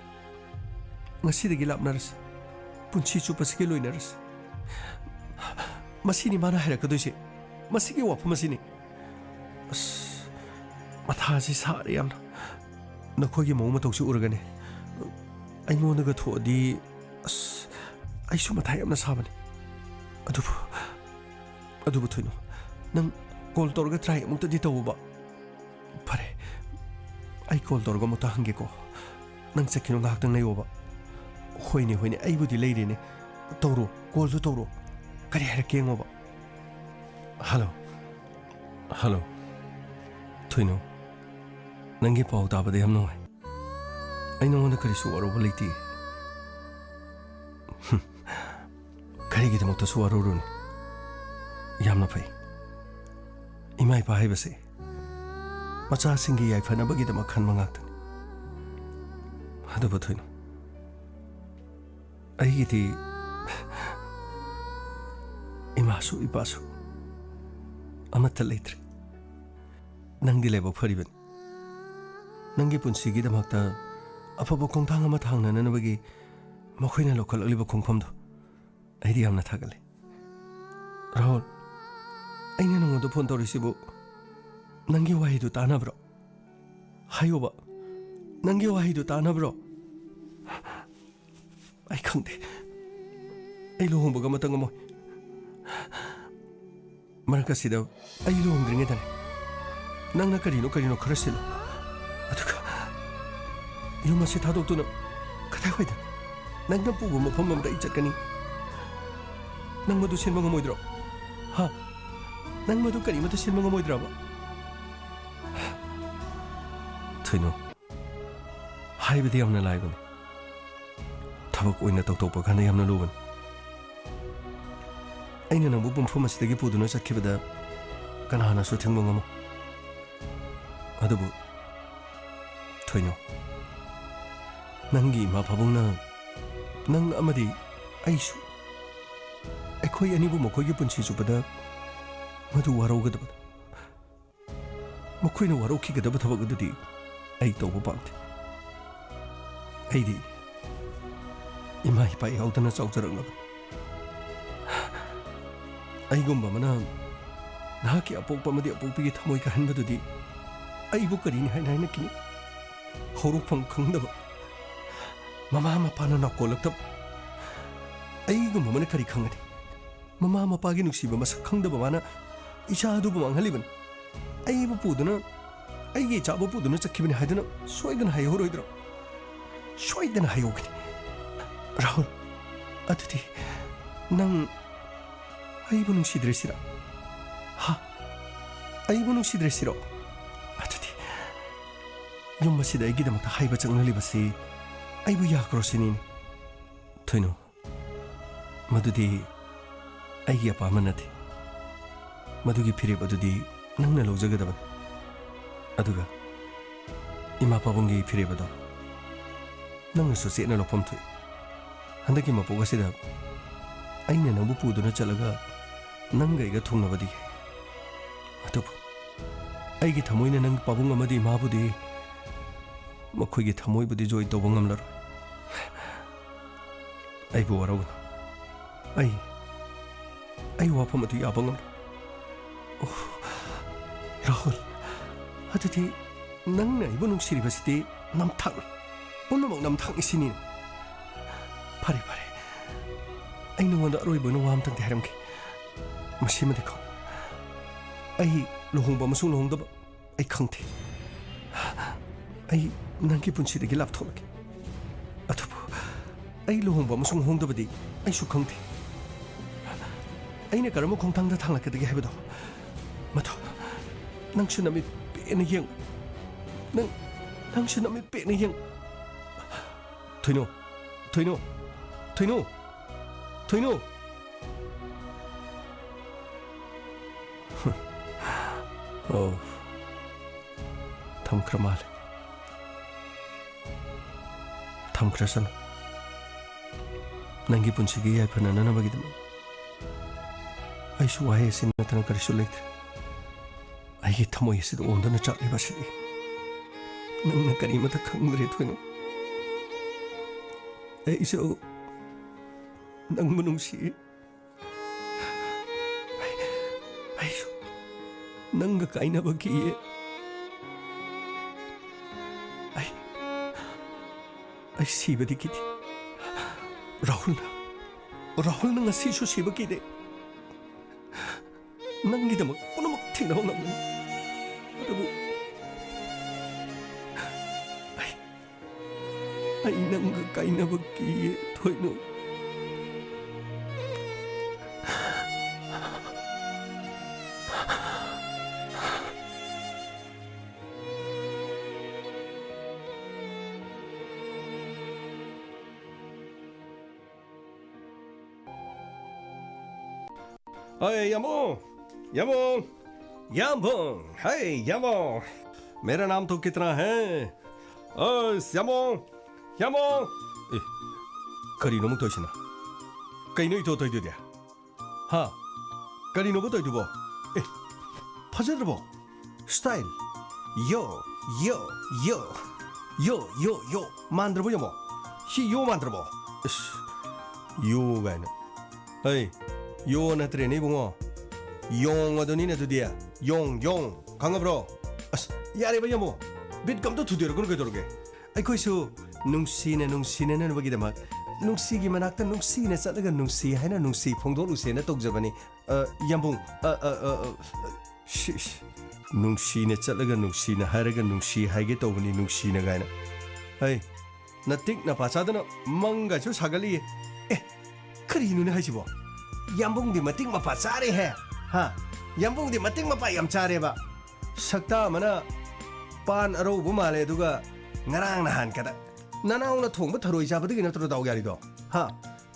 ꯉꯁꯤꯗꯒꯤ ꯂꯥꯞꯅꯔꯁꯤ꯫ ꯄꯨꯟꯁꯤ ꯆꯨꯞꯄꯁꯤꯒꯤ ꯂꯣꯏꯅꯔꯁꯤ꯫ ꯃꯁꯤꯅꯤ ꯃꯥꯅ ꯍꯥꯏꯔꯛꯀꯗꯣꯏꯁꯦ꯫ ꯃꯁꯤꯒꯤ ꯋꯥꯐꯝ ꯑꯁꯤꯅꯤ꯫ ꯑꯁ, ꯃꯊꯥꯁꯤ ꯁꯥꯔꯦ ꯌꯥꯝꯅ꯫ ꯅꯈꯣꯏꯒꯤ ꯃꯑꯣꯡ ꯃꯇꯧꯁꯤ ꯎꯔꯒꯅꯦ, ꯑꯩꯉꯣꯟꯗꯒ ꯊꯣꯛꯑꯗꯤ, ꯑꯁ, ꯑꯩꯁꯨ ꯃꯊꯥ ꯌꯥꯝꯅ ꯁꯥꯕꯅꯤ꯫ ꯑꯗꯨꯕꯨ, ꯑꯗꯨꯕꯨ ꯊꯣꯏꯅꯣ, ꯅꯪ ꯀꯣꯜ ꯇꯧꯔꯒ ꯇ꯭ꯔꯥꯏ ꯑꯃꯨꯛꯇꯗꯤ ꯇꯧꯋꯣꯕ꯫ ꯐꯔꯦ, ꯑꯩ ꯀꯣꯜ ꯇꯧꯔꯒ ꯑꯃꯨꯛꯇ ꯍꯪꯒꯦꯀꯣ꯫ ꯅꯪ ꯆꯠꯈꯤꯅꯨ, ꯉꯥꯏꯍꯥꯛꯇꯪ ꯂꯩꯌꯣꯕ꯫ ꯍꯣꯏꯅꯦ, ꯍꯣꯏꯅꯦ, ꯑꯩꯕꯨꯗꯤ ꯂꯩꯔꯦꯅꯦ꯫ ꯇꯧꯔꯣ, ꯀꯣꯜꯁꯨ ꯇꯧꯔꯣ꯫ ꯀꯔꯤ ꯍꯥꯏꯔꯛꯀꯦ ꯌꯦꯡꯉꯣꯕ꯫ ꯍꯜꯂꯣ꯫ ꯍꯜꯂꯣ꯫ ꯊꯣꯏꯅꯣ, ꯅꯪꯒꯤ ꯄꯥꯎ ꯇꯥꯕꯗ ꯌꯥꯝ ꯅꯨꯡꯉꯥꯏ꯫ ꯑꯩ ꯅꯉꯣꯟꯗ ꯀꯔꯤꯁꯨ ꯋꯥꯔꯧꯕ ꯂꯩꯇꯦ꯫ ꯍꯨꯝ, ꯀꯔꯤꯒꯤꯗꯃꯛꯇꯁꯨ ꯋꯥꯔꯧꯔꯨꯅꯤ? ꯌꯥꯝꯅ ꯐꯩ꯫ ꯏꯃꯥ ꯏꯄꯥ ꯍꯥꯏꯕꯁꯦ ꯃꯆꯥꯁꯤꯡꯒꯤ ꯌꯥꯏꯐꯅꯕꯒꯤꯗꯃꯛ ꯈꯟꯕ ꯉꯥꯛꯇꯅꯤ꯫ ꯑꯗꯨꯕꯨ ꯊꯣꯏꯅꯣ, ꯑꯩꯒꯤꯗꯤ ꯏꯃꯥꯁꯨ ꯏꯄꯥꯁꯨ ꯑꯃꯠꯇ ꯂꯩꯇ꯭ꯔꯦ꯫ ꯅꯪꯗꯤ ꯂꯥꯏꯕꯛ ꯐꯔꯤꯕꯅꯤ꯫ ꯅꯪꯒꯤ ꯄꯨꯟꯁꯤꯒꯤꯗꯃꯛꯇ ꯑꯐꯕ ꯈꯣꯡꯊꯥꯡ ꯑꯃ ꯊꯥꯡꯅꯅꯕꯒꯤ ꯃꯈꯣꯏꯅ ꯂꯧꯈꯠꯂꯛꯂꯤꯕ ꯈꯣꯡꯐꯝꯗꯣ ꯑꯩꯗꯤ ꯌꯥꯝꯅ ꯊꯥꯒꯠꯂꯤ꯫ ꯔꯥꯍꯨꯜ, ꯑꯩꯅ ꯅꯉꯣꯟꯗ ꯐꯣꯟ ꯇꯧꯔꯤꯁꯤꯕꯨ ꯅꯪꯒꯤ ꯋꯥꯍꯩꯗꯨ ꯇꯥꯅꯕ꯭ꯔꯣ? ꯍꯥꯏꯌꯣꯕ, ꯅꯪꯒꯤ ꯋꯥꯍꯩꯗꯨ ꯇꯥꯅꯕ꯭ꯔꯣ? ꯑꯩ ꯈꯪꯗꯦ꯫ ꯑꯩ ꯂꯨꯍꯣꯡꯕꯒ ꯑꯃꯇ ꯉꯝꯃꯣꯏ꯫ ꯃꯔꯛ ꯑꯁꯤꯗ ꯑꯩ ꯂꯨꯍꯣꯡꯗ꯭ꯔꯤꯉꯩꯗꯅꯦ, ꯅꯪꯅ ꯀꯔꯤꯅꯣ ꯀꯔꯤꯅꯣ ꯈꯔ ꯁꯤꯜꯂꯨ꯫ ꯑꯗꯨꯒ ꯌꯨꯝ ꯑꯁꯤ ꯊꯥꯗꯣꯛꯇꯨꯅ ꯀꯗꯥꯏꯋꯥꯏꯗ? ꯅꯪꯅ ꯄꯨꯕ ꯃꯐꯝ ꯑꯃꯗ ꯑꯩ ꯆꯠꯀꯅꯤ꯫ ꯅꯪ ꯃꯗꯨ ꯁꯤꯟꯕ ꯉꯝꯃꯣꯏꯗ꯭ꯔꯣ? ꯍꯥ? ꯅꯪ ꯃꯗꯨ ꯀꯔꯤꯃꯠꯇ ꯁꯤꯟꯕ ꯉꯝꯃꯣꯏꯗ꯭ꯔꯕ? ꯊꯣꯏꯅꯣ, ꯍꯥꯏꯕꯗꯤ ꯌꯥꯝꯅ ꯂꯥꯏꯕꯅꯤ, ꯊꯕꯛ ꯑꯣꯏꯅ ꯇꯧꯊꯣꯛꯄ ꯀꯥꯟꯗ ꯌꯥꯝꯅ ꯂꯨꯕꯅꯤ꯫ ꯑꯩꯅ ꯅꯪꯕꯨ ꯄꯨꯡꯐꯝ ꯑꯁꯤꯗꯒꯤ ꯄꯨꯗꯨꯅ ꯆꯠꯈꯤꯕꯗ ꯀꯅꯥꯅꯁꯨ ꯊꯤꯡꯕ ꯉꯝꯃꯣꯏ꯫ ꯑꯗꯨꯕꯨ ꯊꯣꯏꯅꯣ, ꯅꯪꯒꯤ ꯏꯃꯥ ꯄꯥꯕꯨꯡꯅ ꯅꯪ ꯑꯃꯗꯤ ꯑꯩꯁꯨ, ꯑꯩꯈꯣꯏ ꯑꯅꯤꯕꯨ ꯃꯈꯣꯏꯒꯤ ꯄꯨꯟꯁꯤ ꯆꯨꯞꯄꯗ ꯃꯗꯨ ꯋꯥꯔꯧꯒꯗꯕꯗ ꯃꯈꯣꯏꯅ ꯋꯥꯔꯧꯈꯤꯒꯗꯕ ꯊꯕꯛ ꯑꯗꯨꯗꯤ ꯑꯩ ꯇꯧꯕ ꯄꯥꯝꯗꯦ꯫ ꯑꯩꯗꯤ ꯏꯃꯥ ꯏꯄꯥ ꯌꯥꯎꯗꯅ ꯆꯥꯎꯖꯔꯛꯂꯕꯅꯤ꯫ ꯑꯩꯒꯨꯝꯕ ꯑꯃꯅ ꯅꯍꯥꯛꯀꯤ ꯑꯄꯣꯛꯄ ꯑꯃꯗꯤ ꯑꯄꯣꯛꯄꯤꯒꯤ ꯊꯃꯣꯏ ꯀꯥꯏꯍꯟꯕꯗꯨꯗꯤ ꯑꯩꯕꯨ ꯀꯔꯤꯅꯤ ꯍꯥꯏꯅ ꯍꯥꯏꯅꯈꯤꯅꯤ? ꯍꯧꯔꯛꯐꯝ ꯈꯪꯗꯕ, ꯃꯃꯥ ꯃꯄꯥꯅ ꯅꯥꯀꯣꯜꯂꯛꯇꯕ ꯑꯩꯒꯨꯝꯕ ꯑꯃꯅ ꯀꯔꯤ ꯈꯪꯒꯅꯤ? ꯃꯃꯥ ꯃꯄꯥꯒꯤ ꯅꯨꯡꯁꯤꯕ ꯃꯁꯛ ꯈꯪꯗꯕ ꯃꯥꯅ ꯏꯆꯥ ꯑꯗꯨꯕꯨ ꯃꯥꯡꯍꯜꯂꯤꯕꯅꯤ꯫ ꯑꯩꯕꯨ ꯄꯨꯗꯨꯅ, ꯑꯩꯒꯤ ꯏꯆꯥꯕꯨ ꯄꯨꯗꯨꯅ ꯆꯠꯈꯤꯕꯅꯤ ꯍꯥꯏꯗꯨꯅ ꯁꯣꯏꯗꯅ ꯍꯥꯏꯍꯧꯔꯣꯏꯗ꯭ꯔꯣ? ꯁꯣꯏꯗꯅ ꯍꯥꯏꯍꯧꯒꯅꯤ꯫ ꯔꯥꯍꯨꯜ, ꯑꯗꯨꯗꯤ ꯅꯪ ꯑꯩꯕꯨ ꯅꯨꯡꯁꯤꯗ꯭ꯔꯦ ꯁꯤꯔ? ꯍꯥ? ꯑꯩꯕꯨ ꯅꯨꯡꯁꯤꯗ꯭ꯔꯦ ꯁꯤꯔꯣ? ꯑꯗꯨꯗꯤ ꯌꯨꯝ ꯑꯁꯤꯗ ꯑꯩꯒꯤꯗꯃꯛꯇ ꯍꯥꯏꯕ ꯆꯪꯂꯛꯂꯤꯕꯁꯤ ꯑꯩꯕꯨ ꯌꯥꯈ꯭ꯔꯣ ꯁꯤꯅꯤꯅꯦ? ꯊꯣꯏꯅꯨ, ꯃꯗꯨꯗꯤ ꯑꯩꯒꯤ ꯑꯄꯥꯝꯕ ꯅꯠꯇꯦ꯫ ꯃꯗꯨꯒꯤ ꯐꯤꯔꯦꯞ ꯑꯗꯨꯗꯤ ꯅꯪꯅ ꯂꯧꯖꯒꯗꯕꯅꯤ꯫ ꯑꯗꯨꯒ ꯏꯃꯥ ꯄꯥꯕꯨꯡꯒꯤ ꯐꯤꯔꯦꯞ ꯑꯗꯣ ꯅꯪꯅꯁꯨ ꯆꯦꯠꯅ ꯂꯧꯐꯝ ꯊꯣꯛꯏ꯫ ꯍꯟꯗꯛꯀꯤ ꯃꯄꯣꯛ ꯑꯁꯤꯗ ꯑꯩꯅ ꯅꯪꯕꯨ ꯄꯨꯗꯨꯅ ꯆꯠꯂꯒ ꯅꯪꯒ ꯑꯩꯒ ꯊꯨꯡꯅꯕꯗꯤ ꯌꯥꯏ꯫ ꯑꯗꯨꯕꯨ ꯑꯩꯒꯤ ꯊꯃꯣꯏꯅ ꯅꯪ ꯄꯥꯕꯨꯡ ꯑꯃꯗꯤ ꯏꯃꯥꯕꯨꯗꯤ, ꯃꯈꯣꯏꯒꯤ ꯊꯃꯣꯏꯕꯨꯗꯤ ꯖꯣꯏ ꯇꯧꯕ ꯉꯝꯂꯔꯣꯏ꯫ ꯑꯩꯕꯨ ꯋꯥꯔꯧꯒꯅꯨ꯫ ꯑꯩ, ꯑꯩ ꯋꯥꯐꯝ ꯑꯗꯨ ꯌꯥꯕ ꯉꯝꯂꯣꯏ꯫ ꯑꯣ, ꯔꯥꯍꯨꯜ, ꯑꯗꯨꯗꯤ ꯅꯪꯅ ꯑꯩꯕꯨ ꯅꯨꯡꯁꯤꯔꯤꯕꯁꯤꯗꯤ ꯅꯝꯊꯥꯛꯅꯤ꯫ ꯄꯨꯝꯅꯃꯛ ꯅꯝꯊꯥꯛꯅꯤ ꯁꯤꯅꯤ꯫ ꯐꯔꯦ, ꯐꯔꯦ꯫ ꯑꯩ ꯅꯉꯣꯟꯗ ꯑꯔꯣꯏꯕ ꯑꯣꯏꯅ ꯋꯥ ꯑꯃꯇꯪꯗꯤ ꯍꯥꯏꯔꯝꯒꯦ꯫ ꯃꯁꯤꯃꯗꯤ ꯈꯪꯉꯨ꯫ ꯑꯩ ꯂꯨꯍꯣꯡꯕ ꯑꯃꯁꯨꯡ ꯂꯨꯍꯣꯡꯗꯕ ꯑꯩ ꯈꯪꯗꯦ꯫ ꯑꯩ ꯅꯪꯒꯤ ꯄꯨꯟꯁꯤꯗꯒꯤ ꯂꯥꯞꯊꯣꯛꯂꯒꯦ꯫ ꯑꯗꯨꯕꯨ ꯑꯩ ꯂꯨꯍꯣꯡꯕ ꯑꯃꯁꯨꯡ ꯍꯣꯡꯗꯕꯗꯤ ꯑꯩꯁꯨ ꯈꯪꯗꯦ꯫ ꯑꯩꯅ ꯀꯔꯝꯕ ꯈꯣꯡꯊꯥꯡꯗ ꯊꯥꯡꯂꯛꯀꯗꯒꯦ ꯍꯥꯏꯕꯗꯣ ꯃꯗꯨ ꯅꯪꯁꯨ ꯅꯃꯤꯠ ꯄꯦꯟꯅ ꯌꯦꯡ꯫ ꯅꯪ, ꯅꯪꯁꯨ ꯅꯃꯤꯠ ꯄꯦꯟꯅ ꯌꯦꯡ꯫ ꯊꯣꯏꯅꯣ, ꯊꯣꯏꯅꯣ, ꯊꯣꯏꯅꯣ, ꯊꯣꯏꯅꯣ꯫ ꯑꯣ, ꯊꯝꯈ꯭ꯔ ꯃꯥꯜꯂꯦ꯫ ꯊꯝꯈ꯭ꯔꯁꯅꯨ꯫ ꯅꯪꯒꯤ ꯄꯨꯟꯁꯤꯒꯤ ꯌꯥꯏꯐꯅꯅꯕꯒꯤꯗꯃꯛ ꯑꯩꯁꯨ ꯋꯥꯍꯩ ꯑꯁꯤ ꯅꯠꯇꯅ ꯀꯔꯤꯁꯨ ꯂꯩꯇ꯭ꯔꯦ꯫ ꯑꯩꯒꯤ ꯊꯃꯣꯏ ꯑꯁꯤꯗ ꯑꯣꯟꯗꯨꯅ ꯆꯥꯛꯂꯤꯕ ꯑꯁꯤꯗꯤ ꯅꯪꯅ ꯀꯔꯤꯃꯇ ꯈꯪꯗ꯭ꯔꯦ, ꯊꯣꯏꯅꯨ꯫ ꯑꯩꯁꯨ ꯅꯪꯕꯨ ꯅꯨꯡꯁꯤ꯫ ꯑꯩꯁꯨ ꯅꯪꯒ ꯀꯥꯏꯅꯕ ꯀꯤꯌꯦ꯫ ꯑꯩ, ꯑꯩ ꯁꯤꯕꯗꯤ ꯀꯤꯗꯦ꯫ ꯔꯥꯍꯨꯜꯅ, ꯔꯥꯍꯨꯜꯅ ꯉꯁꯤꯁꯨ ꯁꯤꯕ ꯀꯤꯗꯦ꯫ ꯅꯪꯒꯤꯗꯃꯛ ꯄꯨꯝꯅꯃꯛ ꯊꯦꯡꯅꯕ ꯉꯝꯒꯅꯤ꯫ ꯑꯗꯨꯕꯨ ꯑꯩ, ꯑꯩ ꯅꯪꯒ ꯀꯥꯏꯅꯕ ꯀꯤꯌꯦ, ꯊꯣꯏꯅꯨ꯫ अरे यामो, यामो, यामो, हे यामो, मेरा नाम तो कितना है? ओ यामो, यामो। ए, ꯀꯔꯤꯅꯣ ꯑꯃꯨꯛ ꯇꯧꯔꯤꯁꯤꯅ? ꯀꯩꯅꯣ ꯏꯇꯣ ꯇꯧꯗꯣꯏꯗꯤ? ꯍꯥ? ꯀꯔꯤꯅꯣꯕ ꯇꯧꯔꯤꯗꯨꯕꯣ? ꯑꯦ, ꯐꯖꯗ꯭ꯔꯕꯣ? ꯁ꯭ꯇꯥꯏꯜ꯫ ꯌꯣ, ꯌꯣ, ꯌꯣ꯫ ꯌꯣ, ꯌꯣ, ꯌꯣ꯫ ꯃꯥꯟꯗ꯭ꯔꯕꯣ ꯌꯦꯡꯉꯣ? ꯁꯤ ꯌꯣ ꯃꯥꯟꯗ꯭ꯔꯕꯣ? ꯏꯁ, ꯌꯣ ꯀꯥꯏꯅ꯫ ꯍꯩ, ꯌꯣ ꯅꯠꯇ꯭ꯔꯦꯅꯦ ꯏꯕꯨꯡꯉꯣ꯫ ꯌꯣꯡ ꯑꯗꯨꯅꯤꯅꯦ ꯑꯗꯨꯗꯤ꯫ ꯌꯣꯡ, ꯌꯣꯡ꯫ ꯈꯪꯉꯕ꯭ꯔꯣ? ꯑꯁ, ꯌꯥꯔꯦꯕ ꯌꯦꯡꯉꯣ꯫ ꯕꯤꯠꯀ ꯑꯝꯇ ꯊꯨꯗꯦꯔꯛꯀꯅꯨ ꯀꯩꯗꯧꯔꯒꯦ? ꯑꯩꯈꯣꯏꯁꯨ ꯅꯨꯡꯁꯤꯅ ꯅꯨꯡꯁꯤꯅꯅꯕꯒꯤꯗꯃꯛ ꯅꯨꯡꯁꯤꯒꯤ ꯃꯅꯥꯛꯇ ꯅꯨꯡꯁꯤꯅ ꯆꯠꯂꯒ ꯅꯨꯡꯁꯤ ꯍꯥꯏꯅ ꯅꯨꯡꯁꯤ ꯐꯣꯡꯗꯣꯛꯂꯨꯁꯦꯅ ꯇꯧꯖꯕꯅꯤ꯫ ꯑ, ꯌꯥꯝꯕꯨꯡ, ꯑ, ꯑ, ꯑ, ꯑ, ꯁꯤ, ꯁꯤ, ꯅꯨꯡꯁꯤꯅ ꯆꯠꯂꯒ ꯅꯨꯡꯁꯤꯅ ꯍꯥꯏꯔꯒ ꯅꯨꯡꯁꯤ ꯍꯥꯏꯒꯦ ꯇꯧꯕꯅꯤ, ꯅꯨꯡꯁꯤꯅ ꯀꯥꯏꯅ꯫ ꯍꯩ, ꯅꯇꯤꯛ ꯅꯄꯥ ꯆꯥꯗꯅ ꯃꯪꯒꯁꯨ ꯁꯥꯒꯠꯂꯤꯌꯦ꯫ ꯑꯦ, ꯀꯔꯤꯅꯣꯅꯦ ꯍꯥꯏꯁꯤꯕꯣ? ꯌꯥꯝꯕꯨꯡꯗꯤ ꯃꯇꯤꯛ ꯃꯄꯥ ꯆꯥꯔꯦꯍꯦ꯫ ꯍꯥ? ꯌꯥꯝꯕꯨꯡꯗꯤ ꯃꯇꯤꯛ ꯃꯄꯥ ꯌꯥꯝ ꯆꯥꯔꯦꯕ꯫ ꯁꯛꯇꯥ ꯑꯃꯅ ꯄꯥꯟ ꯑꯔꯧꯕ ꯃꯥꯜꯂꯦ, ꯑꯗꯨꯒ ꯉꯔꯥꯡ ꯅꯍꯥꯟ ꯀꯗ ꯅꯅꯥꯎꯅ ꯊꯣꯡꯕ ꯊꯔꯣꯏ ꯆꯥꯕꯗꯒꯤ ꯅꯠꯇ꯭ꯔꯣ ꯗꯥꯎ ꯌꯥꯔꯤꯗꯣ? ꯍꯥ?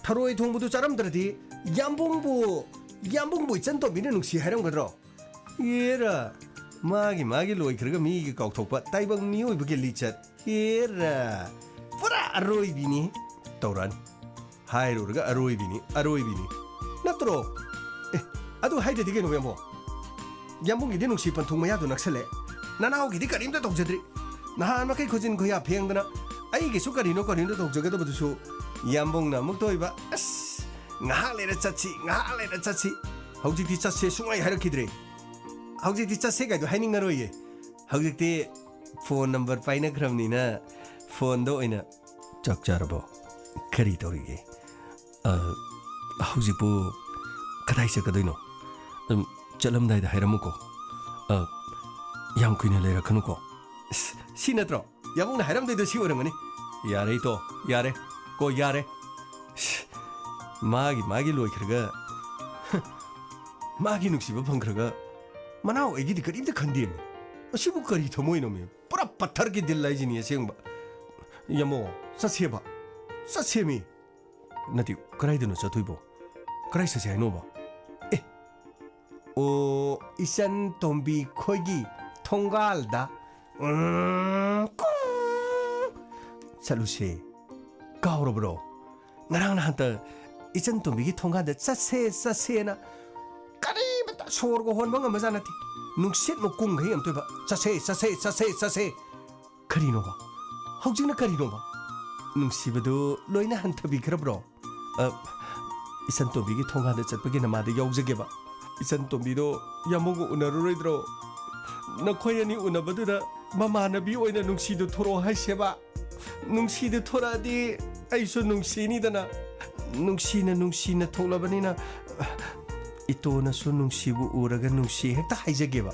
ꯊꯔꯣꯏ ꯊꯣꯡꯕꯗꯨ ꯆꯥꯔꯝꯗ꯭ꯔꯗꯤ ꯌꯥꯝꯕꯨꯡꯕꯨ, ꯌꯥꯝꯕꯨꯡꯕꯨ ꯏꯆꯟ ꯇꯣꯝꯕꯤꯅ ꯅꯨꯡꯁꯤ ꯍꯥꯏꯔꯝꯒꯗ꯭ꯔꯣ? ꯑꯦꯔꯥ, ꯃꯥꯒꯤ ꯃꯥꯒꯤ ꯂꯣꯏꯈ꯭ꯔꯒ ꯃꯤꯒꯤ ꯀꯥꯎꯊꯣꯛꯄ ꯇꯥꯏꯕꯪ ꯃꯤꯑꯣꯏꯕꯒꯤ ꯂꯤꯆꯠ꯫ ꯑꯦꯔꯥ, ꯄꯨꯔꯥ ꯑꯔꯣꯏꯕꯤꯅꯤ꯫ ꯇꯧꯔꯛꯑꯅꯤ꯫ ꯍꯥꯏꯔꯨꯔꯒ ꯑꯔꯣꯏꯕꯤꯅꯤ, ꯑꯔꯣꯏꯕꯤꯅꯤ꯫ ꯅꯠꯇ꯭ꯔꯣ? ꯑꯦ, ꯑꯗꯨ ꯍꯥꯏꯗ꯭ꯔꯗꯤ ꯀꯩꯅꯣ, ꯌꯥꯝꯕꯣ? ꯌꯥꯝꯕꯨꯡꯒꯤꯗꯤ ꯅꯨꯡꯁꯤ ꯄꯟꯊꯨꯡ ꯃꯌꯥꯗꯨ ꯅꯛꯁꯜꯂꯦ꯫ ꯅꯅꯥꯎꯒꯤꯗꯤ ꯀꯔꯤꯝꯇ ꯇꯧꯖꯗ꯭ꯔꯤ꯫ ꯅꯍꯥꯟ ꯃꯈꯩ ꯈꯨꯖꯤꯟ ꯈꯨꯌꯥ ꯐꯦꯡꯗꯅ ꯑꯩꯒꯤꯁꯨ ꯀꯔꯤꯅꯣ ꯀꯔꯤꯅꯣ ꯇꯧꯖꯒꯗꯕꯗꯨꯁꯨ ꯌꯥꯝꯕꯨꯡꯅ ꯑꯃꯨꯛꯇ ꯑꯣꯏꯕ꯫ ꯑꯁ, ꯉꯥꯏꯍꯥꯛ ꯂꯩꯔ ꯆꯠꯁꯤ, ꯉꯥꯏꯍꯥꯛ ꯂꯩꯔ ꯆꯠꯁꯤ꯫ ꯍꯧꯖꯤꯛꯇꯤ ꯆꯠꯁꯦ ꯁꯨꯡꯍꯥꯏ ꯍꯥꯏꯔꯛꯈꯤꯗ꯭ꯔꯦ꯫ ꯍꯧꯖꯤꯛꯇꯤ ꯆꯠꯁꯦ ꯀꯥꯏꯗꯣ ꯍꯥꯏꯅꯤꯡꯉꯔꯣꯏꯌꯦ꯫ ꯍꯧꯖꯤꯛꯇꯤ ꯐꯣꯟ ꯅꯝꯕꯔ ꯄꯥꯏꯅꯈ꯭ꯔꯕꯅꯤꯅ ꯐꯣꯟꯗ ꯑꯣꯏꯅ "ꯆꯥꯛ ꯆꯥꯔꯕꯣ? ꯀꯔꯤ ꯇꯧꯔꯤꯒꯦ? ꯑ, ꯍꯧꯖꯤꯛꯄꯨ ꯀꯗꯥꯏ ꯆꯠꯀꯗꯣꯏꯅꯣ? ꯎꯝ, ꯆꯠꯂꯝꯗꯥꯏꯗ ꯍꯥꯏꯔꯝꯃꯨꯀꯣ꯫ ꯑ, ꯌꯥꯝ ꯀꯨꯏꯅ ꯂꯩꯔꯛꯀꯅꯨꯀꯣ꯫" ꯑꯁ, ꯁꯤ ꯅꯠꯇ꯭ꯔꯣ? ꯌꯥꯕꯨꯡꯅ ꯍꯥꯏꯔꯝꯗꯣꯏꯗꯣ ꯁꯤ ꯑꯣꯏꯔꯝꯒꯅꯤ꯫ "ꯌꯥꯔꯦ ꯏꯇꯣ, ꯌꯥꯔꯦ꯫ ꯀꯣ, ꯌꯥꯔꯦ꯫ ꯑꯁ, ꯃꯥꯒꯤ, ꯃꯥꯒꯤ ꯂꯣꯏꯈ꯭ꯔꯒ, ꯃꯥꯒꯤ ꯅꯨꯡꯁꯤꯕ ꯐꯪꯈ꯭ꯔꯒ, ꯃꯅꯥꯎ ꯑꯩꯒꯤꯗꯤ ꯀꯔꯤꯝꯇ ꯈꯟꯗꯦꯃꯤ꯫ ꯑꯁꯤꯕꯨ ꯀꯔꯤ ꯊꯃꯣꯏꯅꯣꯃꯤ? ꯄꯨꯔꯥ ꯄꯠꯊꯔꯒꯤ ꯗꯤꯜ ꯍꯥꯏꯁꯤꯅꯤ ꯑꯁꯦꯡꯕ꯫" "ꯌꯥꯃꯣ, ꯆꯠꯁꯦꯕ꯫ ꯆꯠꯁꯦꯃꯤ꯫" "ꯅꯠꯇꯦ, ꯀꯗꯥꯏꯗꯅꯣ ꯆꯠꯇꯣꯏꯕꯣ? ꯀꯗꯥꯏ ꯆꯠꯁꯦ ꯍꯥꯏꯅꯣꯕ?" "ꯑꯦ, ꯑꯣ, ꯏꯆꯟ ꯇꯣꯝꯕꯤ ꯈꯣꯏꯒꯤ ꯊꯣꯡꯒꯥꯜꯗ꯫ ꯎꯝ, ꯀꯨ-, ꯆꯠꯂꯨꯁꯦ꯫ ꯀꯥꯎꯔꯕ꯭ꯔꯣ? ꯉꯔꯥꯡ ꯅꯍꯥꯟꯇ ꯏꯆꯟ ꯇꯣꯝꯕꯤꯒꯤ ꯊꯣꯡꯒꯥꯜꯗ ꯆꯠꯁꯦ, ꯆꯠꯁꯦꯅ ꯀꯔꯤꯃꯇ ꯁꯣꯔꯒ ꯍꯣꯟꯕ ꯉꯝꯕꯖꯥꯠ ꯅꯠꯇꯦ꯫ ꯅꯨꯡꯁꯤꯠ ꯃꯀꯨꯡꯈꯩ ꯑꯃ ꯇꯣꯏꯕ꯫ ꯆꯠꯁꯦ, ꯆꯠꯁꯦ, ꯆꯠꯁꯦ, ꯆꯠꯁꯦ꯫ ꯀꯔꯤꯅꯣꯕ? ꯍꯧꯖꯤꯛꯅ ꯀꯔꯤꯅꯣꯕ? ꯅꯨꯡꯁꯤꯕꯗꯨ ꯂꯣꯏꯅ ꯍꯟꯊꯕꯤꯈ꯭ꯔꯕ꯭ꯔꯣ?" "ꯑ, ꯏꯆꯟ ꯇꯣꯝꯕꯤꯒꯤ ꯊꯣꯡꯒꯥꯟꯗ ꯆꯠꯄꯒꯤ ꯅꯃꯥꯗ ꯌꯥꯎꯖꯒꯦꯕ꯫" "ꯏꯆꯟ ꯇꯣꯝꯕꯤꯗꯣ ꯌꯥꯝꯕꯒ ꯎꯅꯔꯨꯔꯣꯏꯗ꯭ꯔꯣ? ꯅꯈꯣꯏ ꯑꯅꯤ ꯎꯅꯕꯗꯨꯗ ꯃꯃꯥꯟꯅꯕꯤ ꯑꯣꯏꯅ ꯅꯨꯡꯁꯤꯗꯨ ꯊꯣꯔꯛꯑꯣ ꯍꯥꯏꯁꯦꯕ꯫ ꯅꯨꯡꯁꯤꯗꯨ ꯊꯣꯔꯛꯑꯗꯤ ꯑꯩꯁꯨ ꯅꯨꯡꯁꯤꯅꯤꯗꯅ꯫ ꯅꯨꯡꯁꯤꯅ ꯅꯨꯡꯁꯤꯅ ꯊꯣꯛꯂꯕꯅꯤꯅ ꯏꯇꯣꯅꯁꯨ ꯅꯨꯡꯁꯤꯕꯨ ꯎꯔꯒ ꯅꯨꯡꯁꯤ ꯍꯦꯛꯇ ꯍꯥꯏꯖꯒꯦꯕ꯫"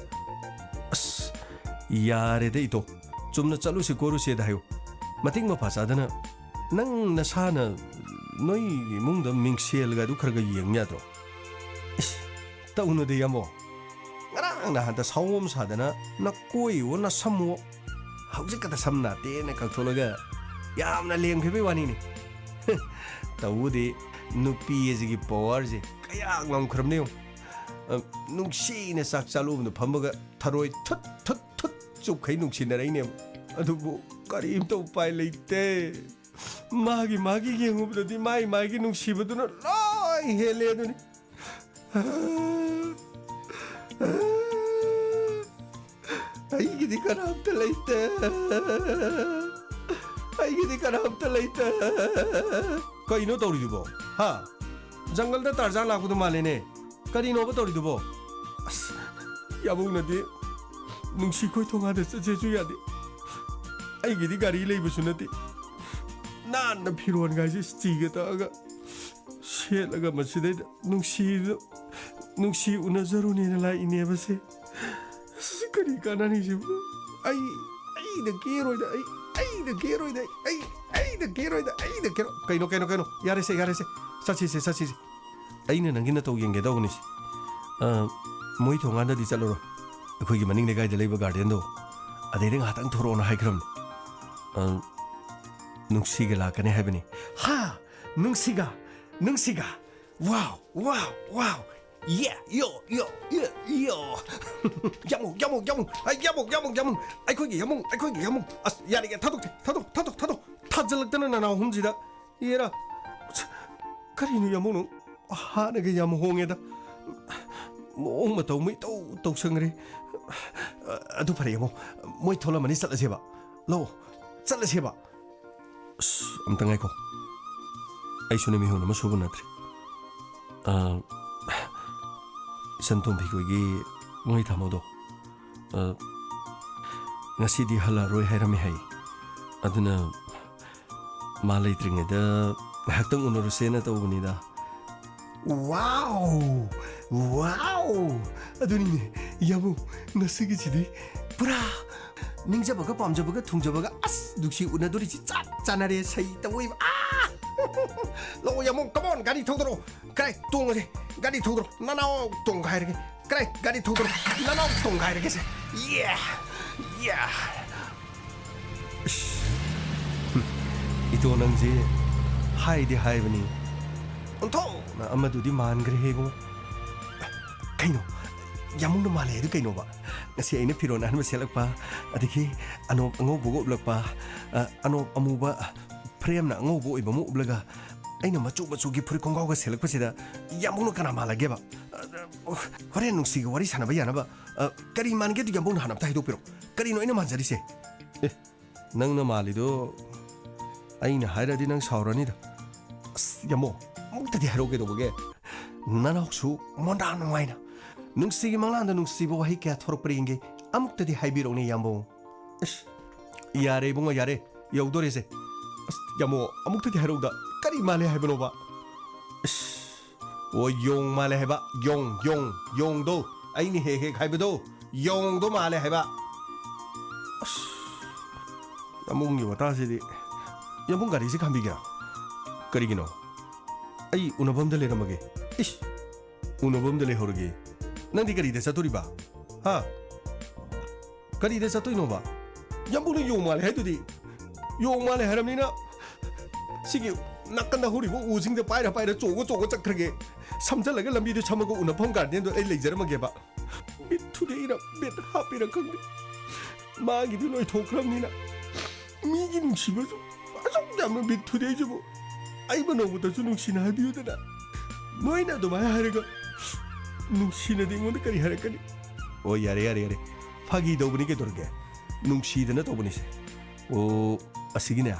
"ꯑꯁ, ꯌꯥꯔꯦꯗ ꯏꯇꯣ꯫ ꯆꯨꯝꯅ ꯆꯠꯂꯨꯁꯤ ꯈꯣꯠꯂꯨꯁꯦꯗ ꯍꯥꯏꯌꯨ꯫ ꯃꯇꯤꯛ ꯃꯄꯥ ꯆꯥꯗꯅ ꯅꯪ ꯅꯁꯥꯅ ꯅꯣꯏ ꯏꯃꯨꯡꯗ ꯃꯤꯡꯁꯦꯜꯒꯗꯨ ꯈꯔ ꯈꯔ ꯌꯦꯡ ꯌꯥꯗ꯭ꯔꯣ?" "ꯏꯁ, ꯇꯧꯅꯨꯗ ꯌꯥꯃꯣ꯫ ꯉꯔꯥꯡ ꯅꯍꯥꯟꯗ ꯁꯥꯎꯑꯣꯝ ꯁꯥꯗꯅ ꯅꯀꯣꯏꯋꯣ ꯅꯁꯝꯋꯣ ꯍꯧꯖꯤꯛ ꯈꯛꯇ ꯁꯝ ꯅꯥꯇꯦꯅ ꯀꯛꯊꯣꯛꯂꯒ ꯌꯥꯝꯅ ꯂꯦꯝꯈꯤꯕꯩ ꯋꯥꯅꯤꯅꯦ꯫" "ꯇꯧꯕꯨꯗꯤ ꯅꯨꯄꯤ ꯑꯁꯤꯒꯤ ꯄꯋꯥꯔꯁꯦ ꯀꯌꯥ ꯉꯝꯈ꯭ꯔꯕꯅꯦ ꯌꯦꯡꯉꯨ꯫ ꯑ, ꯅꯨꯡꯁꯤꯅ ꯆꯥꯛ ꯆꯥꯂꯨꯕꯗ ꯐꯝꯃꯒ ꯊꯔꯣꯏ ꯊꯨꯠ ꯊꯨꯠ ꯊꯨꯠ ꯆꯨꯞꯈꯩ ꯅꯨꯡꯁꯤꯅꯔꯛꯏꯅꯦꯕ꯫ ꯑꯗꯨꯕꯨ ꯀꯔꯤꯝꯇ ꯎꯄꯥꯏ ꯂꯩꯇꯦ꯫ ꯃꯥꯒꯤ ꯃꯥꯒꯤ ꯌꯦꯡꯉꯨꯕꯗꯗꯤ ꯃꯥꯒꯤ ꯃꯥꯒꯤ ꯅꯨꯡꯁꯤꯕꯗꯨꯅ ꯂꯣꯏ ꯍꯦꯜꯂꯦ ꯑꯗꯨꯅꯤ꯫" ꯑꯩꯒꯤꯗꯤ ꯀꯅꯥꯝꯇ ꯂꯩꯇꯦ꯫ ꯑꯩꯒꯤꯗꯤ ꯀꯅꯥꯝꯇ ꯂꯩꯇꯦ꯫ ꯀꯩꯅꯣ ꯇꯧꯔꯤꯗꯨꯕꯣ? ꯍꯥ? ꯖꯪꯒꯜꯗ ꯇꯥꯔꯖꯥꯟ ꯂꯥꯛꯄꯗꯣ ꯃꯥꯜꯂꯦꯅꯦ꯫ ꯀꯔꯤꯅꯣꯕ ꯇꯧꯔꯤꯗꯨꯕꯣ? ꯑꯁ, ꯌꯥꯕꯧꯅꯗꯤ ꯅꯨꯡꯁꯤ ꯈꯣꯏ ꯊꯣꯡꯒꯥꯟꯗ ꯆꯠꯁꯦꯁꯨ ꯌꯥꯗꯦ꯫ ꯑꯩꯒꯤꯗꯤ ꯒꯥꯔꯤ ꯂꯩꯕꯁꯨ ꯅꯠꯇꯦ꯫ ꯅꯥꯟꯅ ꯐꯤꯔꯣꯟꯒꯥꯏꯁꯦ ꯏꯁꯇꯤꯒ ꯇꯛꯑꯒ ꯁꯦꯠꯂꯒ ꯃꯁꯤꯗꯩꯗ ꯅꯨꯡꯁꯤꯗ, ꯅꯨꯡꯁꯤ ꯎꯅꯖꯔꯨꯅꯦꯅ ꯂꯥꯛꯏꯅꯦꯕꯁꯦ꯫ ꯑꯁ, ꯀꯔꯤ ꯀꯥꯟꯅꯅꯤ ꯁꯤꯕꯨ? ꯑꯩ, ꯑꯩꯗ ꯀꯦꯔꯣꯏꯗ, ꯑꯩ, ꯑꯩꯗ ꯀꯦꯔꯣꯏꯗ, ꯑꯩ, ꯑꯩꯗ ꯀꯦꯔꯣꯏꯗ, ꯑꯩꯗ ꯀꯦꯔꯣꯏ꯫ ꯀꯩꯅꯣ, ꯀꯩꯅꯣ, ꯀꯩꯅꯣ? ꯌꯥꯔꯦꯁꯦ, ꯌꯥꯔꯦꯁꯦ꯫ ꯆꯠꯁꯤꯁꯦ, ꯆꯠꯁꯤꯁꯦ꯫ ꯑꯩꯅ ꯅꯪꯒꯤ ꯅꯇꯧ ꯌꯦꯡꯒꯦ ꯇꯧꯕꯅꯤꯁꯦ꯫ ꯑ, ꯃꯣꯏ ꯊꯣꯡꯒꯥꯟꯗꯗꯤ ꯆꯠꯂꯔꯣꯏ꯫ ꯑꯩꯈꯣꯏꯒꯤ ꯃꯅꯤꯡ ꯂꯩꯀꯥꯏꯗ ꯂꯩꯕ ꯒꯥꯔꯗꯦꯟꯗꯣ, ꯑꯗꯩꯗ ꯉꯥꯏꯍꯥꯛꯇꯪ ꯊꯣꯔꯛꯑꯣꯅ ꯍꯥꯏꯈ꯭ꯔꯕꯅꯤ꯫ ꯑ, ꯅꯨꯡꯁꯤꯒ ꯂꯥꯛꯀꯅꯤ ꯍꯥꯏꯕꯅꯤ꯫ ꯍꯥ? ꯅꯨꯡꯁꯤꯒ? ꯅꯨꯡꯁꯤꯒ? Wow, wow, wow. Yeah, yo, yo, yeah, yo. ꯌꯥꯝꯃꯨ, ꯌꯥꯝꯃꯨ, ꯌꯥꯝꯃꯨ, ꯑꯩ ꯌꯥꯝꯃꯨ, ꯌꯥꯝꯃꯨ, ꯌꯥꯝꯃꯨ. ꯑꯩꯈꯣꯏꯒꯤ ꯌꯥꯝꯃꯨ, ꯑꯩꯈꯣꯏꯒꯤ ꯌꯥꯝꯃꯨ. ꯑꯁ, ꯌꯥꯔꯦ, ꯊꯥꯗꯣꯛꯇꯦ, ꯊꯥꯗꯣꯛ, ꯊꯥꯗꯣꯛ, ꯊꯥꯗꯣꯛ. ꯊꯥꯖꯤꯜꯂꯛꯇꯅ ꯅꯅꯥꯎ ꯑꯍꯨꯝꯁꯤꯗ꯫ ꯌꯦꯔꯥ, ꯀꯔꯤꯅꯣ ꯌꯥꯝꯃꯨ ꯅꯪ? ꯍꯥꯟꯅꯒ ꯌꯥꯝ ꯍꯣꯡꯉꯦꯗ꯫ ꯃꯑꯣꯡ ꯃꯇꯧ ꯃꯩꯇꯧ ꯇꯧꯁꯪꯈ꯭ꯔꯦ꯫ ꯑꯗꯨ ꯐꯔꯦ ꯌꯥꯝꯃꯨ, ꯃꯣꯏ ꯊꯣꯛꯂꯝꯃꯅꯤ, ꯆꯠꯂꯁꯦꯕ꯫ ꯂꯥꯛꯑꯣ, ꯆꯠꯂꯁꯦꯕ꯫ ꯑꯁ, ꯑꯝꯇ ꯉꯥꯏꯈꯣ꯫ ꯑꯩꯁꯨꯅꯦ ꯃꯤꯍꯨꯟ ꯑꯃ ꯁꯨꯕ ꯅꯠꯇ꯭ꯔꯤ꯫ ꯑ, ꯏꯆꯟ ꯇꯣꯝꯕꯤ ꯈꯣꯏꯒꯤ ꯃꯣꯏ ꯊꯝꯃꯣꯗꯣ, ꯑ, ꯉꯁꯤꯗꯤ ꯍꯜꯂꯛꯑꯔꯣꯏ ꯍꯥꯏꯔꯝꯃꯦ ꯍꯥꯏ꯫ ꯑꯗꯨꯅ ꯃꯥ ꯂꯩꯇ꯭ꯔꯤꯉꯩꯗ ꯉꯥꯏꯍꯥꯛꯇꯪ ꯎꯅꯔꯨꯁꯦꯅ ꯇꯧꯕꯅꯤꯗ꯫ Wow! Wow! ꯑꯗꯨꯅꯤꯅꯦ, ꯌꯥꯝꯕꯨꯡ, ꯉꯁꯤꯒꯤꯁꯤꯗꯤ ꯄꯨꯔꯥ ꯅꯤꯡꯖꯕꯒ ꯄꯥꯝꯖꯕꯒ ꯊꯨꯡꯖꯕꯒ, ꯑꯁ, ꯅꯨꯡꯁꯤ ꯎꯅꯗꯣꯔꯤꯁꯤ ꯆꯞ ꯆꯥꯟꯅꯔꯦ, ꯁꯩ ꯇꯧꯏꯕ꯫ ꯑꯥ! ꯂꯥꯛꯑꯣ, ꯌꯥꯝꯕꯨꯡ, come on, ꯒꯥꯔꯤ ꯊꯧꯗꯣꯔꯛꯑꯣ꯫ ꯀꯥꯏ ꯇꯣꯡꯉꯁꯦ, ꯒꯥꯔꯤ ꯊꯧꯗꯣꯔꯛꯑꯣ, ꯅꯅꯥꯎ ꯇꯣꯡꯒꯥꯏꯔꯒꯦ꯫ ꯀꯔꯥꯏ ꯒꯥꯔꯤ ꯊꯧꯗꯣꯔꯣ? ꯅꯅꯥꯎ ꯇꯣꯡꯒꯥꯏꯔꯒꯦꯁꯦ꯫ ꯌꯦ! ꯌꯦ! ꯏꯁ! ꯍꯨꯝ, ꯏꯇꯣ ꯅꯪꯁꯦ ꯍꯥꯏꯗꯤ ꯍꯥꯏꯕꯅꯤ꯫ ꯑꯣꯟꯊꯣꯛꯅ ꯑꯃꯗꯨꯗꯤ ꯃꯥꯟꯈ꯭ꯔꯦꯍꯦ ꯏꯕꯨꯡꯉꯣ꯫ ꯀꯩꯅꯣ? ꯌꯥꯝꯕꯨꯡꯅ ꯃꯥꯜꯂꯦ ꯍꯥꯏꯗꯨ ꯀꯩꯅꯣꯕ? ꯉꯁꯤ ꯑꯩꯅ ꯐꯤꯔꯣꯜ ꯑꯍꯟꯕ ꯁꯦꯠꯂꯛꯄ, ꯑꯗꯒꯤ ꯑꯅꯣꯞ ꯑꯉꯧꯕꯒ ꯎꯞꯂꯛꯄ, ꯑ, ꯑꯅꯣꯞ ꯑꯃꯨꯕ ꯐ꯭ꯔꯦꯝꯅ ꯑꯉꯧꯕ ꯑꯣꯏꯕ ꯑꯃ ꯎꯞꯂꯒ ꯑꯩꯅ ꯃꯆꯨ ꯃꯆꯨꯒꯤ ꯐꯨꯔꯤꯠ ꯈꯣꯡꯒ꯭ꯔꯥꯎꯒ ꯁꯦꯠꯂꯛꯄꯁꯤꯗ ꯌꯥꯝꯕꯨꯡꯅ ꯀꯅꯥ ꯃꯥꯜꯂꯒꯦꯕ? ꯑ, ꯑ, ꯍꯣꯔꯦꯟ ꯅꯨꯡꯁꯤꯒ ꯋꯥꯔꯤ ꯁꯥꯟꯅꯕ ꯌꯥꯅꯕ, ꯑ, ꯀꯔꯤ ꯃꯥꯟꯒꯦꯗꯨ ꯌꯥꯝꯕꯨꯡꯅ ꯍꯥꯟꯅ ꯑꯝꯇ ꯍꯥꯏꯗꯣꯛꯄꯤꯔꯣ꯫ ꯀꯔꯤꯅꯣ ꯑꯩꯅ ꯃꯥꯟꯖꯔꯤꯁꯦ? ꯑꯦ, ꯅꯪꯅ ꯃꯥꯜꯂꯤꯗꯣ ꯑꯩꯅ ꯍꯥꯏꯔꯗꯤ ꯅꯪ ꯁꯥꯎꯔꯅꯤꯗ꯫ ꯑꯁ, ꯌꯥꯝꯕꯨꯡ, ꯑꯃꯨꯛꯇꯗꯤ ꯍꯥꯏꯔꯛꯑꯣ ꯀꯩꯗꯧꯕꯒꯦ? ꯅꯅꯥꯎꯁꯨ ꯃꯣꯟꯗꯥ ꯅꯨꯡꯉꯥꯏꯅ ꯅꯨꯡꯁꯤꯒꯤ ꯃꯪꯂꯥꯟꯗ ꯅꯨꯡꯁꯤꯕ ꯋꯥꯍꯩ ꯀꯌꯥ ꯊꯣꯔꯛꯄ꯭ꯔꯥ ꯌꯦꯡꯒꯦ꯫ ꯑꯃꯨꯛꯇꯗꯤ ꯍꯥꯏꯕꯤꯔꯛꯎꯅꯦ, ꯌꯥꯝꯕꯨꯡ꯫ ꯑꯁ, ꯌꯥꯔꯦ ꯏꯕꯨꯡꯉꯣ, ꯌꯥꯔꯦ꯫ ꯌꯧꯗꯣꯔꯦꯁꯦ꯫ ꯑꯁ, ꯌꯥꯝꯕꯨꯡ, ꯑꯃꯨꯛꯇꯗꯤ ꯍꯥꯏꯔꯛꯎꯗ꯫ ꯀꯔꯤ ꯃꯥꯜꯂꯦ ꯍꯥꯏꯕꯅꯣꯕ? ꯑꯁ, ꯑꯣ, ꯌꯣꯡ ꯃꯥꯜꯂꯦ ꯍꯥꯏꯕ꯫ ꯌꯣꯡ, ꯌꯣꯡ, ꯌꯣꯡꯗꯣ꯫ ꯑꯩꯅ ꯍꯦꯛ ꯍꯦꯛ ꯍꯥꯏꯕꯗꯣ, ꯌꯣꯡꯗꯣ ꯃꯥꯜꯂꯦ ꯍꯥꯏꯕ꯫ ꯑꯁ, ꯌꯥꯝꯕꯨꯡꯒꯤ ꯋꯥꯇꯥꯁꯤꯗꯤ꯫ ꯌꯥꯝꯕꯨꯡ, ꯒꯥꯔꯤꯁꯤ ꯈꯥꯝꯕꯤꯒꯦꯔꯥ? ꯀꯔꯤꯒꯤꯅꯣ? ꯑꯩ ꯎꯅꯐꯝꯗ ꯂꯩꯔꯝꯃꯒꯦ꯫ ꯏꯁ! ꯎꯅꯕꯝꯗ ꯂꯩꯍꯧꯔꯒꯦ꯫ ꯅꯪꯗꯤ ꯀꯔꯤꯗ ꯆꯠꯇꯣꯔꯤꯕ? ꯍꯥ? ꯀꯔꯤꯗ ꯆꯠꯇꯣꯏꯅꯣꯕ? ꯌꯥꯝꯕꯨꯡꯅ ꯌꯣꯡ ꯃꯥꯜꯂꯦ ꯍꯥꯏꯗꯨꯗꯤ꯫ ꯌꯣꯡ ꯃꯥꯜꯂꯦ ꯍꯥꯏꯔꯕꯅꯤꯅ ꯁꯤꯒꯤ ꯅꯥꯀꯟꯗ ꯍꯧꯔꯤꯕ ꯎꯁꯤꯡꯗ ꯄꯥꯏꯔ ꯄꯥꯏꯔ ꯆꯣꯡꯉ ꯆꯣꯡꯉ ꯆꯠꯈ꯭ꯔꯒꯦ꯫ ꯁꯝꯖꯜꯂꯒ ꯂꯝꯕꯤꯗꯨ ꯁꯝꯃꯒ ꯎꯅꯐꯝ ꯒꯥꯔꯗꯦꯟꯗꯣ ꯑꯩ ꯂꯩꯖꯔꯝꯃꯒꯦꯕ꯫ ꯕꯤꯠ ꯊꯨꯗꯦꯛꯏꯔ ꯕꯤꯠ ꯍꯥꯞꯄꯤꯔ ꯈꯪꯗꯦ꯫ ꯃꯥꯒꯤꯗꯤ ꯂꯣꯏꯊꯣꯛꯈ꯭ꯔꯕꯅꯤꯅ ꯃꯤꯒꯤ ꯅꯨꯡꯁꯤꯕꯁꯨ ꯑꯁꯨꯛ ꯌꯥꯝꯅ ꯕꯤꯠ ꯊꯨꯗꯦꯛꯏꯁꯤꯕꯨ꯫ ꯑꯩꯕꯨ ꯅꯣꯡꯃꯇꯁꯨ ꯅꯨꯡꯁꯤꯅ ꯍꯥꯏꯕꯤꯌꯨꯗꯅ꯫ ꯅꯣꯏꯅ ꯑꯗꯨꯃꯥꯏꯅ ꯍꯥꯏꯔꯒ ꯅꯨꯡꯁꯤꯅꯗꯤ ꯑꯩꯉꯣꯟꯗ ꯀꯔꯤ ꯍꯥꯏꯔꯛꯀꯅꯤ? ꯑꯣ, ꯌꯥꯔꯦ, ꯌꯥꯔꯦ, ꯌꯥꯔꯦ꯫ ꯐꯥꯒꯤ ꯇꯧꯕꯅꯤ ꯀꯩꯗꯧꯔꯒꯦ? ꯅꯨꯡꯁꯤꯗꯅ ꯇꯧꯕꯅꯤꯁꯦ꯫ ꯑꯣ, ꯑꯁꯤꯒꯤꯅꯦ,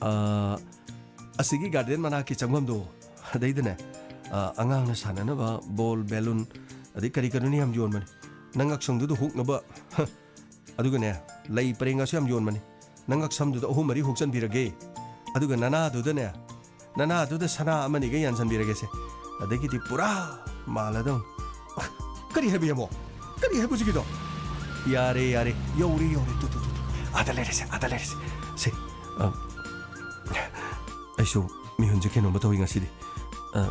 ꯑ, ꯑꯁꯤꯒꯤ ꯒꯥꯔꯗꯦꯟ ꯃꯅꯥꯛꯀꯤ ꯆꯪꯐꯝꯗꯣ, ꯑꯗꯩꯗꯅꯦ, ꯑ, ꯑꯉꯥꯡꯅ ꯁꯥꯟꯅꯅꯕ ꯕꯣꯜ, ꯕꯦꯂꯨꯟ, ꯑꯗꯩ ꯀꯔꯤ ꯀꯔꯤꯅꯣ ꯌꯥꯝ ꯌꯣꯟꯕꯅꯤ꯫ ꯅꯪ ꯉꯛꯁꯪꯗꯨꯗ ꯍꯨꯛꯅꯕ, ꯍ, ꯑꯗꯨꯒꯅꯦ, ꯂꯩ ꯄꯔꯦꯡꯒꯁꯨ ꯌꯥꯝ ꯌꯣꯟꯕꯅꯤ꯫ ꯅꯪ ꯉꯛꯁꯝꯗꯨꯗ ꯑꯍꯨꯝ ꯃꯔꯤ ꯍꯨꯛꯆꯟꯕꯤꯔꯒꯦ꯫ ꯑꯗꯨꯒ ꯅꯅꯥꯗꯨꯗꯅꯦ, ꯅꯅꯥꯗꯨꯗ ꯁꯅꯥ ꯑꯃꯅꯤꯒ ꯌꯥꯟꯁꯤꯟꯕꯤꯔꯒꯦꯁꯦ꯫ ꯑꯗꯒꯤꯗꯤ ꯄꯨꯔꯥ ꯃꯥꯜꯂꯗꯧꯅꯤ꯫ ꯀꯔꯤ ꯍꯥꯏꯕ, ꯌꯥꯃꯣ? ꯀꯔꯤ ꯍꯥꯏꯕ ꯍꯧꯖꯤꯛꯀꯤꯗꯣ? ꯌꯥꯔꯦ, ꯌꯥꯔꯦ꯫ ꯌꯧꯔꯦ, ꯌꯧꯔꯦ꯫ Two, two, two, two. ꯑꯥꯗ ꯂꯩꯔꯦꯁꯦ, ꯑꯥꯗ ꯂꯩꯔꯦꯁꯦ꯫ ꯁꯦ, ꯑ, ꯑꯩꯁꯨ ꯃꯤꯍꯨꯟꯁꯦ ꯀꯩꯅꯣꯝꯃ ꯇꯧꯏ ꯉꯁꯤꯗꯤ꯫ ꯑ,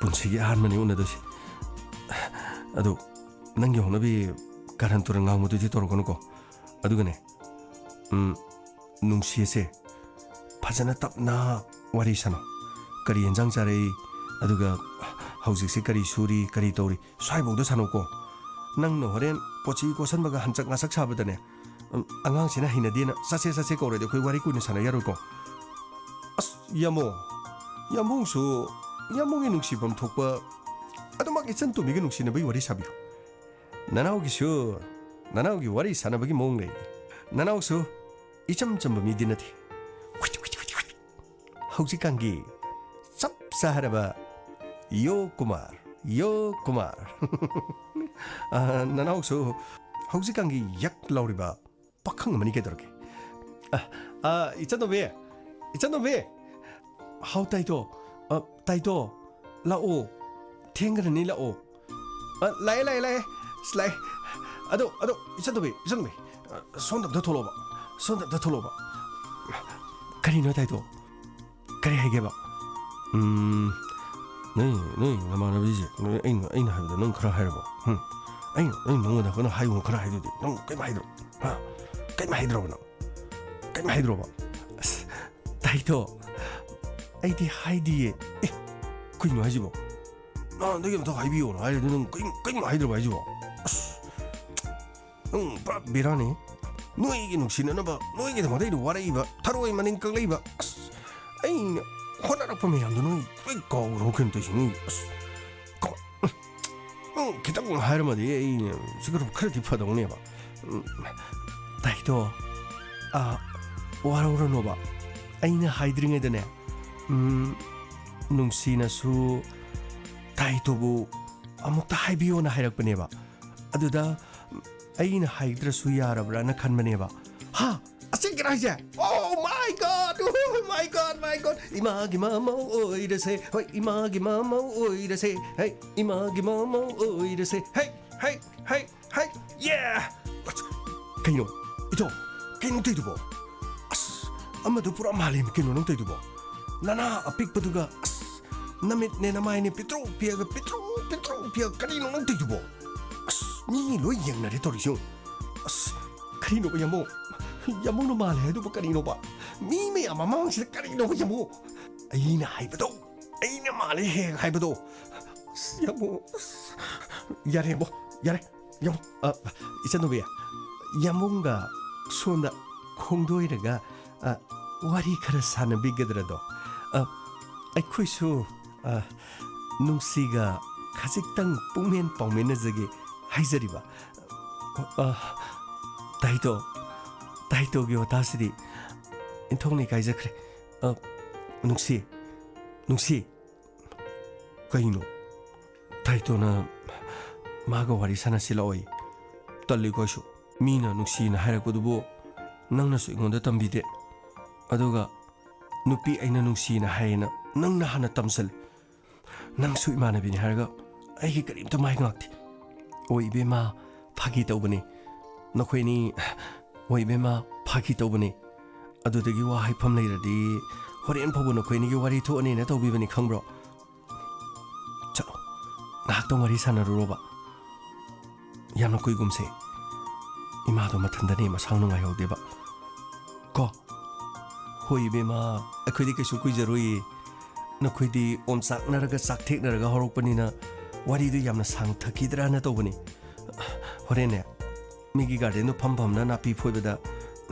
ꯄꯨꯟꯁꯤꯒꯤ ꯑꯍꯥꯟꯕꯅꯤ ꯎꯅꯗꯣꯏꯁꯦ꯫ ꯑꯗꯨ ꯅꯪꯒꯤ ꯍꯧꯅꯕꯤ ꯀꯥꯔꯟ ꯇꯨꯔꯟ ꯉꯥꯡꯕꯗꯨꯗꯤ ꯇꯧꯔꯛꯀꯅꯨꯀꯣ꯫ ꯑꯗꯨꯒꯅꯦ, ꯎꯝ, ꯅꯨꯡꯁꯤꯁꯦ ꯐꯖꯅ ꯇꯞꯅ ꯋꯥꯔꯤ ꯁꯥꯟꯅꯧ꯫ ꯀꯔꯤ ꯌꯦꯟꯖꯥꯡ ꯆꯥꯔꯛꯏ? ꯑꯗꯨꯒ ꯍꯧꯖꯤꯛꯁꯦ ꯀꯔꯤ ꯁꯨꯔꯤ? ꯀꯔꯤ ꯇꯧꯔꯤ? ꯁ꯭ꯋꯥꯏꯐꯥꯎꯗ ꯁꯥꯟꯅꯧꯀꯣ꯫ ꯅꯪꯅ ꯍꯣꯔꯦꯟ ꯀꯣꯆꯤ ꯀꯣꯠꯁꯟꯕꯒ ꯍꯟꯆꯛ ꯉꯥꯁꯛ ꯁꯥꯕꯗꯅꯦ, ꯎꯝ, ꯑꯉꯥꯡꯁꯤꯅ ꯍꯩꯅꯗꯦꯅ "ꯆꯠꯁꯦ, ꯆꯠꯁꯦ" ꯀꯧꯔꯗꯤ ꯑꯩꯈꯣꯏ ꯋꯥꯔꯤ ꯀꯨꯏꯅ ꯁꯥꯟꯅ ꯌꯥꯔꯣꯏꯀꯣ꯫ ꯑꯁ, ꯌꯥꯃꯣ, ꯌꯥꯝꯕꯨꯡꯁꯨ ꯌꯥꯝꯕꯨꯡꯒꯤ ꯅꯨꯡꯁꯤꯐꯝ ꯊꯣꯛꯄ ꯑꯗꯨꯃꯛ ꯏꯆꯟ ꯇꯣꯝꯕꯤꯒ ꯅꯨꯡꯁꯤꯅꯕꯒꯤ ꯋꯥꯔꯤ ꯁꯥꯕꯤꯌꯨ꯫ ꯅꯅꯥꯎꯒꯤꯁꯨ ꯅꯅꯥꯎꯒꯤ ꯋꯥꯔꯤ ꯁꯥꯟꯅꯕꯒꯤ ꯃꯑꯣꯡ ꯂꯩ꯫ ꯅꯅꯥꯎꯁꯨ ꯏꯆꯝ ꯆꯝꯕ ꯃꯤꯗꯤ ꯅꯠꯇꯦ꯫ ꯍꯧꯖꯤꯛꯀꯥꯟꯒꯤ ꯆꯞ ꯆꯥꯔꯕ ꯌꯣ ꯀꯨꯃꯥꯔ, ꯌꯣ ꯀꯨꯃꯥꯔ꯫ ꯑ, ꯅꯅꯥꯎꯁꯨ ꯍꯧꯖꯤꯛꯀꯥꯟꯒꯤ ꯌꯛ ꯂꯥꯎꯔꯤꯕ ꯄꯥꯈꯪ ꯑꯃꯅꯤ ꯀꯩꯗꯧꯔꯒꯦ? ꯑ, ꯑ, ꯏꯆꯟ ꯇꯣꯝꯕꯤ, ꯏꯆꯟ ꯇꯣꯝꯕꯤ꯫ ꯍꯥꯎ ꯇꯥꯏꯇꯣ, ꯑ, ꯇꯥꯏꯇꯣ, ꯂꯥꯛꯑꯣ꯫ ꯊꯦꯡꯈ꯭ꯔꯅꯤ, ꯂꯥꯛꯑꯣ꯫ ꯑ, ꯂꯥꯛꯑꯦ, ꯂꯥꯛꯑꯦ, ꯂꯥꯛꯑꯦ꯫ ꯑꯁ, ꯂꯥꯛꯑꯦ꯫ ꯑꯗꯣ, ꯑꯗꯣ, ꯏꯆꯟ ꯇꯣꯝꯕꯤ, ꯏꯆꯟ ꯇꯣꯝꯕꯤ꯫ ꯑ, ꯁꯣꯝꯗ ꯑꯝꯇ ꯊꯣꯛꯂꯛꯑꯣꯕ꯫ ꯁꯣꯝꯗ ꯑꯝꯇ ꯊꯣꯛꯂꯛꯑꯣꯕ꯫ ꯀꯔꯤꯅꯣ ꯇꯥꯏꯇꯣ? ꯀꯔꯤ ꯍꯥꯏꯒꯦꯕ? ꯎꯝ, ꯅꯣꯏ, ꯅꯣꯏ ꯅꯃꯥꯟꯅꯕꯤꯁꯦ, ꯅꯣꯏ, ꯑꯩꯅ, ꯑꯩꯅ ꯍꯥꯏꯕꯗꯣ ꯅꯪ ꯈꯔ ꯍꯥꯏꯔꯕꯣ? ꯍꯨꯝ? ꯑꯩꯅ, ꯑꯩꯅ ꯅꯉꯣꯟꯗ ꯀꯩꯅꯣ ꯍꯥꯏꯌꯨ ꯈꯔ ꯍꯥꯏꯗꯨꯗꯤ, ꯅꯪ ꯀꯩꯝ ꯍꯥꯏꯗ꯭ꯔꯣ? ꯍꯥ? ꯀꯩꯝ ꯍꯥꯏꯗ꯭ꯔꯣꯕ ꯅꯪ? ꯀꯩꯝ ꯍꯥꯏꯗ꯭ꯔꯣꯕ? ꯑꯁ, ꯇꯥꯏꯇꯣ, ꯑꯩꯗꯤ ꯍꯥꯏꯗꯤꯌꯦ꯫ ꯑꯦ, ꯀꯩꯅꯣ ꯍꯥꯏꯁꯤꯕꯣ? ꯅꯍꯥꯟꯗꯒꯤ ꯑꯝꯇ ꯍꯥꯏꯕꯤꯌꯣꯅ ꯍꯥꯏꯔꯗꯤ ꯅꯪ ꯀꯩꯝ, ꯀꯩꯝ ꯍꯥꯏꯗ꯭ꯔꯕ ꯍꯥꯏꯁꯤꯕꯣ? ꯑꯁ, ꯅꯪ ꯄꯨꯔꯥ ꯕꯦꯔꯥꯅꯤ꯫ ꯅꯣꯏꯒꯤ ꯅꯨꯡꯁꯤꯅꯅꯕ, ꯅꯣꯏꯒꯤꯗꯃꯛꯇ ꯑꯩꯅ ꯋꯥꯔꯛꯏꯕ, ꯊꯔꯣꯏ ꯃꯅꯤꯡ ꯀꯛꯂꯛꯏꯕ, ꯑꯁ, ꯑꯩꯅ ꯍꯣꯠꯅꯔꯛꯄ ꯃꯌꯥꯝꯗꯣ ꯅꯣꯏ ꯂꯣꯏ ꯀꯥꯎꯈ꯭ꯔꯕ ꯀꯩꯅꯣ ꯇꯧꯔꯤꯁꯤ? ꯅꯣꯏ, ꯑꯁ, ꯀꯃꯥꯏ-, ꯅꯪ ꯈꯤꯇꯪ ꯍꯥꯏꯔꯝꯃꯗꯤ ꯑꯩ ꯁꯤ ꯈꯔ, ꯈꯔꯗꯤ ꯐꯗꯧꯅꯦꯕ꯫ ꯎꯝ, ꯇꯥꯏꯇꯣ, ꯑ, ꯋꯥꯔꯧꯔꯅꯣꯕ꯫ ꯑꯩꯅ ꯍꯥꯏꯗ꯭ꯔꯤꯉꯩꯗꯅꯦ, ꯎꯝ, ꯅꯨꯡꯁꯤꯅꯁꯨ ꯇꯥꯏꯇꯣꯕꯨ ꯑꯃꯨꯛꯇ ꯍꯥꯏꯕꯤꯌꯣꯅ ꯍꯥꯏꯔꯛꯄꯅꯦꯕ꯫ ꯑꯗꯨꯗ ꯑꯩꯅ ꯍꯥꯏꯗ꯭ꯔꯁꯨ ꯌꯥꯔꯕ꯭ꯔꯥꯅ ꯈꯟꯕꯅꯦꯕ꯫ ꯍꯥ? ꯑꯁꯦꯡꯀꯤꯔꯥ ꯍꯥꯏꯁꯦ? Oh my God! Oh my God, my God! ꯏꯃꯥꯒꯤ ꯃꯃꯧ ꯑꯣꯏꯔꯁꯦ, ꯍꯣꯏ, ꯏꯃꯥꯒꯤ ꯃꯃꯧ ꯑꯣꯏꯔꯁꯦ, ꯍꯩ, ꯏꯃꯥꯒꯤ ꯃꯃꯧ ꯑꯣꯏꯔꯁꯦ, ꯍꯩ, ꯍꯩ, ꯍꯩ, ꯍꯩ, yeah! ꯑꯁ, ꯀꯩꯅꯣ? ꯏꯊꯣ, ꯀꯩꯅꯣ ꯇꯧꯏꯗꯨꯕꯣ? ꯑꯁ, ꯑꯃꯗꯣ ꯄꯨꯔꯥ ꯃꯥꯜꯂꯦ ꯀꯩꯅꯣ ꯅꯪ ꯇꯧꯏꯗꯨꯕꯣ? ꯅꯅꯥ ꯑꯄꯤꯛꯄꯗꯨꯒ, ꯑꯁ, ꯅꯃꯤꯠꯅꯦ ꯅꯃꯥꯏꯅꯦ ꯄꯤꯛꯇ꯭ꯔꯨ ꯄꯤꯛꯑꯒ, ꯄꯤꯛꯇ꯭ꯔꯨ, ꯄꯤꯛꯇ꯭ꯔꯨ ꯄꯤꯛꯑꯒ ꯀꯔꯤꯅꯣ ꯅꯪ ꯇꯧꯏꯗꯨꯕꯣ? ꯑꯁ, ꯃꯤ ꯂꯣꯏ ꯌꯦꯡꯅꯔꯦ ꯇꯧꯔꯤꯁꯤ ꯌꯦꯡꯉꯨ꯫ ꯑꯁ, ꯀꯔꯤꯅꯣꯕ ꯌꯥꯝꯕꯨꯡ? ꯌꯥꯝꯕꯨꯡꯅ ꯃꯥꯜꯂꯦ ꯍꯥꯏꯗꯨꯕꯨ ꯀꯔꯤꯅꯣꯕ? ꯃꯤ ꯃꯌꯥꯝ ꯃꯃꯥꯡꯁꯤꯗ ꯀꯔꯤꯅꯣꯕ ꯌꯥꯝꯕꯨꯡ? ꯑꯩꯅ ꯍꯥꯏꯕꯗꯣ, ꯑꯩꯅ ꯃꯥꯜꯂꯦ ꯍꯦꯛ ꯍꯥꯏꯕꯗꯣ꯫ ꯑꯁ, ꯌꯥꯝꯕꯨꯡ, ꯑꯁ, ꯌꯥꯔꯦ ꯌꯥꯝꯕꯨꯡ, ꯌꯥꯔꯦ꯫ ꯌꯥꯝ-, ꯑ, ꯏꯆꯟꯅꯨꯄꯤ, ꯌꯥꯝꯕꯨꯡꯒ ꯁꯣꯝꯗ ꯈꯣꯡꯗꯣꯏꯔꯒ, ꯑ, ꯋꯥꯔꯤ ꯈꯔ ꯁꯥꯟꯅꯕꯤꯒꯗ꯭ꯔꯗꯣ? ꯑ, ꯑꯩꯈꯣꯏꯁꯨ, ꯑ, ꯅꯨꯡꯁꯤꯒ ꯈꯖꯤꯛꯇꯪ ꯄꯨꯡꯃꯦꯟ ꯄꯥꯎꯃꯦꯟꯅꯖꯒꯦ ꯍꯥꯏꯖꯔꯤꯕ꯫ ꯑ, ꯇꯥꯏꯇꯣ, ꯇꯥꯏꯇꯣꯒꯤ ꯋꯥꯇꯥꯁꯤꯗꯤ ꯏꯟꯊꯣꯛꯅ ꯏꯀꯥꯏꯖꯈ꯭ꯔꯦ꯫ ꯑ, ꯅꯨꯡꯁꯤ, ꯅꯨꯡꯁꯤ꯫ ꯀꯩꯅꯣ? ꯇꯥꯏꯇꯣꯅ ꯃꯥꯒ ꯋꯥꯔꯤ ꯁꯥꯟꯅꯁꯤ ꯂꯥꯛꯑꯣꯌꯦ꯫ ꯇꯜꯂꯤꯀꯣ ꯑꯩꯁꯨ꯫ ꯃꯤꯅ ꯅꯨꯡꯁꯤꯅ ꯍꯥꯏꯔꯛꯄꯗꯨꯕꯨ ꯅꯪꯅꯁꯨ ꯑꯩꯉꯣꯟꯗ ꯇꯝꯕꯤꯗꯦ꯫ ꯑꯗꯨꯒ ꯅꯨꯄꯤ ꯑꯩꯅ ꯅꯨꯡꯁꯤꯅ ꯍꯥꯏꯌꯦꯅ ꯅꯪꯅ ꯍꯥꯟꯅ ꯇꯝꯁꯜꯂꯦ꯫ ꯅꯪꯁꯨ ꯏꯃꯥꯟꯅꯕꯤꯅꯤ ꯍꯥꯏꯔꯒ ꯑꯩꯒꯤ ꯀꯔꯤꯝꯇ ꯃꯥꯏ ꯉꯥꯛꯇꯦ꯫ ꯑꯣ ꯏꯕꯦꯝꯃ, ꯐꯥꯒꯤ ꯇꯧꯕꯅꯤ꯫ ꯅꯈꯣꯏꯅꯤ, ꯑꯣ ꯏꯕꯦꯝꯃ, ꯐꯥꯒꯤ ꯇꯧꯕꯅꯤ꯫ ꯑꯗꯨꯗꯒꯤ ꯋꯥ ꯍꯥꯏꯐꯝ ꯂꯩꯔꯗꯤ ꯍꯣꯔꯦꯟ ꯐꯥꯎꯕ ꯅꯈꯣꯏꯅꯤꯒꯤ ꯋꯥꯔꯤ ꯊꯣꯛꯑꯅꯤꯅ ꯇꯧꯕꯤꯕꯅꯤ, ꯈꯪꯕ꯭ꯔꯣ? ꯆꯠꯂꯣ, ꯉꯥꯏꯍꯥꯛꯇꯪ ꯋꯥꯔꯤ ꯁꯥꯟꯅꯔꯨꯔꯣꯕ꯫ ꯌꯥꯝꯅ ꯀꯨꯏꯒꯨꯝꯁꯦ꯫ ꯏꯃꯥꯗꯣ ꯃꯊꯟꯗꯅꯦ, ꯃꯁꯥ ꯅꯨꯡꯉꯥꯏꯍꯧꯗꯦꯕ꯫ ꯀꯣ? ꯍꯣꯏ ꯏꯕꯦꯝꯃ, ꯑꯩꯈꯣꯏꯗꯤ ꯀꯩꯁꯨ ꯀꯨꯏꯖꯔꯣꯏꯌꯦ꯫ ꯅꯈꯣꯏꯗꯤ ꯑꯣꯝꯆꯥꯛꯅꯔꯒ ꯆꯥꯛꯊꯦꯛꯅꯔꯒ ꯍꯧꯔꯛꯄꯅꯤꯅ ꯋꯥꯔꯤꯗꯨ ꯌꯥꯝꯅ ꯁꯥꯡꯊꯈꯤꯗ꯭ꯔꯥꯅ ꯇꯧꯕꯅꯤ꯫ ꯍꯣꯔꯦꯟꯅꯦ, ꯃꯤꯒꯤ ꯒꯥꯔꯗꯦꯟꯗꯣ ꯐꯝ ꯐꯝꯅ ꯅꯥꯄꯤ ꯐꯣꯏꯕꯗ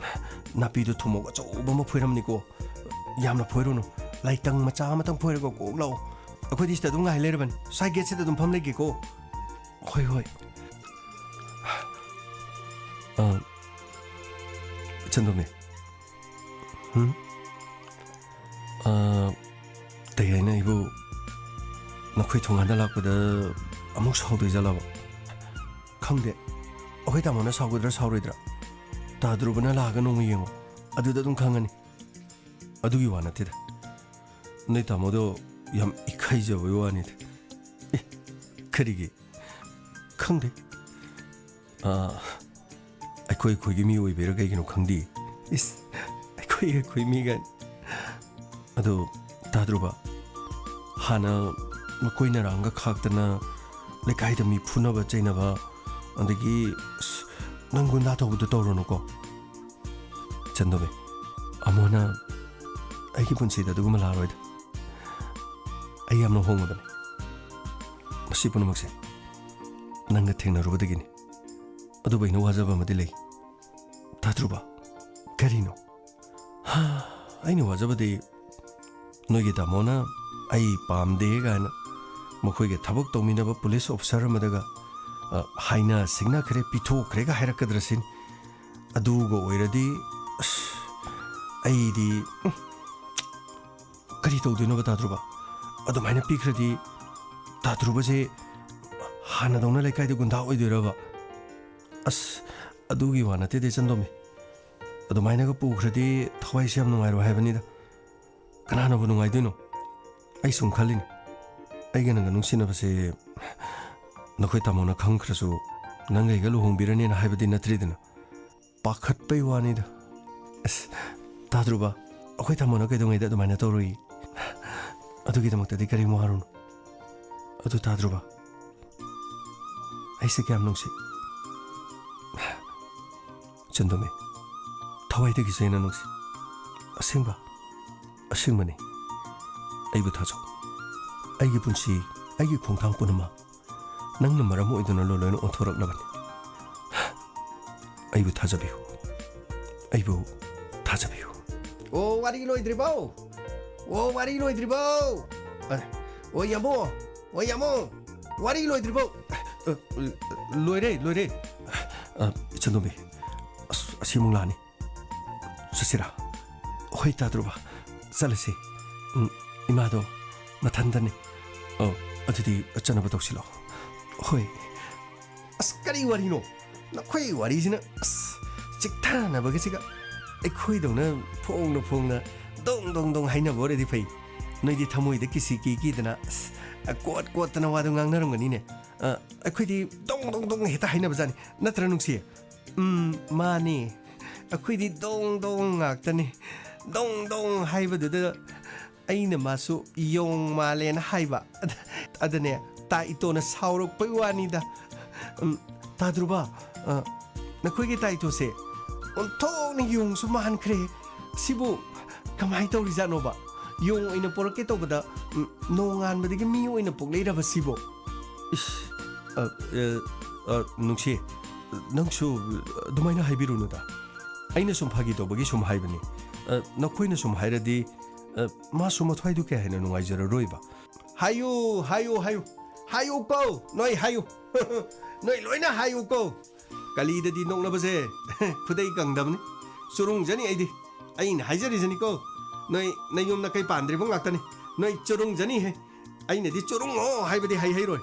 ꯅꯥꯄꯤꯗꯣ ꯊꯨꯝꯃꯣꯛ ꯑꯆꯧꯕ ꯑꯃ ꯐꯣꯏꯔꯝꯅꯤꯀꯣ꯫ ꯌꯥꯝꯅ ꯐꯣꯏꯔꯨꯅꯨ, ꯂꯥꯏꯇꯪ ꯃꯆꯥ ꯑꯃꯇꯪ ꯐꯣꯏꯔꯒ ꯀꯣꯛ ꯂꯥꯛꯑꯣ꯫ ꯑꯩꯈꯣꯏꯗꯤ ꯁꯤꯗ ꯑꯗꯨꯝ ꯉꯥꯏ ꯂꯩꯔꯕꯅꯤ, ꯁ꯭ꯋꯥꯏ ꯒꯦꯠꯁꯤꯗ ꯑꯗꯨꯝ ꯐꯝ ꯂꯩꯒꯦꯀꯣ꯫ ꯍꯣꯏ, ꯍꯣꯏ꯫ ꯑ, ꯏꯆꯟꯗꯣꯝꯕꯤ꯫ ꯍꯨꯝ? ꯑ, ꯇꯩ ꯍꯥꯏꯅ ꯑꯩꯕꯨ ꯅꯈꯣꯏ ꯊꯣꯡꯒꯥꯟꯗ ꯂꯥꯛꯄꯗ ꯑꯃꯨꯛ ꯁꯥꯎꯗꯣꯏ ꯖꯥꯠꯂꯕ? ꯈꯪꯗꯦ꯫ ꯑꯩꯈꯣꯏ ꯇꯥꯃꯣꯅ ꯁꯥꯎꯒꯗ꯭ꯔꯥ ꯁꯥꯎꯔꯣꯏꯗ꯭ꯔꯥ? ꯇꯥ ꯙ꯭ꯔꯨꯕꯅ ꯂꯥꯛꯑꯒ ꯅꯣꯡꯃ ꯌꯦꯡꯉꯣ꯫ ꯑꯗꯨꯗ ꯑꯗꯨꯝ ꯈꯪꯉꯅꯤ꯫ ꯑꯗꯨꯒꯤ ꯋꯥ ꯅꯠꯇꯦꯗ꯫ ꯅꯣꯏ ꯇꯥꯃꯣꯗꯣ ꯌꯥꯝ ꯏꯀꯥꯏꯖꯕꯒꯤ ꯋꯥꯅꯤꯗ꯫ ꯑꯦ, ꯀꯔꯤꯒꯤ? ꯈꯪꯗꯦ꯫ ꯑꯥ, ꯑꯩꯈꯣꯏ ꯑꯩꯈꯣꯏꯒꯤ ꯃꯤ ꯑꯣꯏꯕꯩꯔꯥ ꯀꯩꯒꯤꯅꯣ ꯈꯪꯗꯦ꯫ ꯏꯁ, ꯑꯩꯈꯣꯏ ꯑꯩꯈꯣꯏ ꯃꯤꯒ꯫ ꯑꯗꯣ, ꯇꯥ ꯙ꯭ꯔꯨꯕ, ꯍꯥꯟꯅ ꯃꯈꯣꯏ ꯅꯔꯥꯡꯒ ꯈꯥꯛꯇꯅ ꯂꯩꯀꯥꯏꯗ ꯃꯤ ꯐꯨꯅꯕ ꯆꯩꯅꯕ, ꯑꯗꯒꯤ, ꯑꯁ, ꯅꯪ ꯒꯨꯟꯗꯥ ꯇꯧꯕꯗꯣ ꯇꯧꯔꯨꯅꯨꯀꯣ꯫ ꯆꯟꯗꯣꯕꯤ, ꯑꯃꯨꯍꯟꯅ ꯑꯩꯒꯤ ꯄꯨꯟꯁꯤꯗ ꯑꯗꯨꯒꯨꯝꯕ ꯂꯥꯛꯑꯔꯣꯏꯗ꯫ ꯑꯩ ꯌꯥꯝꯅ ꯍꯣꯡꯉꯕꯅꯤ꯫ ꯃꯁꯤ ꯄꯨꯝꯅꯃꯛꯁꯦ ꯅꯪꯒ ꯊꯦꯡꯅꯔꯨꯕꯗꯒꯤꯅꯤ꯫ ꯑꯗꯨꯕꯨ ꯑꯩꯅ ꯋꯥꯖꯕ ꯑꯃꯗꯤ ꯂꯩ꯫ ꯇꯥ ꯙ꯭ꯔꯨꯕ, ꯀꯔꯤꯅꯣ? ꯍꯥ, ꯑꯩꯅ ꯋꯥꯖꯕꯗꯤ ꯅꯣꯏꯒꯤ ꯇꯥꯃꯣꯅ ꯑꯩ ꯄꯥꯝꯗꯦ ꯀꯥꯏꯅ ꯃꯈꯣꯏꯒꯤ ꯊꯕꯛ ꯇꯧꯃꯤꯟꯅꯕ ꯄꯨꯂꯤꯁ ꯑꯣꯐꯤꯁꯥꯔ ꯑꯃꯗꯒ, ꯑ, ꯍꯥꯏꯅ ꯁꯤꯡꯅꯈ꯭ꯔꯦ, ꯄꯤꯊꯣꯛꯈ꯭ꯔꯦꯒ ꯍꯥꯏꯔꯛꯀꯗ꯭ꯔꯥ ꯁꯤꯅꯤ꯫ ꯑꯗꯨꯒ ꯑꯣꯏꯔꯗꯤ, ꯑꯁ, ꯑꯩꯗꯤ, ꯎꯝ, ꯀꯔꯤ ꯇꯧꯗꯣꯏꯅꯣꯕ ꯇꯥꯗ꯭ꯔꯨꯕ? ꯑꯗꯨꯃꯥꯏꯅ ꯄꯤꯈ꯭ꯔꯗꯤ ꯇꯥꯗ꯭ꯔꯨꯕꯁꯦ ꯍꯥꯟꯅꯗꯧꯅ ꯂꯩꯀꯥꯏꯗ ꯒꯨꯟꯗꯥ ꯑꯣꯏꯗꯣꯏꯔꯕ? ꯑꯁ, ꯑꯗꯨꯒꯤ ꯋꯥ ꯅꯠꯇꯦꯗ, ꯏꯆꯟꯗꯣꯝꯕꯤ꯫ ꯑꯗꯨꯃꯥꯏꯅꯒ ꯄꯨꯈ꯭ꯔꯗꯤ ꯊꯋꯥꯏꯁꯦ ꯌꯥꯝ ꯅꯨꯡꯉꯥꯏꯔꯣꯏ ꯍꯥꯏꯕꯅꯤꯗ꯫ ꯀꯅꯥꯅꯕꯨ ꯅꯨꯡꯉꯥꯏꯗꯣꯏꯅꯣ? ꯑꯩ ꯁꯨꯝ ꯈꯜꯂꯤꯅꯦ, ꯑꯩꯒ ꯅꯪꯒ ꯅꯨꯡꯁꯤꯅꯕꯁꯦ ꯅꯈꯣꯏ ꯇꯥꯃꯣꯅ ꯈꯪꯈ꯭ꯔꯁꯨ ꯅꯪꯒ ꯑꯩꯒ ꯂꯨꯍꯣꯡꯕꯤꯔꯅꯦꯅ ꯍꯥꯏꯕꯗꯤ ꯅꯠꯇ꯭ꯔꯤꯗꯅ꯫ ꯄꯥꯈꯠꯄꯩ ꯋꯥꯅꯤꯗ꯫ ꯑꯁ, ꯇꯥꯗ꯭ꯔꯨꯕ, ꯑꯩꯈꯣꯏ ꯇꯥꯃꯣꯅ ꯀꯩꯗꯧꯉꯩꯗ ꯑꯗꯨꯃꯥꯏꯅ ꯇꯧꯔꯨꯏ? ꯑꯗꯨꯒꯤꯗꯃꯛꯇꯗꯤ ꯀꯔꯤꯝ ꯋꯥꯔꯨꯅꯨ꯫ ꯑꯗꯨ ꯇꯥꯗ꯭ꯔꯨꯕ, ꯑꯩꯁꯦ ꯀꯌꯥꯝ ꯅꯨꯡꯁꯤ? ꯆꯟꯗꯣꯃꯤ, ꯊꯋꯥꯏꯗꯒꯤꯁꯨ ꯍꯦꯟꯅ ꯅꯨꯡꯁꯤ꯫ ꯑꯁꯦꯡꯕ, ꯑꯁꯦꯡꯕꯅꯤ꯫ ꯑꯩꯕꯨ ꯊꯥꯖꯧ꯫ ꯑꯩꯒꯤ ꯄꯨꯟꯁꯤ, ꯑꯩꯒꯤ ꯈꯣꯡꯊꯥꯡ ꯄꯨꯝꯅꯃꯛ ꯅꯪꯅ ꯃꯔꯝ ꯑꯣꯏꯗꯨꯅ ꯂꯣꯏ ꯂꯣꯏꯅ ꯑꯣꯟꯊꯣꯔꯛꯂꯕꯅꯤ꯫ ꯑꯩꯕꯨ ꯊꯥꯖꯕꯤꯌꯨ꯫ ꯑꯩꯕꯨ ꯊꯥꯖꯕꯤꯌꯨ꯫ ꯑꯣ, ꯋꯥꯔꯤ ꯂꯣꯏꯗ꯭ꯔꯤꯕꯣ? ꯑꯣ, ꯋꯥꯔꯤ ꯂꯣꯏꯗ꯭ꯔꯤꯕꯣ? ꯑ, ꯑꯣ, ꯌꯥꯝꯕꯨꯡ! ꯑꯣ, ꯌꯥꯝꯕꯨꯡ! ꯋꯥꯔꯤ ꯂꯣꯏꯗ꯭ꯔꯤꯕꯣ? ꯑ, ꯂꯣꯏꯔꯦ, ꯂꯣꯏꯔꯦ꯫ ꯑ, ꯏꯆꯟꯗꯣꯝꯕꯤ, ꯑꯁ, ꯑꯁꯤ ꯑꯃꯨꯛ ꯂꯥꯛꯑꯅꯤ꯫ ꯆꯠꯁꯤꯔꯥ? ꯍꯣꯏ, ꯇꯥꯗ꯭ꯔꯨꯕ, ꯆꯠꯂꯁꯤ꯫ ꯎꯝ, ꯏꯃꯥꯗꯣ ꯃꯊꯟꯇꯅꯤ꯫ ꯑꯧ, ꯑꯗꯨꯗꯤ ꯆꯠꯅꯕ ꯇꯧꯁꯤꯜꯂꯣ꯫ ꯍꯣꯏ꯫ ꯑꯁ, ꯀꯔꯤ ꯋꯥꯔꯤꯅꯣ? ꯅꯈꯣꯏ ꯋꯥꯔꯤꯁꯤꯅ, ꯑꯁ, ꯆꯤꯛꯊꯅꯕꯒꯁꯤꯒ꯫ ꯑꯩꯈꯣꯏꯗꯧꯅ ꯐꯣꯡꯅ ꯐꯣꯡꯅ ꯗꯣꯡ ꯗꯣꯡ ꯗꯣꯡ ꯍꯥꯏꯅꯕ ꯑꯣꯏꯔꯗꯤ ꯐꯩ꯫ ꯅꯣꯏꯗꯤ ꯊꯃꯣꯏꯗ ꯀꯤꯁꯤ ꯀꯤ ꯀꯤꯗꯅ, ꯑꯁ, ꯀꯣꯠ ꯀꯣꯠꯇꯅ ꯋꯥꯗꯣ ꯉꯥꯡꯅꯔꯝꯒꯅꯤꯅꯦ꯫ ꯑ, ꯑꯩꯈꯣꯏꯗꯤ ꯗꯣꯡ ꯗꯣꯡ ꯗꯣꯡ ꯍꯦꯛꯇ ꯍꯥꯏꯅꯕꯖꯥꯠꯅꯤ꯫ ꯅꯠꯇ꯭ꯔ, ꯅꯨꯡꯁꯤ? ꯎꯝ, ꯃꯥꯅꯤ꯫ ꯑꯩꯈꯣꯏꯗꯤ ꯗꯣꯡ ꯗꯣꯡ ꯉꯥꯛꯇꯅꯤ꯫ ꯗꯣꯡ ꯗꯣꯡ ꯍꯥꯏꯕꯗꯨꯗ ꯑꯩꯅ ꯃꯥꯁꯨ ꯌꯣꯡ ꯃꯥꯜꯂꯦꯅ ꯍꯥꯏꯕ꯫ ꯑꯗ-, ꯑꯗꯅꯦ, ꯇꯥ ꯏꯇꯣꯅ ꯁꯥꯎꯔꯛꯄꯩ ꯋꯥꯅꯤꯗ꯫ ꯎꯝ, ꯇꯥꯗ꯭ꯔꯨꯕ, ꯑ, ꯅꯈꯣꯏꯒꯤ ꯇꯥ ꯏꯇꯣꯁꯦ ꯑꯣꯟꯊꯣꯛꯅ ꯌꯣꯡꯁꯨ ꯃꯥꯟꯈ꯭ꯔꯦ꯫ ꯁꯤꯕꯨ ꯀꯃꯥꯏ ꯇꯧꯔꯤꯖꯥꯠꯅꯣꯕ? ꯌꯣꯡ ꯑꯣꯏꯅ ꯄꯣꯔꯛꯀꯦ ꯇꯧꯕꯗ, ꯎꯝ, ꯅꯣꯡꯉꯥꯟꯕꯗꯒꯤ ꯃꯤ ꯑꯣꯏꯅ ꯄꯣꯛꯂꯛꯏꯔꯕ ꯁꯤꯕꯣ? ꯏꯁ, ꯑ, ꯑ, ꯑ, ꯅꯨꯡꯁꯤ, ꯅꯪꯁꯨ ꯑꯗꯨꯃꯥꯏꯅ ꯍꯥꯏꯕꯤꯔꯨꯅꯨꯗ꯫ ꯑꯩꯅ ꯁꯨꯝ ꯐꯥꯒꯤ ꯇꯧꯕꯒꯤ ꯁꯨꯝ ꯍꯥꯏꯕꯅꯤ꯫ ꯑ, ꯅꯈꯣꯏꯅ ꯁꯨꯝ ꯍꯥꯏꯔꯗꯤ ꯑ, ꯃꯥꯁꯨ ꯃꯊ꯭ꯋꯥꯏꯗꯨ ꯀꯌꯥ ꯍꯦꯟꯅ ꯅꯨꯡꯉꯥꯏꯖꯔꯔꯣꯏꯕ꯫ ꯍꯥꯏꯌꯨ, ꯍꯥꯏꯌꯨ, ꯍꯥꯏꯌꯨ꯫ ꯍꯥꯏꯌꯨ ꯀꯣ, ꯅꯣꯏ ꯍꯥꯏꯌꯨ꯫ ꯅꯣꯏ ꯂꯣꯏꯅ ꯍꯥꯏꯌꯨ ꯀꯣ꯫ ꯀꯂꯤꯗꯗꯤ ꯅꯣꯛꯅꯕꯁꯦ ꯈꯨꯗꯩ ꯀꯪꯗꯕꯅꯤ꯫ ꯆꯨꯔꯨꯡꯖꯅꯤ ꯑꯩꯗꯤ꯫ ꯑꯩꯅ ꯍꯥꯏꯖꯔꯤꯁꯤꯅꯤꯀꯣ꯫ ꯅꯣꯏ ꯅꯌꯨꯝ ꯅꯀꯩ ꯄꯥꯟꯗ꯭ꯔꯤꯕ ꯉꯥꯛꯇꯅꯤ꯫ ꯅꯣꯏ ꯆꯨꯔꯨꯡꯖꯅꯤ ꯍꯦ꯫ ꯑꯩꯅꯗꯤ ꯆꯨꯔꯨꯡꯉꯣ ꯍꯥꯏꯕꯗꯤ ꯍꯩꯍꯩꯔꯣꯏ꯫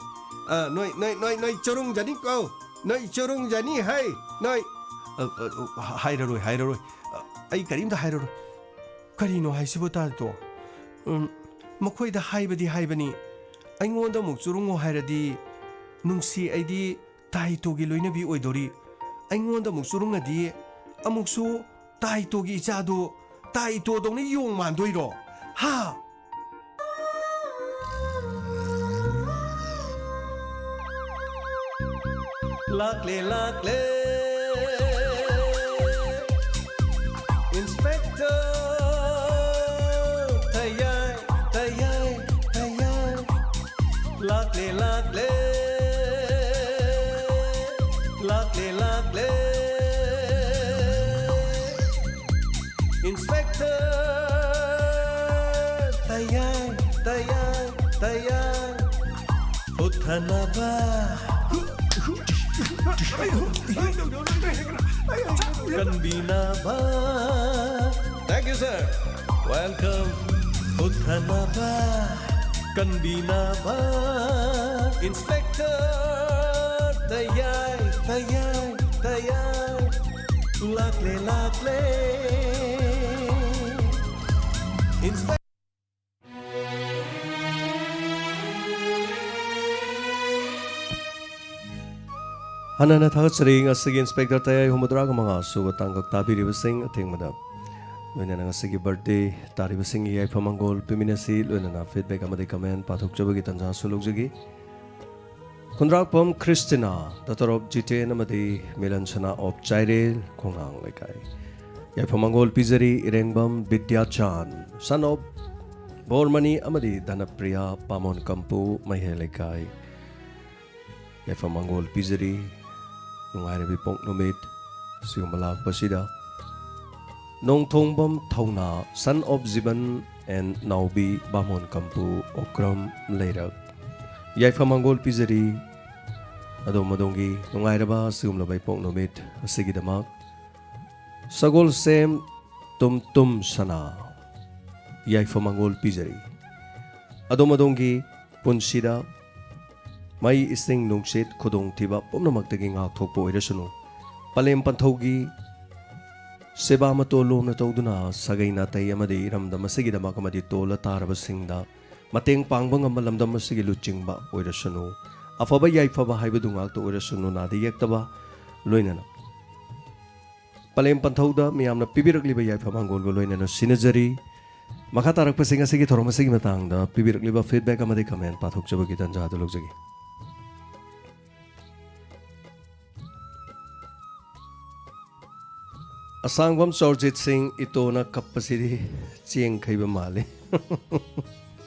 ꯑ, ꯅꯣꯏ, ꯅꯣꯏ, ꯅꯣꯏ, ꯅꯣꯏ ꯆꯨꯔꯨꯡꯖꯅꯤꯀꯣ꯫ ꯅꯣꯏ ꯆꯨꯔꯨꯡꯖꯅꯤ ꯍꯦ꯫ ꯅꯣꯏ, ꯑ, ꯑ, ꯑ, ꯍꯥꯏꯔꯔꯣꯏ, ꯍꯥꯏꯔꯔꯣꯏ꯫ ꯑ, ꯑꯩ ꯀꯔꯤꯝꯇ ꯍꯥꯏꯔꯔꯣꯏ꯫ ꯀꯔꯤꯅꯣ ꯍꯥꯏꯁꯤꯕꯨ ꯇꯥꯗꯣ? ꯎꯝ, ꯃꯈꯣꯏꯗ ꯍꯥꯏꯕꯗꯤ ꯍꯥꯏꯕꯅꯤ, ꯑꯩꯉꯣꯟꯗ ꯑꯃꯨꯛ ꯆꯨꯔꯨꯡꯉꯣ ꯍꯥꯏꯔꯗꯤ, ꯅꯨꯡꯁꯤ ꯑꯩꯗꯤ ꯇꯥꯏꯇꯣꯒꯤ ꯂꯣꯏꯅꯕꯤ ꯑꯣꯏꯗꯣꯔꯤ꯫ ꯑꯩꯉꯣꯟꯗ ꯑꯃꯨꯛ ꯆꯨꯔꯨꯡꯉꯗꯤ, ꯑꯃꯨꯛꯁꯨ ꯇꯥꯏꯇꯣꯒꯤ ꯏꯆꯥꯗꯨ ꯇꯥꯏꯇꯣꯗꯧꯅ ꯌꯣꯡ ꯃꯥꯟꯗꯣꯏꯔꯣ? ꯍꯥ? ꯂꯥꯛꯂꯦ, ꯂꯥꯛꯂꯦ, Inspector ꯇꯌꯥꯏ, ꯇꯌꯥꯏ, ꯇꯌꯥꯏ꯫ ꯂꯥꯛꯂꯦ, ꯂꯥꯛꯂꯦ, ꯂꯥꯛꯂꯦ, ꯂꯥꯛꯂꯦ, Inspector ꯇꯌꯥꯏ, ꯇꯌꯥꯏ, ꯇꯌꯥꯏ꯫ ꯍꯨꯠꯊꯅꯕ, ꯀꯟꯕꯤꯅꯕ꯫ Thank you, sir. Welcome. ꯍꯨꯠꯊꯅꯕ, ꯀꯟꯕꯤꯅꯕ꯫ Inspector ꯇꯌꯥꯏ, ꯇꯌꯥꯏ, ꯇꯌꯥꯏ꯫ ꯂꯥꯛꯂꯦ, ꯂꯥꯛꯂꯦ, Inspector꯫ ꯍꯥꯟꯅ ꯍꯥꯟꯅ ꯊꯥꯒꯠꯆꯔꯤ꯫ ꯉꯁꯤꯒꯤ Inspector ꯇꯌꯥꯏ ꯍꯨꯝꯐꯨꯇꯔꯥꯒ ꯃꯉꯥ ꯁꯨꯕ ꯇꯥꯡꯀꯛ ꯇꯥꯕꯤꯔꯤꯕꯁꯤꯡ ꯑꯊꯦꯡꯕꯗ, ꯂꯣꯏꯅꯅ ꯉꯁꯤꯒꯤ birthday ꯇꯥꯔꯤꯕꯁꯤꯡꯒꯤ ꯌꯥꯏꯐ ꯃꯪꯒꯣꯜ ꯄꯤꯃꯤꯟꯅꯁꯤ꯫ ꯂꯣꯏꯅꯅ feedback ꯑꯃꯗꯤ comment ꯄꯥꯊꯣꯛꯆꯕꯒꯤ ꯇꯥꯟꯖꯥꯁꯨ ꯂꯧꯖꯒꯦ꯫ ꯈꯨꯟꯗ꯭ꯔꯥꯛꯄꯝ ꯈ꯭ꯔꯤꯁꯇꯤꯅꯥ, daughter of ꯖꯤꯇꯦꯟ ꯑꯃꯗꯤ ꯃꯤꯂꯟ ꯁꯅꯥ of ꯆꯥꯏꯔꯦꯜ, ꯈꯣꯡꯅꯥꯡ ꯂꯩꯀꯥꯏ꯫ ꯌꯥꯏꯐ ꯃꯪꯒꯣꯜ ꯄꯤꯖꯔꯤ ꯏꯔꯦꯡꯕꯝ ꯕꯤꯗ꯭ꯌꯥꯆꯥꯟ, son of ꯕꯣꯔꯃꯅꯤ ꯑꯃꯗꯤ ꯙꯅꯄ꯭ꯔꯤꯌꯥ, ꯄꯥꯃꯣꯟ ꯀꯝꯄꯨ, ꯃꯩꯍꯦ ꯂꯩꯀꯥꯏ꯫ ꯌꯥꯏꯐ ꯃꯪꯒꯣꯜ ꯄꯤꯖꯔꯤ꯫ ꯅꯨꯡꯉꯥꯏꯔꯕꯤ ꯄꯣꯛ ꯅꯨꯃꯤꯠ ꯑꯁꯤꯒꯨꯝꯕ ꯂꯥꯛꯄꯁꯤꯗ ꯅꯣꯡꯊꯣꯡꯕꯝ ꯊꯧꯅꯥ, son of ꯖꯤꯕꯟ ꯑꯦꯟ ꯅꯥꯎꯕꯤ, ꯕꯥꯃꯣꯟ ꯀꯝꯄꯨ, ꯑꯣꯀ꯭ꯔꯝ ꯂꯩꯔꯛ꯫ ꯌꯥꯏꯐ ꯃꯪꯒꯣꯜ ꯄꯤꯖꯔꯤ ꯑꯗꯣꯝ ꯑꯗꯣꯝꯒꯤ ꯅꯨꯡꯉꯥꯏꯔꯕ ꯑꯁꯤꯒꯨꯝꯂꯕ ꯏꯄꯣꯛ ꯅꯨꯃꯤꯠ ꯑꯁꯤꯒꯤꯗꯃꯛ꯫ ꯁꯒꯣꯜꯁꯦꯝ ꯇꯨꯝ ꯇꯨꯝ ꯁꯅꯥ, ꯌꯥꯏꯐ ꯃꯪꯒꯣꯜ ꯄꯤꯖꯔꯤ꯫ ꯑꯗꯣꯝ ꯑꯗꯣꯝꯒꯤ ꯄꯨꯟꯁꯤꯗ ꯃꯩ, ꯏꯁꯤꯡ, ꯅꯨꯡꯁꯤꯠ, ꯈꯨꯗꯣꯡꯊꯤꯕ ꯄꯨꯝꯅꯃꯛꯇꯒꯤ ꯉꯥꯛꯊꯣꯛꯄ ꯑꯣꯏꯔꯁꯅꯨ꯫ ꯄꯂꯦꯝ ꯄꯟꯊꯧꯒꯤ ꯁꯦꯕꯥ ꯃꯇꯣꯜ ꯂꯣꯝꯅ ꯇꯧꯗꯨꯅ ꯁꯥꯒꯩ ꯅꯥꯇꯩ ꯑꯃꯗꯤ ꯏꯔꯝꯗꯝ ꯑꯁꯤꯒꯤꯗꯃꯛ ꯑꯃꯗꯤ ꯇꯣꯜꯂ ꯇꯥꯔꯕꯁꯤꯡꯗ ꯃꯇꯦꯡ ꯄꯥꯡꯕ ꯉꯝꯕ ꯂꯝꯗꯝ ꯑꯁꯤꯒꯤ ꯂꯨꯆꯤꯡꯕ ꯑꯣꯏꯔꯁꯅꯨ꯫ ꯑꯐꯕ ꯌꯥꯏꯐꯕ ꯍꯥꯏꯕꯗꯨ ꯉꯥꯛꯇ ꯑꯣꯏꯔꯁꯅꯨ, ꯅꯥꯗ ꯌꯦꯛꯇꯕ ꯂꯣꯏꯅꯅ꯫ ꯄꯂꯦꯝ ꯄꯟꯊꯧꯗ ꯃꯤꯌꯥꯝꯅ ꯄꯤꯕꯤꯔꯛꯂꯤꯕ ꯌꯥꯏꯐ ꯃꯪꯒꯣꯜꯒ ꯂꯣꯏꯅꯅ ꯁꯤꯟꯅꯖꯔꯤ꯫ ꯃꯈꯥ ꯇꯥꯔꯛꯄꯁꯤꯡ ꯑꯁꯤꯒꯤ ꯊꯧꯔꯝ ꯑꯁꯤꯒꯤ ꯃꯇꯥꯡꯗ ꯄꯤꯕꯤꯔꯛꯂꯤꯕ feedback ꯑꯃꯗꯤ comment ꯄꯥꯊꯣꯛꯆꯕꯒꯤ ꯇꯥꯟꯖꯥ ꯑꯗꯨ ꯂꯧꯖꯒꯦ꯫ ꯑꯁꯥꯡꯕꯝ ꯆꯧꯔꯖꯤꯠ ꯁꯤꯡ, ꯏꯇꯣꯅ ꯀꯞꯄꯁꯤꯗꯤ ꯆꯦꯡ ꯈꯩꯕ ꯃꯥꯜꯂꯤ꯫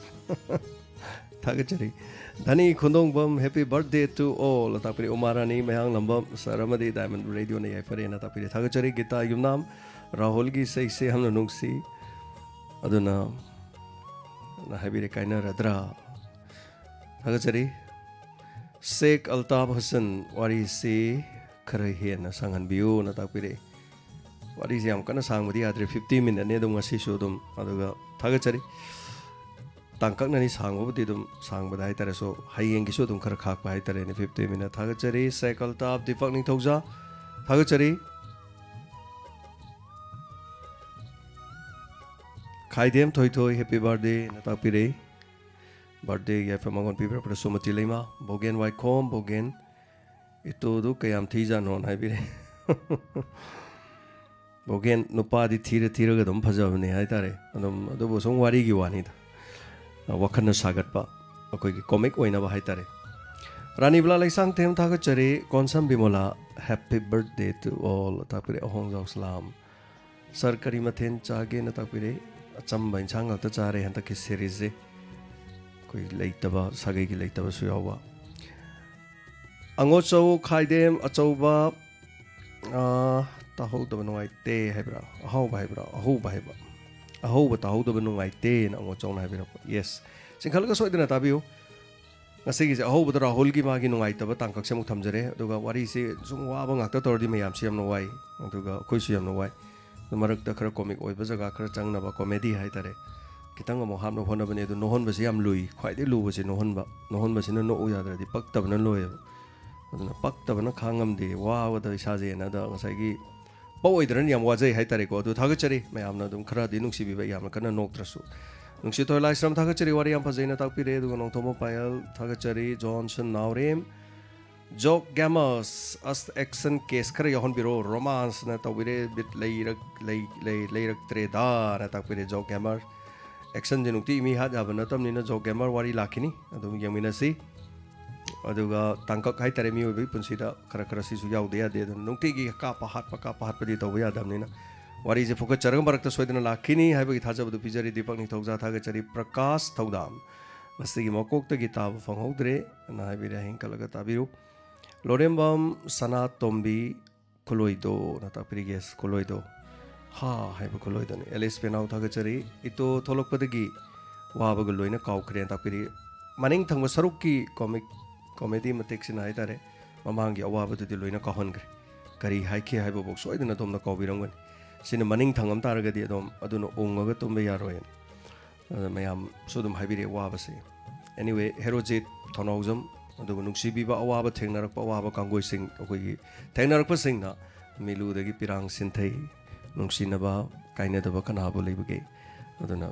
ꯊꯥꯒꯠꯆꯔꯤ꯫ ꯙꯅꯤ ꯈꯣꯟꯗꯣꯡꯕꯝ, happy birthday to all ꯇꯥꯛꯄꯤꯔꯦ꯫ ꯎꯃꯥ Rani Mayanglambam sir ꯑꯃꯗꯤ Diamond Radio ꯅ ꯌꯥꯏꯐꯔꯦꯅ ꯇꯥꯛꯄꯤꯔꯦ꯫ ꯊꯥꯒꯠꯆꯔꯤ꯫ ꯒꯤꯇꯥ ꯌꯨꯝꯅꯥꯝ, ꯔꯥꯍꯨꯜꯒꯤ ꯏꯁꯩꯁꯦ ꯌꯥꯝꯅ ꯅꯨꯡꯁꯤ꯫ ꯑꯗꯨꯅ ꯅ ꯍꯥꯏꯕꯤꯔꯦ, ꯀꯥꯏꯅꯔꯗ꯭ꯔꯥ? ꯊꯥꯒꯠꯆꯔꯤ꯫ ꯁꯦꯛ ꯑꯜꯇꯥꯐ ꯍꯁꯟ, ꯋꯥꯔꯤꯁꯤ ꯈꯔ ꯍꯦꯟꯅ ꯁꯥꯡꯍꯟꯕꯤꯌꯨꯅ ꯇꯥꯛꯄꯤꯔꯛꯏ꯫ ꯋꯥꯔꯤꯁꯤ ꯌꯥꯝ ꯀꯟꯅ ꯁꯥꯡꯕꯗꯤ ꯌꯥꯗ꯭ꯔꯦ, fifty minute ꯅꯤ ꯑꯗꯨꯝ ꯉꯁꯤꯁꯨ ꯑꯗꯨꯝ꯫ ꯑꯗꯨꯒ ꯊꯥꯒꯠꯆꯔꯤ꯫ ꯇꯥꯡꯀꯛꯅꯅꯤ ꯁꯥꯡꯕꯕꯨꯗꯤ ꯑꯗꯨꯝ ꯁꯥꯡꯕꯗ ꯍꯥꯏꯇꯥꯔꯦ꯫ So, ꯍꯌꯦꯡꯒꯤꯁꯨ ꯑꯗꯨꯝ ꯈꯔ ꯈꯥꯛꯄ ꯍꯥꯏꯇꯥꯔꯦꯅꯦ, fifty minute꯫ ꯊꯥꯒꯠꯆꯔꯤ꯫ ꯁꯦꯛ ꯑꯜꯇꯥꯐ ꯗꯤꯄꯛ ꯅꯤꯡꯊꯧꯖꯥ, ꯊꯥꯒꯠꯆꯔꯤ꯫ ꯈꯥꯏꯗꯦꯝ ꯊꯣꯏꯊꯣꯏ, happy birthday ꯅ ꯇꯥꯛꯄꯤꯔꯛꯏ꯫ Birthday ꯌꯥꯏꯐ ꯃꯉꯣꯟ ꯄꯤꯕꯤꯔꯛꯄꯗ ꯁꯨꯃꯇꯤ ꯂꯩꯃ, ꯕꯣꯒꯦꯟ ꯋꯥꯏꯈꯣꯝ, ꯕꯣꯒꯦꯟ ꯏꯇꯣꯗꯨ ꯀꯌꯥꯝ ꯊꯤꯖꯥꯠꯅꯣꯅ ꯍꯥꯏꯕꯤꯔꯛꯏ꯫ ꯕꯣꯒꯦꯟ ꯅꯨꯄꯥꯗꯤ ꯊꯤꯔ ꯊꯤꯔꯒ ꯑꯗꯨꯝ ꯐꯖꯕꯅꯦ ꯍꯥꯏꯇꯥꯔꯦ꯫ ꯑꯗꯨꯝ, ꯑꯗꯨꯕꯨ ꯁꯨꯝ ꯋꯥꯔꯤꯒꯤ ꯋꯥꯅꯤꯗ꯫ ꯋꯥꯈꯜꯅ ꯁꯥꯒꯠꯄ, ꯑꯩꯈꯣꯏꯒꯤ comic ꯑꯣꯏꯅꯕ ꯍꯥꯏꯇꯥꯔꯦ꯫ ꯔꯥꯅꯤꯕꯂꯥ ꯂꯩꯁꯥꯡꯊꯦꯝ ꯊꯥꯒꯠꯆꯔꯤ꯫ ꯀꯣꯟꯁꯝ ꯕꯤꯃꯣꯂꯥ, happy birthday to all ꯇꯥꯛꯄꯤꯔꯦ꯫ ꯑꯍꯣꯡꯖꯥꯎ Salam. Sir, ꯀꯔꯤ ꯃꯊꯦꯜ ꯆꯥꯒꯦꯅ ꯇꯥꯛꯄꯤꯔꯦ꯫ ꯑꯆꯝꯕ ꯏꯟꯁꯥꯡ ꯉꯥꯛꯇ ꯆꯥꯔꯦ ꯍꯟꯗꯛꯀꯤ series ꯁꯦ꯫ ꯑꯩꯈꯣꯏ ꯂꯩꯇꯕ, ꯁꯥꯒꯩꯒꯤ ꯂꯩꯇꯕꯁꯨ ꯌꯥꯎꯕ꯫ ꯑꯉꯣꯆꯧ ꯈꯥꯏꯗꯦꯝ ꯑꯆꯧꯕ, ꯑꯥ, ꯇꯥꯍꯧꯗꯕ ꯅꯨꯡꯉꯥꯏꯇꯦ ꯍꯥꯏꯕ꯭ꯔꯥ? ꯑꯍꯥꯎꯕ ꯍꯥꯏꯕ꯭ꯔꯥ? ꯑꯍꯧꯕ ꯍꯥꯏꯕ꯫ ꯑꯍꯧꯕ ꯇꯥꯍꯧꯗꯕ ꯅꯨꯡꯉꯥꯏꯇꯦꯅ ꯑꯉꯣꯆꯧꯅ ꯍꯥꯏꯕꯤꯔꯛꯄ꯫ ꯌꯦꯁ, ꯆꯤꯡꯈꯠꯂꯒ ꯁꯣꯏꯗꯅ ꯇꯥꯕꯤꯌꯨ꯫ ꯉꯁꯤꯒꯤꯁꯦ ꯑꯍꯧꯕꯗ ꯔꯥꯍꯨꯜꯒꯤ ꯃꯥꯒꯤ ꯅꯨꯡꯉꯥꯏꯇꯕ ꯇꯥꯡꯀꯛꯁꯦ ꯑꯃꯨꯛ ꯊꯝꯖꯔꯦ꯫ ꯑꯗꯨꯒ ꯋꯥꯔꯤꯁꯦ ꯁꯨꯝ ꯋꯥꯕ ꯉꯥꯛꯇ ꯇꯧꯔꯗꯤ ꯃꯌꯥꯝꯁꯨ ꯌꯥꯝꯅ ꯋꯥꯏ, ꯑꯗꯨꯒ ꯑꯩꯈꯣꯏꯁꯨ ꯌꯥꯝꯅ ꯋꯥꯏ꯫ ꯑꯗꯨ ꯃꯔꯛꯇ ꯈꯔ ꯀꯣꯃꯤꯛ ꯑꯣꯏꯕ ꯖꯒꯥ ꯈꯔ ꯆꯪꯅꯕ, ꯀꯣꯃꯦꯗꯤ ꯍꯥꯏꯇꯥꯔꯦ, ꯈꯤꯇꯪ ꯑꯃꯨꯛ ꯍꯥꯞꯅꯕ ꯍꯣꯠꯅꯕꯅꯤ꯫ ꯑꯗꯨ ꯅꯣꯛꯍꯟꯕꯁꯤ ꯌꯥꯝ ꯂꯨꯏ꯫ ꯈ꯭ꯋꯥꯏꯗꯒꯤ ꯂꯨꯕꯁꯤ ꯅꯣꯛꯍꯟꯕ, ꯅꯣꯛꯍꯟꯕꯁꯤꯅ ꯅꯣꯛꯎ ꯌꯥꯗ꯭ꯔꯗꯤ ꯄꯛꯇꯕꯅ ꯂꯣꯏꯌꯦꯕ꯫ ꯑꯗꯨꯅ ꯄꯛꯇꯕꯅ ꯈꯥꯡꯉꯝꯗꯦ, ꯋꯥꯕꯗ ꯏꯁꯥꯁꯦꯅ꯫ ꯑꯗ ꯉꯁꯥꯏꯒꯤ ꯄꯛꯑꯣꯏꯗ꯭ꯔꯅ ꯌꯥꯝ ꯋꯥꯖꯩ ꯍꯥꯏꯇꯥꯔꯦꯀꯣ꯫ ꯑꯗꯨ ꯊꯥꯒꯠꯆꯔꯤ ꯃꯌꯥꯝꯅ ꯑꯗꯨꯝ ꯈꯔꯗꯤ ꯅꯨꯡꯁꯤꯕꯤꯕ, ꯌꯥꯝꯅ ꯀꯟꯅ ꯅꯣꯛꯇ꯭ꯔꯁꯨ꯫ ꯅꯨꯡꯁꯤꯊꯣꯏ ꯂꯥꯏꯁ꯭ꯔꯝ ꯊꯥꯒꯠꯆꯔꯤ, ꯋꯥꯔꯤ ꯌꯥꯝ ꯐꯖꯩꯅ ꯇꯥꯛꯄꯤꯔꯦ꯫ ꯑꯗꯨꯒ ꯅꯣꯡꯊꯣꯝꯕ ꯄꯥꯌꯜ ꯊꯥꯒꯠꯆꯔꯤ, ꯖꯣꯟꯁꯟ ꯅꯥꯎꯔꯦꯝ, ꯖꯣꯛ ꯒꯦꯃꯔꯁ, ꯑꯁ, ꯑꯦꯛꯁꯟ ꯀꯦꯁ ꯈꯔ ꯌꯥꯎꯍꯟꯕꯤꯔꯣ, ꯔꯣꯃꯥꯟꯁꯅ ꯇꯧꯕꯤꯔꯦ, ꯕꯤꯠ ꯂꯩꯔꯛ-, ꯂꯩ-, ꯂꯩ-, ꯂꯩꯔꯛꯇ꯭ꯔꯦꯗꯥꯅ ꯇꯥꯛꯄꯤꯔꯦ ꯖꯣꯛ ꯒꯦꯃꯔ꯫ ꯑꯦꯛꯁꯟꯁꯦ ꯅꯨꯡꯇꯤ ꯃꯤ ꯍꯥꯠ ꯌꯥꯕ ꯅꯠꯇꯕꯅꯤꯅ ꯖꯣꯛ ꯒꯦꯃꯔ ꯋꯥꯔꯤ ꯂꯥꯛꯈꯤꯅꯤ, ꯑꯗꯨꯝ ꯌꯦꯡꯃꯤꯟꯅꯁꯤ꯫ ꯑꯗꯨꯒ ꯇꯥꯡꯀꯛ ꯍꯥꯏꯇꯥꯔꯦ, ꯃꯤꯑꯣꯏꯕꯒꯤ ꯄꯨꯟꯁꯤꯗ ꯈꯔ ꯈꯔ ꯁꯤꯁꯨ ꯌꯥꯎꯗ ꯌꯥꯗꯦ꯫ ꯑꯗꯨꯅ ꯅꯨꯡꯇꯤꯒꯤ ꯀꯥꯞꯄ ꯍꯥꯠꯄ, ꯀꯥꯞꯄ ꯍꯥꯠꯄꯗꯤ ꯇꯧꯕ ꯌꯥꯗꯕꯅꯤꯅ ꯋꯥꯔꯤꯁꯦ ꯐꯨꯀꯠꯆꯔꯒ ꯃꯔꯛꯇ ꯁꯣꯏꯗꯅ ꯂꯥꯛꯈꯤꯅꯤ ꯍꯥꯏꯕꯒꯤ ꯊꯥꯖꯕꯗꯨ ꯄꯤꯖꯔꯤ꯫ ꯗꯤꯄꯛ ꯅꯤꯡꯊꯧꯖꯥ ꯊꯥꯒꯠꯆꯔꯤ꯫ ꯄ꯭ꯔꯀꯥꯁ ꯊꯧꯗꯥꯝ, ꯉꯁꯤꯒꯤ ꯃꯀꯣꯛꯇꯒꯤ ꯇꯥꯕ ꯐꯪꯍꯧꯗ꯭ꯔꯦ ꯑꯅ ꯍꯥꯏꯕꯤꯔꯦ, ꯍꯦꯟꯀꯠꯂꯒ ꯇꯥꯕꯤꯔꯨ꯫ ꯂꯣꯔꯦꯝꯕꯝ ꯁꯅꯥꯇꯣꯝꯕꯤ ꯈꯨꯂꯣꯏꯗꯣꯅ ꯇꯥꯛꯄꯤꯔꯤ꯫ ꯌꯦꯁ, ꯈꯨꯂꯣꯏꯗꯣ, ꯍꯥ ꯍꯥꯏꯕ ꯈꯨꯂꯣꯏꯗꯣꯅꯤ꯫ ꯑꯦꯂꯤꯁ ꯄꯦꯅꯥꯎ ꯊꯥꯒꯠꯆꯔꯤ꯫ ꯏꯇꯣ ꯊꯣꯛꯂꯛꯄꯗꯒꯤ ꯋꯥꯕꯒ ꯂꯣꯏꯅ ꯀꯥꯎꯈ꯭ꯔꯦꯅ ꯇꯥꯛꯄꯤꯔꯤ꯫ ꯃꯅꯤꯡ ꯊꯪꯕ ꯁꯔꯨꯛꯀꯤ ꯀꯣꯃꯤꯛ, ꯀꯣꯃꯦꯗꯤ ꯃꯇꯦꯛꯁꯤꯅ ꯍꯥꯏꯇꯥꯔꯦ, ꯃꯃꯥꯡꯒꯤ ꯑꯋꯥꯕꯗꯨꯗꯤ ꯂꯣꯏꯅ ꯀꯥꯎꯍꯟꯈ꯭ꯔꯦ꯫ ꯀꯔꯤ ꯍꯥꯏꯈꯤ ꯍꯥꯏꯕꯐꯥꯎ ꯁꯣꯏꯗꯅ ꯑꯗꯣꯝꯅ ꯀꯥꯎꯕꯤꯔꯝꯒꯅꯤ꯫ ꯁꯤꯅ ꯃꯅꯤꯡ ꯊꯪꯉꯝ ꯇꯥꯔꯒꯗꯤ ꯑꯗꯣꯝ ꯑꯗꯨꯅ ꯎꯪꯉꯒ ꯇꯨꯝꯕ ꯌꯥꯔꯣꯏꯅ꯫ ꯑꯗ ꯃꯌꯥꯝꯁꯨ ꯑꯗꯨꯝ ꯍꯥꯏꯕꯤꯔꯛꯑꯦ ꯋꯥꯕꯁꯦ꯫ Anyway, ꯍꯦꯔꯣꯖꯤꯠ ꯊꯧꯅꯥꯎꯖꯝ, ꯑꯗꯨꯒ ꯅꯨꯡꯁꯤꯕꯤꯕ ꯑꯋꯥꯕ ꯊꯦꯡꯅꯔꯛꯄ ꯑꯋꯥꯕ ꯀꯥꯡꯒꯣꯏꯁꯤꯡ, ꯑꯩꯈꯣꯏꯒꯤ ꯊꯦꯡꯅꯔꯛꯄꯁꯤꯡꯅ ꯃꯤꯂꯨꯗꯒꯤ ꯄꯤꯔꯥꯡ ꯁꯤꯟꯊꯩ, ꯅꯨꯡꯁꯤꯅꯕ, ꯀꯥꯏꯅꯗꯕ ꯀꯅꯥꯕꯨ ꯂꯩꯕꯒꯦ? ꯑꯗꯨꯅ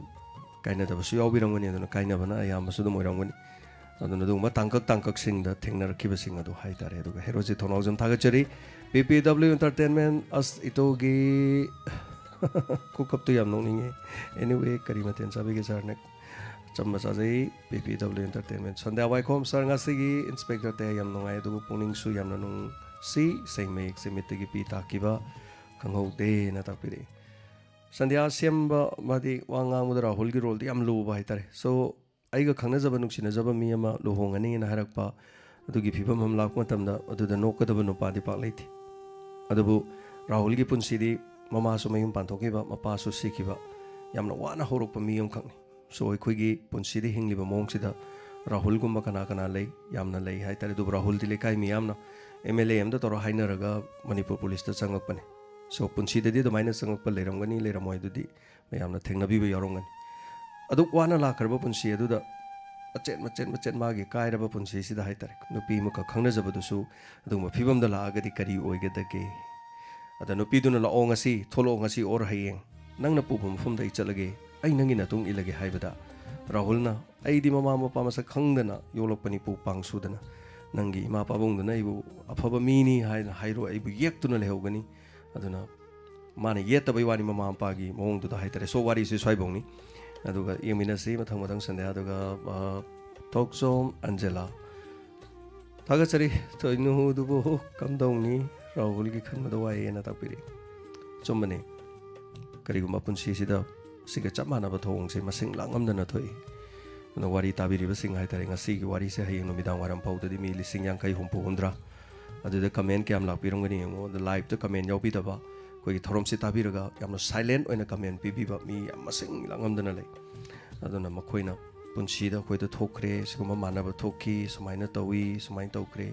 ꯀꯥꯏꯅꯗꯕꯁꯨ ꯌꯥꯎꯕꯤꯔꯝꯒꯅꯤ, ꯑꯗꯨꯅ ꯀꯥꯏꯅꯕꯅ ꯑꯌꯥꯝꯕꯁꯨ ꯑꯗꯨꯝ ꯑꯣꯏꯔꯝꯒꯅꯤ꯫ ꯑꯗꯨꯅ ꯑꯗꯨꯒꯨꯝꯕ ꯇꯥꯡꯀꯛ ꯇꯥꯡꯀꯛꯁꯤꯡꯗ ꯊꯦꯡꯅꯔꯛꯈꯤꯕꯁꯤꯡ ꯑꯗꯨ ꯍꯥꯏꯇꯥꯔꯦ꯫ ꯑꯗꯨꯒ ꯍꯦꯔꯣꯖꯤꯠ ꯊꯧꯅꯥꯎꯖꯝ ꯊꯥꯒꯠꯆꯔꯤ꯫ ꯄꯤ ꯄꯤ ꯗꯕ꯭ꯂꯤꯎ Entertainment, ꯑꯁ, ꯏꯇꯣꯒꯤ ꯈꯨꯀꯞꯇꯨ ꯌꯥꯝ ꯅꯣꯛꯅꯤꯡꯉꯦ꯫ Anyway, ꯀꯔꯤ ꯃꯊꯦꯜ ꯆꯥꯕꯤꯒꯦ ꯁꯥꯔꯅ? ꯑꯆꯝꯕ ꯆꯥꯖꯩ꯫ ꯄꯤ ꯄꯤ ꯗꯕ꯭ꯂꯤꯎ Entertainment꯫ ꯁꯟꯙ꯭ꯌꯥ ꯋꯥꯏꯈꯣꯝ ꯁꯥꯔ, ꯉꯁꯤꯒꯤ ꯏꯟꯁꯄꯦꯛꯇꯔ ꯇꯌꯥ ꯌꯥꯝ ꯅꯨꯡꯉꯥꯏ, ꯑꯗꯨꯕꯨ ꯄꯨꯛꯅꯤꯡꯁꯨ ꯌꯥꯝꯅ ꯅꯨꯡꯁꯤ, ꯏꯁꯩ ꯃꯌꯦꯛꯁꯦ ꯃꯤꯠꯇꯒꯤ ꯄꯤ ꯇꯥꯈꯤꯕ ꯈꯪꯍꯧꯗꯦꯅ ꯇꯥꯛꯄꯤꯔꯛꯏ꯫ ꯁꯟꯙ꯭ꯌꯥ ꯁꯦꯝꯕ, ꯃꯥꯗꯤ ꯋꯥ ꯉꯥꯡꯕꯗ ꯔꯥꯍꯨꯜꯒꯤ ꯔꯣꯜꯗꯤ ꯌꯥꯝ ꯂꯨꯕ ꯍꯥꯏꯇꯥꯔꯦ꯫ So, ꯑꯩꯒ ꯈꯪꯅꯖꯕ ꯅꯨꯡꯁꯤꯅꯖꯕ ꯃꯤ ꯑꯃ ꯂꯨꯍꯣꯡꯉꯅꯤꯅ ꯍꯥꯏꯔꯛꯄ, ꯑꯗꯨꯒꯤ ꯐꯤꯕꯝ ꯑꯃ ꯂꯥꯛꯄ ꯃꯇꯝꯗ ꯑꯗꯨꯗ ꯅꯣꯛꯀꯗꯕ ꯅꯨꯄꯥꯗꯤ ꯄꯥꯛ ꯂꯩꯇꯦ꯫ ꯑꯗꯨꯕꯨ ꯔꯥꯍꯨꯜꯒꯤ ꯄꯨꯟꯁꯤꯗꯤ ꯃꯃꯥꯁꯨ ꯃꯌꯨꯝ ꯄꯥꯟꯊꯣꯛꯈꯤꯕ, ꯃꯄꯥꯁꯨ ꯁꯤꯈꯤꯕ, ꯌꯥꯝꯅ ꯋꯥꯅ ꯍꯧꯔꯛꯄ ꯃꯤ ꯑꯃꯈꯛꯅꯤ꯫ So ꯑꯩꯈꯣꯏꯒꯤ ꯄꯨꯟꯁꯤꯗ ꯍꯤꯡꯂꯤꯕ ꯃꯑꯣꯡꯁꯤꯗ ꯔꯥꯍꯨꯜꯒꯨꯝꯕ ꯀꯅꯥ ꯀꯅꯥ ꯂꯩ? ꯌꯥꯝꯅ ꯂꯩ ꯍꯥꯏꯇꯥꯔꯦ꯫ ꯑꯗꯨꯕꯨ ꯔꯥꯍꯨꯜꯗꯤ ꯂꯩꯀꯥꯏ ꯃꯤꯌꯥꯝꯅ ꯑꯦꯝ ꯑꯦꯜ ꯑꯦ ꯑꯃꯗ ꯇꯧꯔ ꯍꯥꯏꯅꯔꯒ ꯃꯅꯤꯄꯨꯔ ꯄꯨꯂꯤꯁꯇ ꯆꯪꯉꯛꯄꯅꯤ꯫ So ꯄꯨꯟꯁꯤꯗꯗꯤ ꯑꯗꯨꯃꯥꯏꯅ ꯆꯪꯉꯛꯄ ꯂꯩꯔꯝꯒꯅꯤ, ꯂꯩꯔꯝꯃꯣꯏ, ꯑꯗꯨꯗꯤ ꯃꯌꯥꯝꯅ ꯊꯦꯡꯅꯕꯤꯕ ꯌꯥꯎꯔꯝꯒꯅꯤ꯫ ꯑꯗꯨꯛ ꯋꯥꯅ ꯂꯥꯛꯈ꯭ꯔꯕ ꯄꯨꯟꯁꯤ ꯑꯗꯨꯗ ꯃꯆꯦꯠ ꯃꯆꯦꯠ ꯃꯆꯦꯠ ꯃꯥꯒꯤ ꯀꯥꯏꯔꯕ ꯄꯨꯟꯁꯤꯁꯤꯗ ꯍꯥꯏꯇꯥꯔꯦ, ꯅꯨꯄꯤ ꯑꯃꯈꯛ ꯈꯪꯅꯖꯕꯗꯨꯁꯨ ꯑꯗꯨꯒꯨꯝꯕ ꯐꯤꯕꯝꯗ ꯂꯥꯛꯑꯒꯗꯤ ꯀꯔꯤ ꯑꯣꯏꯒꯗꯒꯦ? ꯑꯗ ꯅꯨꯄꯤꯗꯨꯅ "ꯂꯥꯛꯑꯣ ꯉꯁꯤ, ꯊꯣꯛꯂꯛꯑꯣ ꯉꯁꯤ or ꯍꯌꯦꯡ, ꯅꯪꯅ ꯄꯨꯕ ꯃꯐꯝꯗ ꯑꯩ ꯆꯠꯂꯒꯦ, ꯑꯩ ꯅꯪꯒꯤ ꯅꯇꯨꯡ ꯏꯜꯂꯒꯦ" ꯍꯥꯏꯕꯗ, ꯔꯥꯍꯨꯜꯅ "ꯑꯩꯗꯤ ꯃꯃꯥ ꯃꯄꯥ ꯃꯁꯛ ꯈꯪꯗꯅ ꯌꯣꯛꯂꯛꯄꯅꯤ, ꯄꯨ ꯄꯥꯡ ꯁꯨꯗꯅ, ꯅꯪꯒꯤ ꯏꯃꯥ ꯄꯥꯕꯨꯡꯗꯨꯅ ꯑꯩꯕꯨ ꯑꯐꯕ ꯃꯤꯅꯤ ꯍꯥꯏꯅ ꯍꯥꯏꯔꯣ, ꯑꯩꯕꯨ ꯌꯦꯛꯇꯨꯅ ꯂꯩꯍꯧꯒꯅꯤ"꯫ ꯑꯗꯨꯅ ꯃꯥꯅ ꯌꯦꯠꯇꯕꯩ ꯋꯥꯅꯤ ꯃꯃꯥ ꯃꯄꯥꯒꯤ ꯃꯑꯣꯡꯗꯨꯗ ꯍꯥꯏꯇꯥꯔꯦ꯫ So ꯋꯥꯔꯤꯁꯤ ꯁ꯭ꯋꯥꯏꯐꯧꯅꯤ꯫ ꯑꯗꯨꯒ ꯌꯦꯡꯃꯤꯟꯅꯁꯤ ꯃꯊꯪ ꯃꯊꯪ ꯁꯟꯗꯦ꯫ ꯑꯗꯨꯒ, ꯑ, ꯊꯣꯛꯆꯣꯝ ꯑꯟꯖꯦꯂꯥ, ꯊꯥꯒꯠꯆꯔꯤ꯫ ꯊꯣꯏꯅꯨꯗꯨꯕꯨ ꯀꯝꯗꯧꯅꯤ? ꯔꯥꯍꯨꯜꯒꯤ ꯈꯟꯕꯗ ꯋꯥꯏꯌꯦꯅ ꯇꯥꯛꯄꯤꯔꯤ꯫ ꯑꯆꯨꯝꯕꯅꯤ꯫ ꯀꯔꯤꯒꯨꯝꯕ ꯄꯨꯟꯁꯤꯁꯤꯗ ꯁꯤꯒ ꯆꯞ ꯃꯥꯟꯅꯕ ꯊꯧꯑꯣꯡꯁꯦ ꯃꯁꯤꯡ ꯂꯥꯡꯉꯝꯗꯅ ꯊꯣꯛꯏ꯫ ꯑꯗꯨꯅ ꯋꯥꯔꯤ ꯇꯥꯕꯤꯔꯤꯕꯁꯤꯡ ꯍꯥꯏꯇꯥꯔꯦ, ꯉꯁꯤꯒꯤ ꯋꯥꯔꯤꯁꯦ ꯍꯌꯦꯡ ꯅꯨꯃꯤꯗꯥꯡ ꯋꯥꯏꯔꯝ ꯐꯥꯎꯗꯗꯤ ꯃꯤ ꯂꯤꯁꯤꯡ ꯌꯥꯡꯈꯩ, ꯍꯨꯝꯐꯨ, ꯍꯨꯝꯗ꯭ꯔꯥ꯫ ꯑꯗꯨꯗ comment ꯀꯌꯥꯝ ꯂꯥꯛꯄꯤꯔꯝꯒꯅꯤ ꯌꯦꯡꯉꯣ꯫ ꯑꯗ live ꯇ comment ꯌꯥꯎꯕꯤꯗꯕ, ꯑꯩꯈꯣꯏꯒꯤ ꯊꯧꯔꯝꯁꯤ ꯇꯥꯕꯤꯔꯒ ꯌꯥꯝꯅ silent ꯑꯣꯏꯅ comment ꯄꯤꯕꯤꯕ ꯃꯤ ꯌꯥꯝ ꯃꯁꯤꯡ ꯂꯥꯡꯉꯝꯗꯅ ꯂꯩ꯫ ꯑꯗꯨꯅ ꯃꯈꯣꯏꯅ ꯄꯨꯟꯁꯤꯗ ꯑꯩꯈꯣꯏꯗ ꯊꯣꯛꯈ꯭ꯔꯦ, ꯁꯤꯒꯨꯝꯕ ꯃꯥꯟꯅꯕ ꯊꯣꯛꯈꯤ, ꯁꯨꯃꯥꯏꯅ ꯇꯧꯏ, ꯁꯨꯃꯥꯏꯅ ꯇꯧꯈ꯭ꯔꯦ,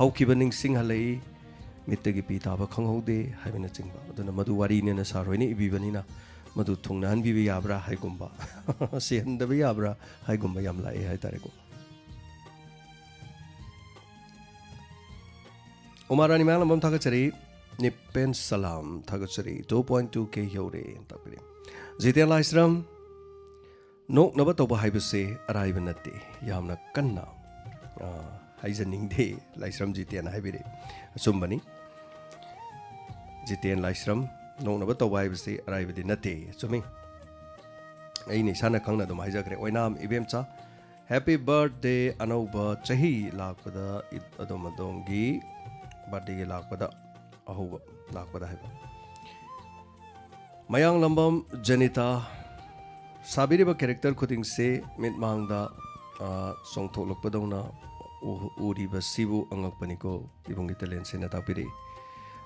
ꯍꯧꯈꯤꯕ ꯅꯤꯡꯁꯤꯡꯍꯜꯂꯛꯏ, ꯃꯤꯠꯇꯒꯤ ꯄꯤ ꯇꯥꯕ ꯈꯪꯍꯧꯗꯦ ꯍꯥꯏꯕꯅꯆꯤꯡꯕ꯫ ꯑꯗꯨꯅ ꯃꯗꯨ ꯋꯥꯔꯤꯅꯦꯅ sir ꯍꯣꯏꯅ ꯏꯕꯤꯕꯅꯤꯅ ꯃꯗꯨ ꯊꯨꯡꯅꯍꯟꯕꯤꯕ ꯌꯥꯕ꯭ꯔꯥ ꯍꯥꯏꯒꯨꯝꯕ, ꯁꯤꯍꯟꯗꯕ ꯌꯥꯕ꯭ꯔꯥ ꯍꯥꯏꯒꯨꯝꯕ ꯌꯥꯝ ꯂꯥꯛꯑꯦ ꯍꯥꯏꯇꯥꯔꯦꯀꯣ꯫ ꯎꯃꯥ ꯔꯥꯅꯤ ꯃꯌꯥꯡꯂꯝꯕꯝ ꯊꯥꯒꯠꯆꯔꯤ꯫ ꯅꯤꯄꯦꯟ ꯁꯂꯥꯝ ꯊꯥꯒꯠꯆꯔꯤ꯫ Two point two K ꯌꯧꯔꯦ ꯇꯥꯛꯄꯤꯔꯤ꯫ ꯖꯤꯇꯦꯟ ꯂꯥꯏꯁ꯭ꯔꯝ, ꯅꯣꯛꯅꯕ ꯇꯧꯕ ꯍꯥꯏꯕꯁꯦ ꯑꯔꯥꯏꯕ ꯅꯠꯇꯦ꯫ ꯌꯥꯝꯅ ꯀꯟꯅ, ꯑ, ꯍꯥꯏꯖꯅꯤꯡꯗꯦ, ꯂꯥꯏꯁ꯭ꯔꯝ ꯖꯤꯇꯦꯟ ꯍꯥꯏꯕꯤꯔꯤ꯫ ꯑꯆꯨꯝꯕꯅꯤ꯫ ꯖꯤꯇꯦꯟ ꯂꯥꯏꯁ꯭ꯔꯝ, ꯅꯣꯛꯅꯕ ꯇꯧꯕ ꯍꯥꯏꯕꯁꯤ ꯑꯔꯥꯏꯕꯗꯤ ꯅꯠꯇꯦ꯫ ꯑꯆꯨꯝꯃꯤ꯫ ꯑꯩꯅ ꯏꯁꯥꯅ ꯈꯪꯅ ꯑꯗꯨꯝ ꯍꯥꯏꯖꯈ꯭ꯔꯦ꯫ ꯑꯣꯏꯅꯥꯝ ꯏꯕꯦꯝꯆꯥ, happy birthday, ꯑꯅꯧꯕ ꯆꯍꯤ ꯂꯥꯛꯄꯗ ꯏ-, ꯑꯗꯣꯝ ꯑꯗꯣꯝꯒꯤ birthday ꯒꯤ ꯂꯥꯛꯄꯗ ꯑꯍꯧꯕ ꯂꯥꯛꯄꯗ ꯍꯥꯏꯕ꯫ ꯃꯌꯥꯡꯂꯝꯕꯝ ꯖꯦꯅꯤꯇꯥ, ꯁꯥꯕꯤꯔꯤꯕ character ꯈꯨꯗꯤꯡꯁꯦ ꯃꯤꯠꯃꯥꯡꯗ, ꯑ, ꯆꯣꯡꯊꯣꯛꯂꯛꯄꯗꯧꯅ ꯎ-, ꯎꯔꯤꯕꯁꯤꯕꯨ ꯑꯉꯛꯄꯅꯤꯀꯣ, ꯏꯕꯨꯡꯒꯤ talent ꯁꯤꯅ ꯇꯥꯛꯄꯤꯔꯛꯏ꯫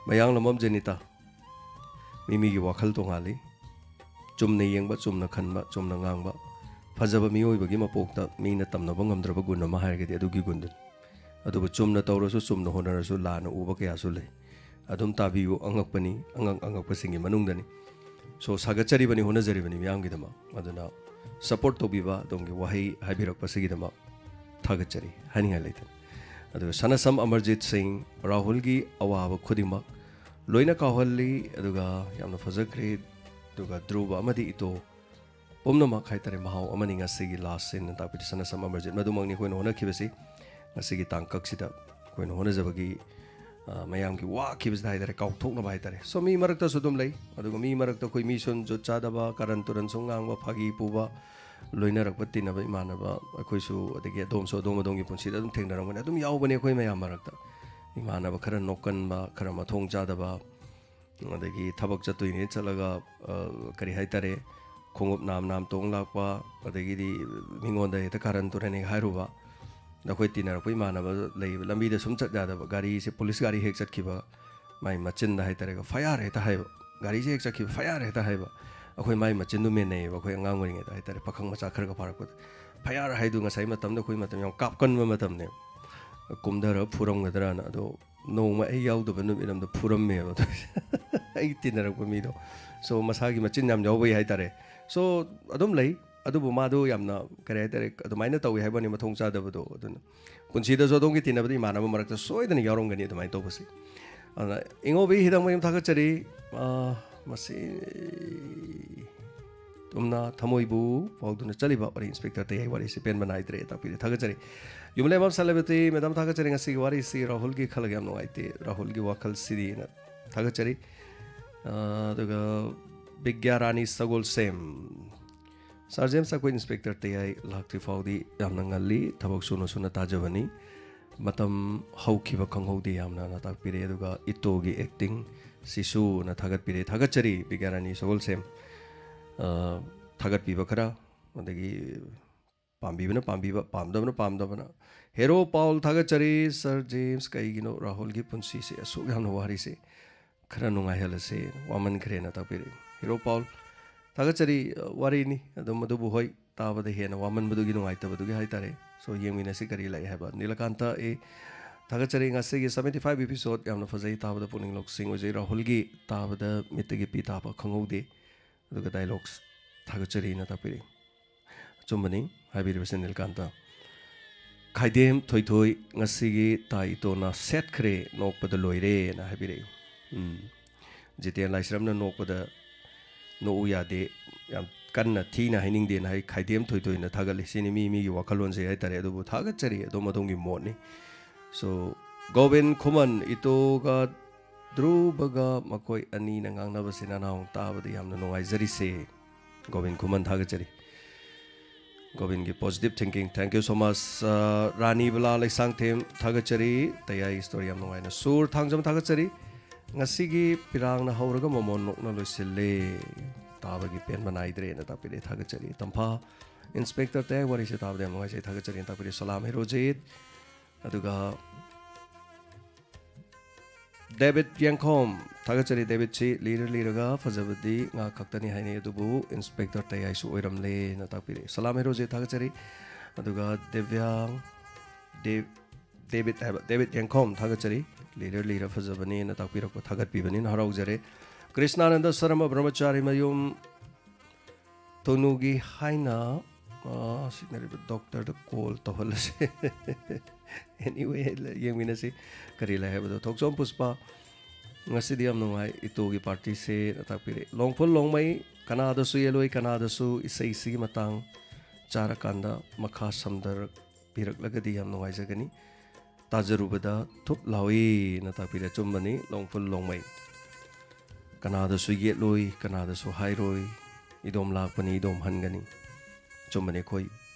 ꯃꯌꯥꯡꯂꯝꯕꯝ ꯖꯦꯅꯤꯇꯥ, ꯃꯤ ꯃꯤꯒꯤ ꯋꯥꯈꯜ ꯇꯣꯉꯥꯜꯂꯤ꯫ ꯆꯨꯝꯅ ꯌꯦꯡꯕ, ꯆꯨꯝꯅ ꯈꯟꯕ, ꯆꯨꯝꯅ ꯉꯥꯡꯕ, ꯐꯖꯕ ꯃꯤꯑꯣꯏꯕꯒꯤ ꯃꯄꯣꯛꯇ ꯃꯤꯅ ꯇꯝꯅꯕ ꯉꯝꯗ꯭ꯔꯕ ꯒꯨꯟ ꯑꯃ ꯍꯥꯏꯔꯒꯗꯤ ꯑꯗꯨꯒꯤ ꯒꯨꯟꯗꯨꯅꯤ꯫ ꯑꯗꯨꯕꯨ ꯆꯨꯝꯅ ꯇꯧꯔꯁꯨ, ꯆꯨꯝꯅ ꯍꯣꯠꯅꯔꯁꯨ, ꯂꯥꯟꯅ ꯎꯕ ꯀꯌꯥꯁꯨ ꯂꯩ꯫ ꯑꯗꯨꯝ ꯇꯥꯕꯤꯌꯨ, ꯑꯉꯛꯄꯅꯤ, ꯑꯉꯛ ꯑꯉꯛꯄꯁꯤꯡꯒꯤ ꯃꯅꯨꯡꯗꯅꯤ꯫ So, ꯁꯥꯒꯠꯆꯔꯤꯕꯅꯤ, ꯍꯣꯠꯅꯖꯔꯤꯕꯅꯤ ꯃꯤꯌꯥꯝꯒꯤꯗꯃꯛ꯫ ꯑꯗꯨꯅ support ꯇꯧꯕꯤꯕ, ꯑꯗꯣꯝꯒꯤ ꯋꯥꯍꯩ ꯍꯥꯏꯕꯤꯔꯛꯄꯁꯤꯒꯤꯗꯃꯛ ꯊꯥꯒꯠꯆꯔꯤ, ꯍꯥꯏꯅꯤꯡꯉꯥꯏ ꯂꯩꯇꯅ꯫ ꯑꯗꯨꯒ ꯁꯅꯁꯝ ꯑꯃꯔꯖꯤꯠ ꯁꯤꯡ, ꯔꯥꯍꯨꯜꯒꯤ ꯑꯋꯥꯕ ꯈꯨꯗꯤꯡꯃꯛ ꯂꯣꯏꯅ ꯀꯥꯎꯍꯜꯂꯤ, ꯑꯗꯨꯒ ꯌꯥꯝꯅ ꯐꯖꯈ꯭ꯔꯦ꯫ ꯑꯗꯨꯒ ꯙ꯭ꯔꯨꯕ ꯑꯃꯗꯤ ꯏꯇꯣ ꯄꯨꯝꯅꯃꯛ ꯍꯥꯏꯇꯥꯔꯦ, ꯃꯍꯥꯎ ꯑꯃꯅꯤ ꯉꯁꯤꯒꯤ last scene ꯇꯥꯛꯄꯤꯔꯤ ꯁꯅꯁꯝ ꯑꯃꯔꯖꯤꯠ꯫ ꯃꯗꯨꯃꯛꯅꯤ ꯑꯩꯈꯣꯏꯅ ꯍꯣꯠꯅꯈꯤꯕꯁꯤ꯫ ꯉꯁꯤꯒꯤ ꯇꯥꯡꯀꯛꯁꯤꯗ ꯑꯩꯈꯣꯏꯅ ꯍꯣꯠꯅꯖꯕꯒꯤ, ꯑ, ꯃꯌꯥꯝꯒꯤ ꯋꯥꯈꯤꯕꯁꯤꯗ ꯍꯥꯏꯇꯥꯔꯦ, ꯀꯥꯎꯊꯣꯛꯅꯕ ꯍꯥꯏꯇꯥꯔꯦ꯫ So, ꯃꯤ ꯃꯔꯛꯇꯁꯨ ꯑꯗꯨꯝ ꯂꯩ, ꯑꯗꯨꯒ ꯃꯤ ꯃꯔꯛꯇ ꯑꯩꯈꯣꯏ ꯃꯤ ꯁꯨꯝ ꯖꯨꯠ ꯆꯥꯗꯕ, ꯀꯥꯔꯟ ꯇꯨꯔꯟ ꯁꯨꯝ ꯉꯥꯡꯕ, ꯐꯥꯒꯤ ꯄꯨꯕ, ꯂꯣꯏꯅꯔꯛꯄ ꯇꯤꯟꯅꯕ ꯏꯃꯥꯟꯅꯕ ꯑꯩꯈꯣꯏꯁꯨ, ꯑꯗꯒꯤ ꯑꯗꯣꯝꯁꯨ ꯑꯗꯣꯝ ꯑꯗꯣꯝꯒꯤ ꯄꯨꯟꯁꯤꯗ ꯑꯗꯨꯝ ꯊꯦꯡꯅꯔꯝꯒꯅꯤ꯫ ꯑꯗꯨꯝ ꯌꯥꯎꯕꯅꯦ ꯑꯩꯈꯣꯏ ꯃꯌꯥꯝ ꯃꯔꯛꯇ꯫ ꯏꯃꯥꯟꯅꯕ ꯈꯔ ꯅꯣꯛꯀꯟꯕ, ꯈꯔ ꯃꯊꯣꯡ ꯆꯥꯗꯕ, ꯑꯗꯒꯤ ꯊꯕꯛ ꯆꯠꯇꯣꯏꯅꯦ ꯆꯠꯂꯒ, ꯑ, ꯀꯔꯤ ꯍꯥꯏꯇꯥꯔꯦ, ꯈꯣꯡꯎꯞ ꯅꯥꯝ ꯅꯥꯝ ꯇꯣꯡ ꯂꯥꯛꯄ, ꯑꯗꯒꯤꯗꯤ ꯃꯤꯉꯣꯟꯗ ꯍꯦꯛꯇ ꯀꯥꯔꯟ ꯇꯨꯔꯟ ꯍꯦꯛ ꯍꯥꯏꯔꯨꯕ꯫ ꯑꯗ ꯑꯩꯈꯣꯏ ꯇꯤꯟꯅꯔꯛꯄ ꯏꯃꯥꯟꯅꯕ ꯂꯩꯌꯦꯕ, ꯂꯝꯕꯤꯗ ꯁꯨꯝ ꯆꯠ ꯌꯥꯗꯕ, ꯒꯥꯔꯤꯁꯦ ꯄꯨꯂꯤꯁ ꯒꯥꯔꯤ ꯍꯦꯛ ꯆꯠꯈꯤꯕ, ꯃꯥꯏ ꯃꯆꯤꯟꯗ ꯍꯥꯏꯇꯥꯔꯦꯀꯣ, "ꯐꯌꯥꯔ" ꯍꯦꯛꯇ ꯍꯥꯏꯕ, ꯒꯥꯔꯤꯁꯦ ꯍꯦꯛ ꯆꯠꯈꯤꯕ, "ꯐꯌꯥꯔ" ꯍꯦꯛꯇ ꯍꯥꯏꯕ꯫ ꯑꯩꯈꯣꯏ ꯃꯥꯏ ꯃꯆꯤꯟꯗꯨ ꯃꯦꯟꯅꯩꯌꯦꯕ, ꯑꯩꯈꯣꯏ ꯑꯉꯥꯡ ꯑꯣꯏꯔꯤꯉꯩꯗ ꯍꯥꯏꯇꯥꯔꯦ, ꯄꯥꯈꯪ ꯃꯆꯥ ꯈꯔꯒ ꯐꯥꯔꯛꯄꯗ꯫ ꯐꯌꯥꯔ ꯍꯥꯏꯗꯨ ꯉꯁꯥꯏ ꯃꯇꯝꯗ ꯑꯩꯈꯣꯏ ꯃꯇꯝ ꯌꯥꯝ ꯀꯥꯞꯀꯟꯕ ꯃꯇꯝꯅꯦ, ꯀꯨꯝꯊꯔꯒ ꯐꯨꯔꯝꯒꯗ꯭ꯔꯅ꯫ ꯑꯗꯣ ꯅꯣꯡꯃ ꯑꯩ ꯌꯥꯎꯗꯕ ꯅꯨꯃꯤꯠ ꯑꯃꯗ ꯐꯨꯔꯝꯃꯦꯕ ꯑꯩ ꯇꯤꯟꯅꯔꯛꯄ ꯃꯤꯗꯣ꯫ So, ꯃꯁꯥꯒꯤ ꯃꯆꯤꯟ ꯌꯥꯝ ꯌꯥꯎꯕꯩ ꯍꯥꯏꯇꯥꯔꯦ꯫ So, ꯑꯗꯨꯝ ꯂꯩ, ꯑꯗꯨꯕꯨ ꯃꯥꯗꯣ ꯌꯥꯝꯅ, ꯀꯔꯤ ꯍꯥꯏꯇꯥꯔꯦ, ꯑꯗꯨꯃꯥꯏꯅ ꯇꯧꯋꯤ ꯍꯥꯏꯕ ꯋꯥꯅꯤ, ꯃꯊꯣꯡ ꯆꯥꯗꯕꯗꯣ꯫ ꯑꯗꯨꯅ ꯄꯨꯟꯁꯤꯗꯁꯨ ꯑꯗꯣꯝꯒꯤ ꯇꯤꯟꯅꯕꯗ ꯏꯃꯥꯟꯅꯕ ꯃꯔꯛꯇ ꯁꯣꯏꯗꯅ ꯌꯥꯎꯔꯝꯒꯅꯤ ꯑꯗꯨꯃꯥꯏꯅ ꯇꯧꯕꯁꯦ꯫ ꯑꯗꯨꯅ ꯏꯉꯣꯕꯤ ꯍꯤꯗꯥꯡꯃꯌꯨꯝ ꯊꯥꯒꯠꯆꯔꯤ꯫ ꯑ, ꯃꯁꯤ ꯇꯨꯝꯅ ꯊꯃꯣꯏꯕꯨ ꯐꯥꯎꯗꯨꯅ ꯆꯠꯂꯤꯕ ꯋꯥꯔꯤ, ꯏꯟꯁꯄꯦꯛꯇꯔ ꯇꯌꯥꯏ ꯋꯥꯔꯤꯁꯤ ꯄꯦꯟꯕ ꯅꯥꯏꯗ꯭ꯔꯦ, ꯇꯥꯛꯄꯤꯔꯦ, ꯊꯥꯒꯠꯆꯔꯤ꯫ ꯌꯨꯝꯂꯦꯝꯕꯝ ꯁꯦꯂꯦꯕ꯭ꯔꯤꯇꯤ ꯃꯦꯗꯥꯝ, ꯊꯥꯒꯠꯆꯔꯤ꯫ ꯉꯁꯤꯒꯤ ꯋꯥꯔꯤꯁꯤ ꯔꯥꯍꯨꯜꯒꯤ ꯈꯜꯂꯒ ꯌꯥꯝ ꯅꯨꯡꯉꯥꯏꯇꯦ, ꯔꯥꯍꯨꯜꯒꯤ ꯋꯥꯈꯜꯁꯤꯗꯤꯅ ꯊꯥꯒꯠꯆꯔꯤ꯫ ꯑ, ꯑꯗꯨꯒ ꯕꯤꯒ꯭ꯌꯥꯔꯥꯅꯤ ꯁꯒꯣꯜꯁꯦꯝ, ꯁꯥꯔ ꯖꯦꯝꯁ, ꯑꯩꯈꯣꯏ ꯏꯟꯁꯄꯦꯛꯇꯔ ꯇꯌꯥꯏ ꯂꯥꯛꯇ꯭ꯔꯤ ꯐꯥꯎꯗꯤ ꯌꯥꯝꯅ ꯉꯜꯂꯤ, ꯊꯕꯛ ꯁꯨꯅ ꯁꯨꯅ ꯇꯥꯖꯕꯅꯤ, ꯃꯇꯝ ꯍꯧꯈꯤꯕ ꯈꯪꯍꯧꯗꯦ ꯌꯥꯝꯅꯅ ꯇꯥꯛꯄꯤꯔꯦ꯫ ꯑꯗꯨꯒ ꯏꯇꯣꯒꯤ ꯑꯦꯛꯇꯤꯡ ꯁꯤꯁꯨꯅ ꯊꯥꯒꯠꯄꯤꯔꯦ꯫ ꯊꯥꯒꯠꯆꯔꯤ ꯕꯤꯒ꯭ꯌꯥꯔꯥꯅꯤ ꯁꯒꯣꯜꯁꯦꯝ꯫ ꯑ, ꯊꯥꯒꯠꯄꯤꯕ ꯈꯔ, ꯑꯗꯒꯤ ꯄꯥꯝꯕꯤꯕꯅ ꯄꯥꯝꯕꯤꯕ, ꯄꯥꯝꯗꯕꯅ ꯄꯥꯝꯗꯕꯅ꯫ ꯍꯦꯔꯣ ꯄꯥꯎꯜ, ꯊꯥꯒꯠꯆꯔꯤ꯫ ꯁꯥꯔ ꯖꯦꯝꯁ, ꯀꯩꯒꯤꯅꯣ ꯔꯥꯍꯨꯜꯒꯤ ꯄꯨꯟꯁꯤꯁꯦ ꯑꯁꯨꯛ ꯌꯥꯝꯅ ꯋꯥꯔꯤꯁꯦ? ꯈꯔ ꯅꯨꯡꯉꯥꯏꯍꯜꯂꯁꯦ, ꯋꯥꯃꯟꯈ꯭ꯔꯦꯅ ꯇꯥꯛꯄꯤꯔꯛꯏ꯫ ꯍꯦꯔꯣ ꯄꯥꯎꯜ, ꯊꯥꯒꯠꯆꯔꯤ꯫ ꯑ, ꯋꯥꯔꯤꯅꯤ ꯑꯗꯨꯝ, ꯑꯗꯨꯕꯨ ꯍꯣꯏ, ꯇꯥꯕꯗ ꯍꯦꯟꯅ ꯋꯥꯃꯟꯕꯗꯨꯒꯤ ꯅꯨꯡꯉꯥꯏꯇꯕꯗꯨꯒꯤ ꯍꯥꯏꯇꯥꯔꯦ꯫ So, ꯌꯦꯡꯃꯤꯟꯅꯁꯤ ꯀꯔꯤ ꯂꯩ ꯍꯥꯏꯕ꯫ ꯅꯤꯂꯀꯥꯟꯇ ꯑꯦ, ꯊꯥꯒꯠꯆꯔꯤ꯫ ꯉꯁꯤꯒꯤ seventy five episode ꯌꯥꯝꯅ ꯐꯖꯩ, ꯇꯥꯕꯗ ꯄꯨꯛꯅꯤꯡ ꯂꯧꯁꯤꯡ ꯑꯣꯏꯖꯩ꯫ ꯔꯥꯍꯨꯜꯒꯤ ꯇꯥꯕꯗ ꯃꯤꯠꯇꯒꯤ ꯄꯤ ꯇꯥꯕ ꯈꯪꯍꯧꯗꯦ꯫ ꯑꯗꯨꯒ dialogues ꯊꯥꯒꯠꯆꯔꯤꯅ ꯇꯥꯛꯄꯤꯔꯤ꯫ ꯑꯆꯨꯝꯕꯅꯤ ꯍꯥꯏꯕꯤꯔꯤꯕꯁꯤ ꯅꯤꯂꯀꯥꯟꯇ꯫ ꯈꯥꯏꯗꯦꯝ ꯊꯣꯏꯊꯣꯏ ꯉꯁꯤꯒꯤ ꯇꯥ ꯏꯇꯣꯅ ꯁꯦꯠꯈ꯭ꯔꯦ, ꯅꯣꯛꯄꯗ ꯂꯣꯏꯔꯦꯅ ꯍꯥꯏꯕꯤꯔꯛꯏ꯫ ꯎꯝ꯫ ꯖꯤꯇꯦꯟ ꯂꯥꯏꯁ꯭ꯔꯝꯅ ꯅꯣꯛꯄꯗ ꯅꯣꯛꯎ ꯌꯥꯗꯦ, ꯌꯥꯝ ꯀꯟꯅ ꯊꯤꯅ ꯍꯥꯏꯅꯤꯡꯗꯦꯅ ꯍꯥꯏ, ꯈꯥꯏꯗꯦꯝ ꯊꯣꯏꯊꯣꯏꯅ ꯊꯥꯒꯠꯂꯤ꯫ ꯁꯤꯅꯤ ꯃꯤ ꯃꯤꯒꯤ ꯋꯥꯈꯜꯂꯣꯟꯁꯦ ꯍꯥꯏꯇꯥꯔꯦ꯫ ꯑꯗꯨꯕꯨ ꯊꯥꯒꯠꯆꯔꯤ, ꯑꯗꯣꯝ ꯑꯗꯣꯝꯒꯤ ꯃꯣꯠꯅꯤ꯫ So, ꯒꯣꯕꯤꯟ ꯈꯨꯃꯟ, ꯏꯇꯣꯒ ꯙ꯭ꯔꯨꯕꯒ ꯃꯈꯣꯏ ꯑꯅꯤꯅ ꯉꯥꯡꯅꯕꯁꯤ ꯅꯅꯥꯎ ꯇꯥꯕꯗ ꯌꯥꯝꯅ ꯅꯨꯡꯉꯥꯏꯖꯔꯤꯁꯦ꯫ ꯒꯣꯕꯤꯟ ꯈꯨꯃꯟ ꯊꯥꯒꯠꯆꯔꯤ꯫ ꯒꯣꯕꯤꯟꯒꯤ positive thinking, thank you so much꯫ ꯑ, ꯔꯥꯅꯤ ꯕꯂꯥ ꯂꯩꯁꯥꯡꯊꯦꯝ ꯊꯥꯒꯠꯆꯔꯤ꯫ ꯇꯌꯥꯏ story ꯌꯥꯝ ꯅꯨꯡꯉꯥꯏꯅ꯫ ꯁꯨꯔ ꯊꯥꯡꯖꯝ ꯊꯥꯒꯠꯆꯔꯤ꯫ ꯉꯁꯤꯒꯤ ꯄꯤꯔꯥꯡꯅ ꯍꯧꯔꯒ ꯃꯃꯣꯟ ꯅꯣꯛꯅ ꯂꯣꯏꯁꯤꯜꯂꯦ꯫ ꯇꯥꯕꯒꯤ ꯄꯦꯟꯕ ꯅꯥꯏꯗ꯭ꯔꯦꯅ ꯇꯥꯛꯄꯤꯔꯦ, ꯊꯥꯒꯠꯆꯔꯤ꯫ ꯇꯝꯐꯥ Inspector ꯇꯌꯥꯏ ꯋꯥꯔꯤꯁꯦ ꯇꯥꯕꯗ ꯌꯥꯝ ꯅꯨꯡꯉꯥꯏꯖꯩ, ꯊꯥꯒꯠꯆꯔꯤ ꯇꯥꯛꯄꯤꯔꯦ꯫ ꯁꯂꯥꯝ ꯍꯦꯔꯣꯖꯤꯠ꯫ ꯑꯗꯨꯒ ꯗꯦꯕꯤꯠ ꯌꯦꯡꯈꯣꯝ, ꯊꯥꯒꯠꯆꯔꯤ꯫ ꯗꯦꯕꯤꯠꯁꯤ ꯂꯤꯔ ꯂꯤꯔꯒ ꯐꯖꯕꯗꯤ ꯉꯥ ꯈꯛꯇꯅꯤ ꯍꯥꯏꯅꯩ, ꯑꯗꯨꯕꯨ Inspector ꯇꯌꯥꯏꯁꯨ ꯑꯣꯏꯔꯝꯂꯦꯅ ꯇꯥꯛꯄꯤꯔꯛꯏ꯫ ꯁꯂꯥꯝ ꯍꯦꯔꯣꯖꯤꯠ ꯊꯥꯒꯠꯆꯔꯤ꯫ ꯑꯗꯨꯒ ꯗꯦꯕ꯭ꯌꯥꯡ, ꯗꯦ-, ꯗꯦꯕꯤꯠ ꯍꯥꯏꯕ, ꯗꯦꯕꯤꯠ ꯌꯦꯡꯈꯣꯝ ꯊꯥꯒꯠꯆꯔꯤ꯫ ꯂꯤꯔ ꯂꯤꯔ ꯐꯖꯕꯅꯦꯅ ꯇꯥꯛꯄꯤꯔꯛꯄ, ꯊꯥꯒꯠꯄꯤꯕꯅꯤꯅ ꯍꯔꯥꯎꯖꯔꯦ꯫ ꯀ꯭ꯔꯤꯁꯅꯥꯅꯟꯗ ꯁꯔꯃ ꯕ꯭ꯔꯍ꯭ꯃꯆꯥꯔꯤ ꯃꯌꯨꯝ ꯇꯣꯅꯨꯒꯤ ꯍꯥꯏꯅ, ꯑ, ꯁꯤꯖꯤꯟꯅꯔꯤꯕ doctorꯗ call ꯇꯧꯍꯜꯂꯁꯦ꯫ Anyway, ꯌꯦꯡꯃꯤꯟꯅꯁꯤ ꯀꯔꯤ ꯂꯩ ꯍꯥꯏꯕꯗꯣ꯫ ꯊꯣꯛꯆꯣꯝ ꯄꯨꯁꯄꯥ, ꯉꯁꯤꯗꯤ ꯌꯥꯝ ꯅꯨꯡꯉꯥꯏ, ꯏꯇꯣꯒꯤ partyꯁꯦꯅ ꯇꯥꯛꯄꯤꯔꯛꯏ꯫ ꯂꯣꯡꯐꯨꯜ ꯂꯣꯡꯃꯩ, ꯀꯅꯥꯗꯁꯨ ꯌꯦꯠꯂꯣꯏ, ꯀꯅꯥꯗꯁꯨ ꯏꯁꯩꯁꯤꯒꯤ ꯃꯇꯥꯡ ꯆꯥꯔꯀꯥꯟꯗ ꯃꯈꯥ ꯁꯝꯊꯔꯛꯄꯤꯔꯛꯂꯒꯗꯤ ꯌꯥꯝ ꯅꯨꯡꯉꯥꯏꯖꯒꯅꯤ꯫ ꯇꯥꯖꯔꯨꯕꯗ ꯊꯨꯞ ꯂꯥꯎꯏꯅ ꯇꯥꯛꯄꯤꯔꯦ꯫ ꯑꯆꯨꯝꯕꯅꯤ, ꯂꯣꯡꯐꯨꯜ ꯂꯣꯡꯃꯩ꯫ ꯀꯅꯥꯗꯁꯨ ꯌꯦꯠꯂꯣꯏ, ꯀꯅꯥꯗꯁꯨ ꯍꯥꯏꯔꯣꯏ, ꯏꯗꯣꯝ ꯂꯥꯛꯄꯅꯤ, ꯏꯗꯣꯝ ꯍꯟꯒꯅꯤ꯫ ꯑꯆꯨꯝꯕꯅꯤ, ꯑꯩꯈꯣꯏ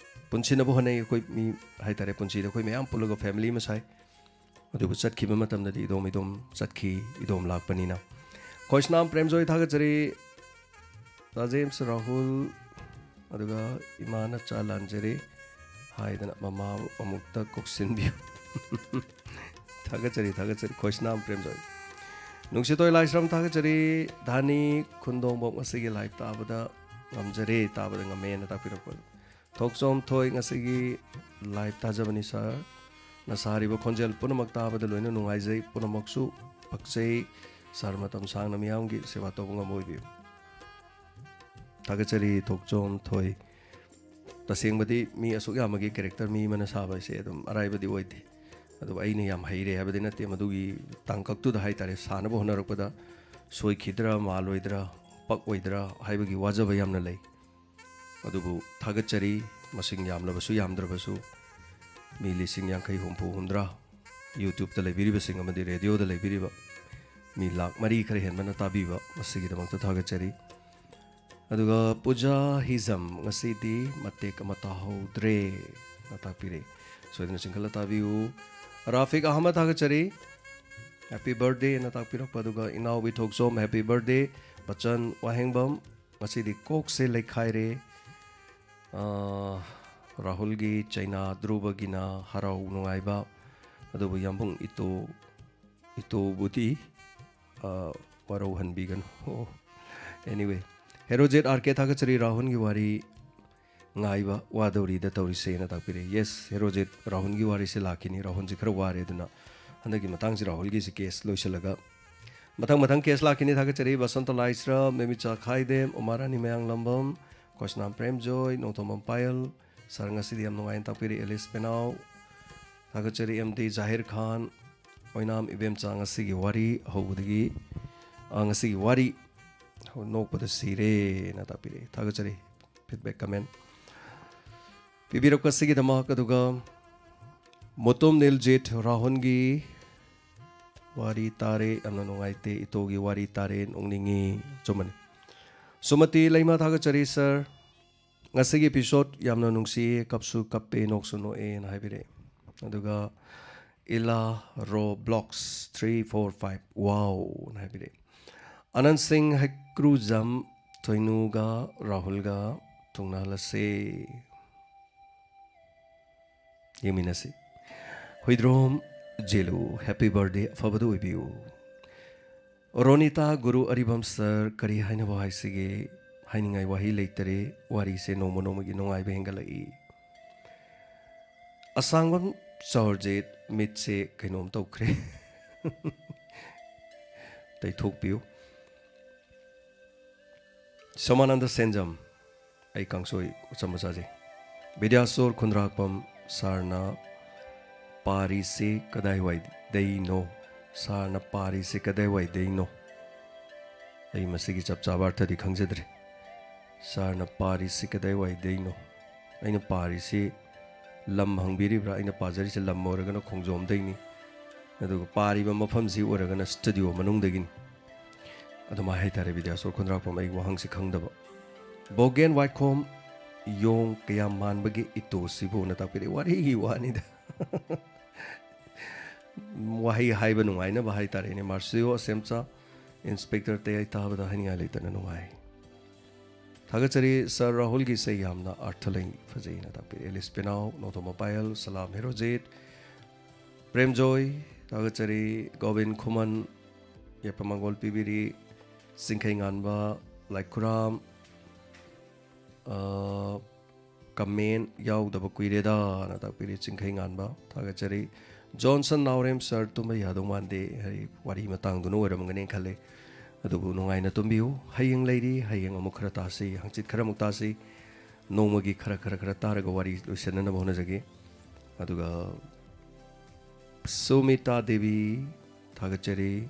ꯄꯨꯟꯁꯤꯅꯕ ꯍꯣꯠꯅꯩ꯫ ꯑꯩꯈꯣꯏ ꯃꯤ ꯍꯥꯏꯇꯥꯔꯦ, ꯄꯨꯟꯁꯤꯗ ꯑꯩꯈꯣꯏ ꯃꯌꯥꯝ ꯄꯨꯜꯂꯒ family ꯑꯃ ꯁꯥꯏ꯫ ꯑꯗꯨꯕꯨ ꯆꯠꯈꯤꯕ ꯃꯇꯝꯗꯗꯤ ꯏꯗꯣꯝ ꯏꯗꯣꯝ ꯆꯠꯈꯤ, ꯏꯗꯣꯝ ꯂꯥꯛꯄꯅꯤꯅ꯫ ꯈꯣꯏꯁꯅꯥꯝ ꯄ꯭ꯔꯦꯝꯖꯣꯏ ꯊꯥꯒꯠꯆꯔꯤ꯫ ꯖꯦꯝꯁ ꯔꯥꯍꯨꯜ, ꯑꯗꯨꯒ ꯏꯃꯥ ꯅꯆꯥ ꯂꯥꯟꯖꯔꯦ ꯍꯥꯏꯗꯅ ꯃꯃꯥꯕꯨ ꯑꯃꯨꯛꯇ ꯀꯣꯛꯁꯤꯟꯕꯤꯌꯨ꯫ ꯊꯥꯒꯠꯆꯔꯤ, ꯊꯥꯒꯠꯆꯔꯤ, ꯈꯣꯏꯁꯅꯥꯝ ꯄ꯭ꯔꯦꯝꯖꯣꯏ꯫ ꯅꯨꯡꯁꯤꯇꯣꯏ ꯂꯥꯏꯁ꯭ꯔꯝ ꯊꯥꯒꯠꯆꯔꯤ꯫ ꯙꯥꯅꯤ ꯈꯨꯟꯗꯣꯡꯕꯝ ꯉꯁꯤꯒꯤ live ꯇꯥꯕꯗ ꯉꯝꯖꯔꯦ, ꯇꯥꯕꯗ ꯉꯝꯃꯦꯅ ꯇꯥꯛꯄꯤꯔꯛꯄ꯫ ꯊꯣꯛꯆꯣꯝ ꯊꯣꯏ ꯉꯁꯤꯒꯤ live ꯇꯥꯖꯕꯅꯤ sir꯫ ꯅ ꯁꯥꯔꯤꯕ ꯈꯣꯟꯖꯦꯜ ꯄꯨꯝꯅꯃꯛ ꯇꯥꯕꯗ ꯂꯣꯏꯅ ꯅꯨꯡꯉꯥꯏꯖꯩ, ꯄꯨꯝꯅꯃꯛꯁꯨ ꯄꯛꯆꯩ꯫ Sir ꯃꯇꯝ ꯁꯥꯡꯅ ꯃꯤꯌꯥꯝꯒꯤ ꯁꯦꯕꯥ ꯇꯧꯕ ꯉꯝꯕ ꯑꯣꯏꯕꯤꯌꯨ꯫ ꯊꯥꯒꯠꯆꯔꯤ ꯊꯣꯛꯆꯣꯝ ꯊꯣꯏ꯫ ꯇꯁꯦꯡꯕꯗꯤ ꯃꯤ ꯑꯁꯨꯛ ꯌꯥꯝꯕꯒꯤ character ꯃꯤ ꯑꯃꯅ ꯁꯥꯕ ꯍꯥꯏꯁꯦ ꯑꯗꯨꯝ ꯑꯔꯥꯏꯕꯗꯤ ꯑꯣꯏꯗꯦ꯫ ꯑꯗꯨꯕꯨ ꯑꯩꯅ ꯌꯥꯝ ꯍꯩꯔꯦ ꯍꯥꯏꯕꯗꯤ ꯅꯠꯇꯦ, ꯃꯗꯨꯒꯤ ꯇꯥꯡꯀꯛꯇꯨꯗ ꯍꯥꯏꯇꯥꯔꯦ, ꯁꯥꯟꯅꯕ ꯍꯣꯠꯅꯔꯛꯄꯗ ꯁꯣꯏꯈꯤꯗ꯭ꯔꯥ, ꯃꯥꯜꯂꯣꯏꯗ꯭ꯔꯥ, ꯄꯛꯑꯣꯏꯗ꯭ꯔꯥ ꯍꯥꯏꯕꯒꯤ ꯋꯥꯖꯕ ꯌꯥꯝꯅ ꯂꯩ꯫ ꯑꯗꯨꯕꯨ ꯊꯥꯒꯠꯆꯔꯤ, ꯃꯁꯤꯡ ꯌꯥꯝꯂꯕꯁꯨ ꯌꯥꯝꯗ꯭ꯔꯕꯁꯨ, ꯃꯤ ꯂꯤꯁꯤꯡ ꯌꯥꯡꯈꯩ, ꯍꯨꯝꯐꯨ, ꯍꯨꯝꯗ꯭ꯔꯥ YouTube ꯇ ꯂꯩꯕꯤꯔꯤꯕꯁꯤꯡ ꯑꯃꯗꯤ radio ꯗ ꯂꯩꯕꯤꯔꯤꯕ ꯃꯤ ꯂꯥꯛ ꯃꯔꯤ ꯈꯔ ꯍꯦꯟꯕꯅ ꯇꯥꯕꯤꯕ, ꯃꯁꯤꯒꯤꯗꯃꯛꯇ ꯊꯥꯒꯠꯆꯔꯤ꯫ ꯑꯗꯨꯒ ꯄꯨꯖꯥ ꯍꯤꯖꯝ, ꯉꯁꯤꯗꯤ ꯃꯇꯦꯛ ꯑꯃ ꯇꯥꯍꯧꯗ꯭ꯔꯦ ꯅ ꯇꯥꯛꯄꯤꯔꯦ꯫ ꯁꯣꯏꯗꯅ ꯆꯤꯡꯈꯠꯂ ꯇꯥꯕꯤꯌꯨ꯫ ꯔꯥꯐꯤꯛ ꯑꯍꯃꯗ ꯊꯥꯒꯠꯆꯔꯤ, happy birthday ꯅ ꯇꯥꯛꯄꯤꯔꯛꯄ꯫ ꯑꯗꯨꯒ ꯏꯅꯥꯎꯕꯤ ꯊꯣꯛꯆꯣꯝ, happy birthday꯫ ꯕꯆꯟ ꯋꯥꯍꯦꯡꯕꯝ, ꯉꯁꯤꯗꯤ ꯀꯣꯛꯁꯦ ꯂꯩꯈꯥꯏꯔꯦ꯫ ꯑꯥ, ꯔꯥꯍꯨꯜꯒꯤ ꯆꯩꯅꯥ, ꯙ꯭ꯔꯨꯕꯒꯤꯅ ꯍꯔꯥꯎ ꯅꯨꯡꯉꯥꯏꯕ꯫ ꯑꯗꯨꯕꯨ ꯌꯥꯝꯕꯨꯡ ꯏꯇꯣ, ꯏꯇꯣꯕꯨꯗꯤ, ꯑꯥ, ꯋꯥꯔꯧꯍꯟꯕꯤꯒꯅꯨ꯫ ꯑꯣ, anyway, ꯍꯦꯔꯣꯖꯦꯠ ꯑꯥꯔ ꯀꯦ ꯊꯥꯒꯠꯆꯔꯤ, ꯔꯥꯍꯨꯜꯒꯤ ꯋꯥꯔꯤ ꯉꯥꯏꯕ ꯋꯥꯗꯧꯔꯤꯗ ꯇꯧꯔꯤꯁꯦꯅ ꯇꯥꯛꯄꯤꯔꯦ꯫ Yes, ꯍꯦꯔꯣꯖꯦꯠ ꯔꯥꯍꯨꯜꯒꯤ ꯋꯥꯔꯤꯁꯦ ꯂꯥꯛꯈꯤꯅꯤ꯫ ꯔꯥꯍꯨꯜꯁꯦ ꯈꯔ ꯋꯥꯔꯦ, ꯑꯗꯨꯅ ꯍꯟꯗꯛꯀꯤ ꯃꯇꯥꯡꯁꯤ ꯔꯥꯍꯨꯜꯒꯤꯁꯤ case ꯂꯣꯏꯁꯤꯜꯂꯒ ꯃꯊꯪ ꯃꯊꯪ case ꯂꯥꯛꯈꯤꯅꯤ꯫ ꯊꯥꯒꯠꯆꯔꯤ ꯕꯁꯟꯇ ꯂꯥꯏꯁ꯭ꯔꯝ, ꯃꯦꯃꯤꯆꯥ ꯈꯥꯏꯗꯦꯝ, ꯎꯃꯥꯔꯥꯅꯤ ꯃꯌꯥꯡꯂꯝꯕꯝ, ꯀꯣꯁꯅꯥꯝ ꯄ꯭ꯔꯦꯝꯖꯣꯏ, ꯅꯣꯡꯊꯣꯝꯕꯝ ꯄꯥꯌꯜ꯫ Sir ꯉꯁꯤꯗꯤ ꯌꯥꯝ ꯅꯨꯡꯉꯥꯏꯅ ꯇꯥꯛꯄꯤꯔꯤ꯫ ꯑꯦꯂꯤꯁ ꯄꯦꯅꯥꯎ ꯊꯥꯒꯠꯆꯔꯤ꯫ ꯑꯦꯝ ꯗꯤ ꯖꯥꯍꯤꯔ ꯈꯥꯟ, ꯑꯣꯏꯅꯥꯝ ꯏꯕꯦꯝꯆꯥ, ꯉꯁꯤꯒꯤ ꯋꯥꯔꯤ ꯑꯍꯧꯕꯗꯒꯤ, ꯑ, ꯉꯁꯤꯒꯤ ꯋꯥꯔꯤ ꯅꯣꯛꯄꯗ ꯁꯤꯔꯦꯅ ꯇꯥꯛꯄꯤꯔꯛꯏ꯫ ꯊꯥꯒꯠꯆꯔꯤ feedback comment ꯄꯤꯕꯤꯔꯛꯄꯁꯤꯒꯤꯗꯃꯛ꯫ ꯑꯗꯨꯒ ꯃꯣꯇꯣꯝ ꯅꯤꯜꯖꯤꯠ, ꯔꯥꯍꯨꯜꯒꯤ ꯋꯥꯔꯤ ꯇꯥꯔꯦ, ꯌꯥꯝꯅ ꯅꯨꯡꯉꯥꯏꯇꯦ, ꯏꯇꯣꯒꯤ ꯋꯥꯔꯤ ꯇꯥꯔꯦ, ꯅꯣꯛꯅꯤꯡꯉꯤ꯫ ꯑꯆꯨꯝꯕꯅꯤ꯫ ꯁꯨꯃꯇꯤ ꯂꯩꯃ ꯊꯥꯒꯠꯆꯔꯤ sir꯫ ꯉꯁꯤꯒꯤ episode ꯌꯥꯝꯅ ꯅꯨꯡꯁꯤꯌꯦ, ꯀꯞꯁꯨ ꯀꯞꯄꯦ, ꯅꯣꯛꯁꯨ ꯅꯣꯛꯑꯦꯅ ꯍꯥꯏꯕꯤꯔꯛꯑꯦ꯫ ꯑꯗꯨꯒ ꯏꯂꯥ ꯔꯣ blocks three four five, wow ꯅ ꯍꯥꯏꯕꯤꯔꯛꯑꯦ꯫ ꯑꯅꯟ ꯁꯤꯡ ꯍꯩꯀ꯭ꯔꯨꯖꯝ, ꯊꯣꯏꯅꯨꯒ ꯔꯥꯍꯨꯜꯒ ꯊꯨꯡꯅꯍꯜꯂꯁꯦ꯫ ꯌꯦꯡꯃꯤꯟꯅꯁꯤ꯫ ꯍꯨꯏꯗ꯭ꯔꯣꯝ ꯖꯦꯂꯨ, happy birthday, ꯑꯐꯕꯗ ꯑꯣꯏꯕꯤꯌꯨ꯫ ꯔꯣꯅꯤꯇꯥ ꯒꯨꯔꯨ ꯑꯔꯤꯕꯝ ꯁꯔ, ꯀꯔꯤ ꯍꯥꯏꯅꯕ ꯍꯥꯏꯁꯤꯒꯦ? ꯍꯥꯏꯅꯤꯡꯉꯥꯏ ꯋꯥꯍꯩ ꯂꯩꯇꯔꯦ꯫ ꯋꯥꯔꯤꯁꯦ ꯅꯣꯡꯃ ꯅꯣꯡꯃꯒꯤ ꯅꯨꯡꯉꯥꯏꯕ ꯍꯦꯟꯒꯠꯂꯛꯏ꯫ ꯑꯁꯥꯡꯕꯝ ꯆꯥꯎꯔꯖꯤꯠ, ꯃꯤꯠꯁꯦ ꯀꯩꯅꯣꯝ ꯇꯧꯈ꯭ꯔꯦ꯫ ꯇꯩꯊꯣꯛꯄꯤꯌꯨ꯫ ꯁꯣꯃꯥꯅꯟꯗ ꯁꯦꯟꯖꯝ, ꯑꯩ ꯀꯥꯡꯁꯣꯏ ꯑꯆꯝꯕ ꯆꯥꯖꯩ꯫ ꯕꯤꯗ꯭ꯌꯥꯁꯣꯔ ꯈꯨꯟꯗ꯭ꯔꯥꯛꯄꯝ ꯁꯥꯔꯅ ꯄꯥꯔꯤꯁꯤ ꯀꯗꯥꯏꯋꯥꯏꯗꯩꯅꯣ? ꯁꯥꯔꯅ ꯄꯥꯔꯤꯁꯤ ꯀꯗꯥꯏꯋꯥꯏꯗꯩꯅꯣ? ꯑꯩ ꯃꯁꯤꯒꯤ ꯆꯞ ꯆꯥꯕ ꯑꯔꯊꯗꯤ ꯈꯪꯖꯗ꯭ꯔꯦ꯫ ꯁꯥꯔꯅ ꯄꯥꯔꯤꯁꯤ ꯀꯗꯥꯏꯋꯥꯏꯗꯩꯅꯣ? ꯑꯩꯅ ꯄꯥꯔꯤꯁꯤ ꯂꯝ ꯍꯪꯕꯤꯔꯤꯕ꯭ꯔꯥ? ꯑꯩꯅ ꯄꯥꯖꯔꯤꯁꯦ ꯂꯝ ꯑꯣꯏꯔꯒꯅ ꯈꯣꯡꯖꯣꯝꯗꯩꯅꯤ, ꯑꯗꯨꯒ ꯄꯥꯔꯤꯕ ꯃꯐꯝꯁꯤ ꯑꯣꯏꯔꯒꯅ ꯁ꯭ꯇꯨꯗꯤꯑꯣ ꯃꯅꯨꯡꯗꯒꯤꯅꯤ꯫ ꯑꯗꯨꯃꯥꯏꯅ ꯍꯥꯏꯇꯥꯔꯦ, ꯕꯤꯗ꯭ꯌꯥꯁꯣꯔ ꯈꯨꯟꯗ꯭ꯔꯥꯛꯄꯝ, ꯑꯩ ꯋꯥꯍꯪꯁꯤ ꯈꯪꯗꯕ꯫ ꯕꯣꯒꯦꯟ ꯋꯥꯏꯈꯣꯝ, ꯌꯣꯡ ꯀꯌꯥꯝ ꯃꯥꯟꯕꯒꯦ ꯏꯇꯣꯁꯤꯕꯨꯅ ꯇꯥꯛꯄꯤꯔꯛꯏ꯫ ꯋꯥꯔꯤꯒꯤ ꯋꯥꯅꯤꯗ꯫ ꯋꯥꯍꯩ ꯍꯥꯏꯕ ꯅꯨꯡꯉꯥꯏꯅꯕ ꯍꯥꯏꯇꯥꯔꯦꯅꯦ꯫ ꯃꯥꯔꯁꯤꯌꯣ ꯑꯁꯦꯝꯆꯥ, ꯏꯟꯁꯄꯦꯛꯇꯔ ꯇꯌꯥꯏ ꯇꯥꯕꯗ ꯍꯥꯏꯅꯤꯡꯉꯥꯏ ꯂꯩꯇꯅ ꯅꯨꯡꯉꯥꯏ꯫ ꯊꯥꯒꯠꯆꯔꯤ ꯁꯥꯔ ꯔꯥꯍꯨꯜꯒꯤ ꯏꯁꯩ ꯌꯥꯝꯅ ꯑꯔꯊ ꯂꯩ, ꯐꯖꯩꯅ ꯇꯥꯛꯄꯤꯔꯦ꯫ ꯑꯦꯂꯤꯁ ꯄꯦꯅꯥꯎ, ꯅꯣꯡꯊꯣꯝꯕ ꯄꯥꯌꯜ, ꯁꯂꯥꯝ ꯍꯦꯔꯣꯖꯤꯠ, ꯄ꯭ꯔꯦꯝꯖꯣꯏ, ꯊꯥꯒꯠꯆꯔꯤ꯫ ꯒꯣꯕꯤꯟ ꯈꯨꯃꯟ, ꯌꯥꯏꯐ ꯃꯪꯒꯣꯜ ꯄꯤꯕꯤꯔꯤ꯫ ꯆꯤꯡꯈꯩ ꯉꯥꯟꯕ, ꯂꯥꯏꯈꯨꯔꯥꯝ, ꯑ, ꯀꯃꯦꯟ ꯌꯥꯎꯗꯕ ꯀꯨꯏꯔꯦꯗꯅ ꯇꯥꯛꯄꯤꯔꯤ꯫ ꯆꯤꯡꯈꯩ ꯉꯥꯟꯕ, ꯊꯥꯒꯠꯆꯔꯤ꯫ ꯖꯣꯟꯁꯟ ꯅꯥꯎꯔꯦꯝ ꯁꯥꯔ, ꯇꯨꯝꯕ ꯌꯥꯗꯧ ꯃꯥꯟꯗꯦ, ꯍꯥꯏꯗꯤ ꯋꯥꯔꯤ ꯃꯇꯥꯡꯗꯨꯅ ꯑꯣꯏꯔꯝꯒꯅꯤ ꯈꯜꯂꯦ꯫ ꯑꯗꯨꯕꯨ ꯅꯨꯡꯉꯥꯏꯅ ꯇꯨꯝꯕꯤꯌꯨ꯫ ꯍꯌꯦꯡ ꯂꯩꯔꯤ, ꯍꯌꯦꯡ ꯑꯃꯨꯛ ꯈꯔ ꯇꯥꯁꯤ, ꯍꯪꯆꯤꯠ ꯈꯔ ꯑꯃꯨꯛ ꯇꯥꯁꯤ꯫ ꯅꯣꯡꯃꯒꯤ ꯈꯔ ꯈꯔ ꯈꯔ ꯇꯥꯔꯒ ꯋꯥꯔꯤ ꯂꯣꯏꯁꯤꯟꯅꯅꯕ ꯍꯣꯠꯅꯖꯒꯦ꯫ ꯑꯗꯨꯒ ꯁꯨꯃꯤꯇꯥ ꯗꯦꯕꯤ, ꯊꯥꯒꯠꯆꯔꯤ꯫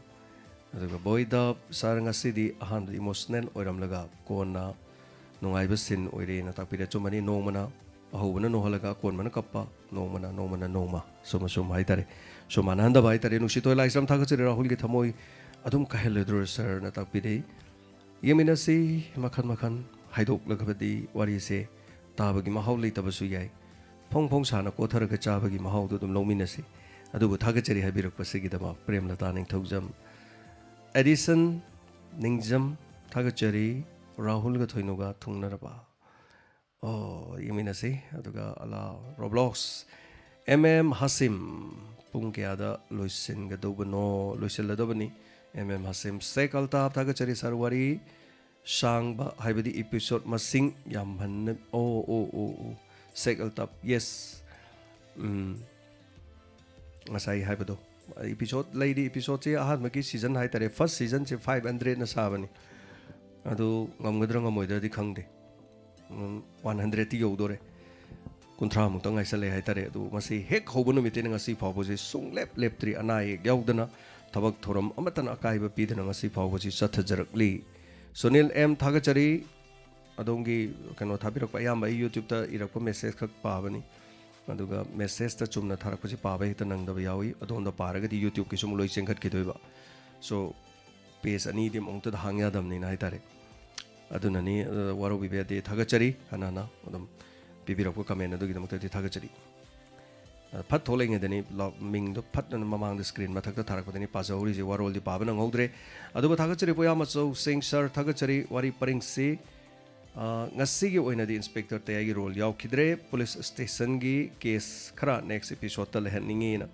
ꯑꯗꯨꯒ ꯕꯣꯏꯗ ꯁꯥꯔ, ꯉꯁꯤꯗꯤ ꯑꯍꯥꯟꯕꯗ ꯏꯃꯣꯁꯅꯦꯜ ꯑꯣꯏꯔꯝꯂꯒ ꯀꯣꯟꯅ ꯅꯨꯡꯉꯥꯏꯕ ꯁꯤꯟ ꯑꯣꯏꯔꯦꯅ ꯇꯥꯛꯄꯤꯔꯦ꯫ ꯑꯆꯨꯝꯕꯅꯤ, ꯅꯣꯡꯃꯅ ꯑꯍꯧꯕꯅ ꯅꯣꯛꯍꯜꯂꯒ ꯑꯀꯣꯟꯕꯅ ꯀꯞꯄ, ꯅꯣꯡꯃꯅ, ꯅꯣꯡꯃꯅ, ꯅꯣꯡꯃ, ꯁꯨꯝ ꯑꯁꯨꯝ ꯍꯥꯏꯇꯥꯔꯦ꯫ ꯁꯨꯝ ꯃꯥꯟꯅꯍꯟꯗꯕ ꯍꯥꯏꯇꯥꯔꯦ꯫ ꯅꯨꯡꯁꯤꯊꯣꯏ ꯂꯥꯏꯁ꯭ꯔꯝ, ꯊꯥꯒꯠꯆꯔꯤ꯫ ꯔꯥꯍꯨꯜꯒꯤ ꯊꯃꯣꯏ ꯑꯗꯨꯝ ꯀꯥꯏꯍꯜꯂꯗ꯭ꯔꯣ ꯁꯥꯔꯅ ꯇꯥꯛꯄꯤꯔꯛꯏ꯫ ꯌꯦꯡꯃꯤꯟꯅꯁꯤ, ꯃꯈꯟ ꯃꯈꯟ ꯍꯥꯏꯗꯣꯛꯂꯒꯕꯗꯤ ꯋꯥꯔꯤꯁꯦ ꯇꯥꯕꯒꯤ ꯃꯍꯥꯎ ꯂꯩꯇꯕꯁꯨ ꯌꯥꯏ꯫ ꯐꯣꯡ ꯐꯣꯡ ꯁꯥꯅ ꯀꯣꯊꯔꯒ ꯆꯥꯕꯒꯤ ꯃꯍꯥꯎꯗꯨ ꯑꯗꯨꯝ ꯂꯧꯃꯤꯟꯅꯁꯤ꯫ ꯑꯗꯨꯕꯨ ꯊꯥꯒꯠꯆꯔꯤ ꯍꯥꯏꯕꯤꯔꯛꯄꯁꯤꯒꯤꯗꯃꯛ ꯄ꯭ꯔꯦꯝꯂꯇꯥ ꯅꯤꯡꯊꯧꯖꯝ꯫ ꯑꯦꯗꯤꯁꯟ ꯅꯤꯡꯖꯝ, ꯊꯥꯒꯠꯆꯔꯤ꯫ ꯔꯥꯍꯨꯜꯒ ꯊꯣꯏꯅꯨꯒ ꯊꯨꯡꯅꯔꯕ꯫ ꯑꯣ, ꯌꯦꯡꯃꯤꯟꯅꯁꯤ꯫ ꯑꯗꯨꯒ ꯑꯂꯥ ꯔꯣꯕ꯭ꯂꯣꯛꯁ, ꯑꯦꯝ ꯑꯦꯝ ꯍꯥꯁꯤꯝ, ꯄꯨꯡ ꯀꯌꯥꯗ ꯂꯣꯏꯁꯤꯟꯒꯗꯧꯕꯅꯣ? ꯂꯣꯏꯁꯤꯜꯂꯗꯕꯅꯤ꯫ ꯑꯦꯝ ꯑꯦꯝ ꯍꯥꯁꯤꯝ, ꯁꯦꯛ ꯑꯜꯇꯥꯞ, ꯊꯥꯒꯠꯆꯔꯤ ꯁꯥꯔ꯫ ꯋꯥꯔꯤ ꯁꯥꯡꯕ ꯍꯥꯏꯕꯗꯤ ꯏꯄꯤꯁꯣꯗ ꯃꯁꯤꯡ ꯌꯥꯝꯍꯟꯅ, ꯑꯣ, ꯑꯣ, ꯑꯣ, ꯑꯣ, ꯁꯦꯛ ꯑꯜꯇꯥꯞ, ꯌꯦꯁ꯫ ꯎꯝ, ꯉꯁꯥꯏ ꯍꯥꯏꯕꯗꯣ, ꯏꯄꯤꯁꯣꯗ ꯂꯩꯔꯤ, ꯏꯄꯤꯁꯣꯗꯁꯦ ꯑꯍꯥꯟꯕꯒꯤ ꯁꯤꯖꯟ ꯍꯥꯏꯇꯥꯔꯦ, ꯐꯥꯔꯁ ꯁꯤꯖꯟꯁꯦ ꯐꯥꯏꯚ ꯍꯟꯗ꯭ꯔꯦꯠꯅ ꯁꯥꯕꯅꯤ꯫ ꯑꯗꯨ ꯉꯝꯒꯗ꯭ꯔꯥ ꯉꯝꯃꯣꯏꯗ꯭ꯔꯗꯤ ꯈꯪꯗꯦ꯫ ꯎꯝ, ꯋꯥꯟ ꯍꯟꯗ꯭ꯔꯦꯠꯇꯤ ꯌꯧꯗꯣꯔꯦ꯫ ꯀꯨꯟꯊ꯭ꯔꯥꯃꯨꯛꯇ ꯉꯥꯏꯁꯜꯂꯛꯑꯦ ꯍꯥꯏꯇꯥꯔꯦ꯫ ꯑꯗꯨ ꯃꯁꯤ ꯍꯦꯛ ꯍꯧꯕ ꯅꯨꯃꯤꯠꯇꯩꯅ ꯉꯁꯤ ꯐꯥꯎꯕꯁꯦ ꯁꯨꯡꯂꯦꯞ ꯂꯦꯞꯇ꯭ꯔꯤ, ꯑꯅꯥ ꯑꯌꯦꯛ ꯌꯥꯎꯗꯅ, ꯊꯕꯛ ꯊꯧꯔꯝ ꯑꯃꯠꯇꯅ ꯑꯀꯥꯏꯕ ꯄꯤꯗꯅ ꯉꯁꯤ ꯐꯥꯎꯕꯁꯤ ꯆꯠꯊꯖꯔꯛꯂꯤ꯫ ꯁꯨꯅꯤꯜ ꯑꯦꯝ, ꯊꯥꯒꯠꯆꯔꯤ꯫ ꯑꯗꯣꯝꯒꯤ ꯀꯩꯅꯣ ꯊꯥꯕꯤꯔꯛꯄ, ꯑꯌꯥꯝꯕ ꯑꯩ ꯌꯨꯇ꯭ꯌꯨꯕꯇ ꯏꯔꯛꯄ ꯃꯦꯁꯦꯖ ꯈꯛ ꯄꯥꯕꯅꯤ, ꯑꯗꯨꯒ ꯃꯦꯁꯦꯖꯇ ꯆꯨꯝꯅ ꯊꯥꯔꯛꯄꯁꯤ ꯄꯥꯕ ꯍꯦꯛꯇ ꯅꯪꯗꯕ ꯌꯥꯎꯏ꯫ ꯑꯗꯣꯝꯗ ꯄꯥꯔꯒꯗꯤ ꯌꯨꯇ꯭ꯌꯨꯕꯀꯤꯁꯨ ꯑꯃꯨꯛ ꯂꯣꯏ ꯆꯦꯟꯈꯠꯈꯤꯗꯣꯏꯕ꯫ ꯁꯣ, ꯄꯦꯖ ꯑꯅꯤꯗꯤ ꯑꯃꯨꯛꯇꯗ ꯍꯥꯡ ꯌꯥꯗꯕꯅꯤꯅ ꯍꯥꯏꯇꯥꯔꯦ꯫ ꯑꯗꯨꯅꯅꯤ, ꯑ, ꯋꯥꯔꯧꯕꯤꯕ ꯌꯥꯗꯦ꯫ ꯊꯥꯒꯠꯆꯔꯤ꯫ ꯍꯟꯅ ꯍꯟꯅ ꯑꯗꯨꯝ ꯄꯤꯕꯤꯔꯛꯄ ꯀꯃꯦꯟ ꯑꯗꯨꯒꯤꯗꯃꯛꯇꯗꯤ ꯊꯥꯒꯠꯆꯔꯤ꯫ ꯑ, ꯐꯠ ꯊꯣꯛꯂꯛꯏꯉꯩꯗꯅꯤ, ꯂꯥꯎ-, ꯃꯤꯡꯗꯣ ꯐꯠ ꯃꯃꯥꯡꯗ ꯁ꯭ꯀ꯭ꯔꯤꯟ ꯃꯊꯛꯇ ꯊꯥꯔꯛꯄꯗꯅꯤ ꯄꯥꯖꯍꯧꯔꯤꯁꯦ, ꯋꯥꯔꯣꯜꯗꯤ ꯄꯥꯕ ꯅꯪꯍꯧꯗ꯭ꯔꯦ꯫ ꯑꯗꯨꯕꯨ ꯊꯥꯒꯠꯆꯔꯤ ꯄꯣꯌꯥꯃꯆꯧ ꯁꯤꯡ ꯁꯥꯔ, ꯊꯥꯒꯠꯆꯔꯤ꯫ ꯋꯥꯔꯤ ꯄꯔꯤꯡꯁꯤ, ꯑ, ꯉꯁꯤꯒꯤ ꯑꯣꯏꯅꯗꯤ ꯏꯟꯁꯄꯦꯛꯇꯔ ꯇꯌꯥꯏꯒꯤ ꯔꯣꯜ ꯌꯥꯎꯈꯤꯗ꯭ꯔꯦ꯫ ꯄꯨꯂꯤꯁ ꯁ꯭ꯇꯦꯁꯟꯒꯤ ꯀꯦꯁ ꯈꯔ ꯅꯦꯛꯁ ꯏꯄꯤꯁꯣꯗꯇ ꯂꯩꯍꯟꯅꯤꯡꯉꯤꯅ꯫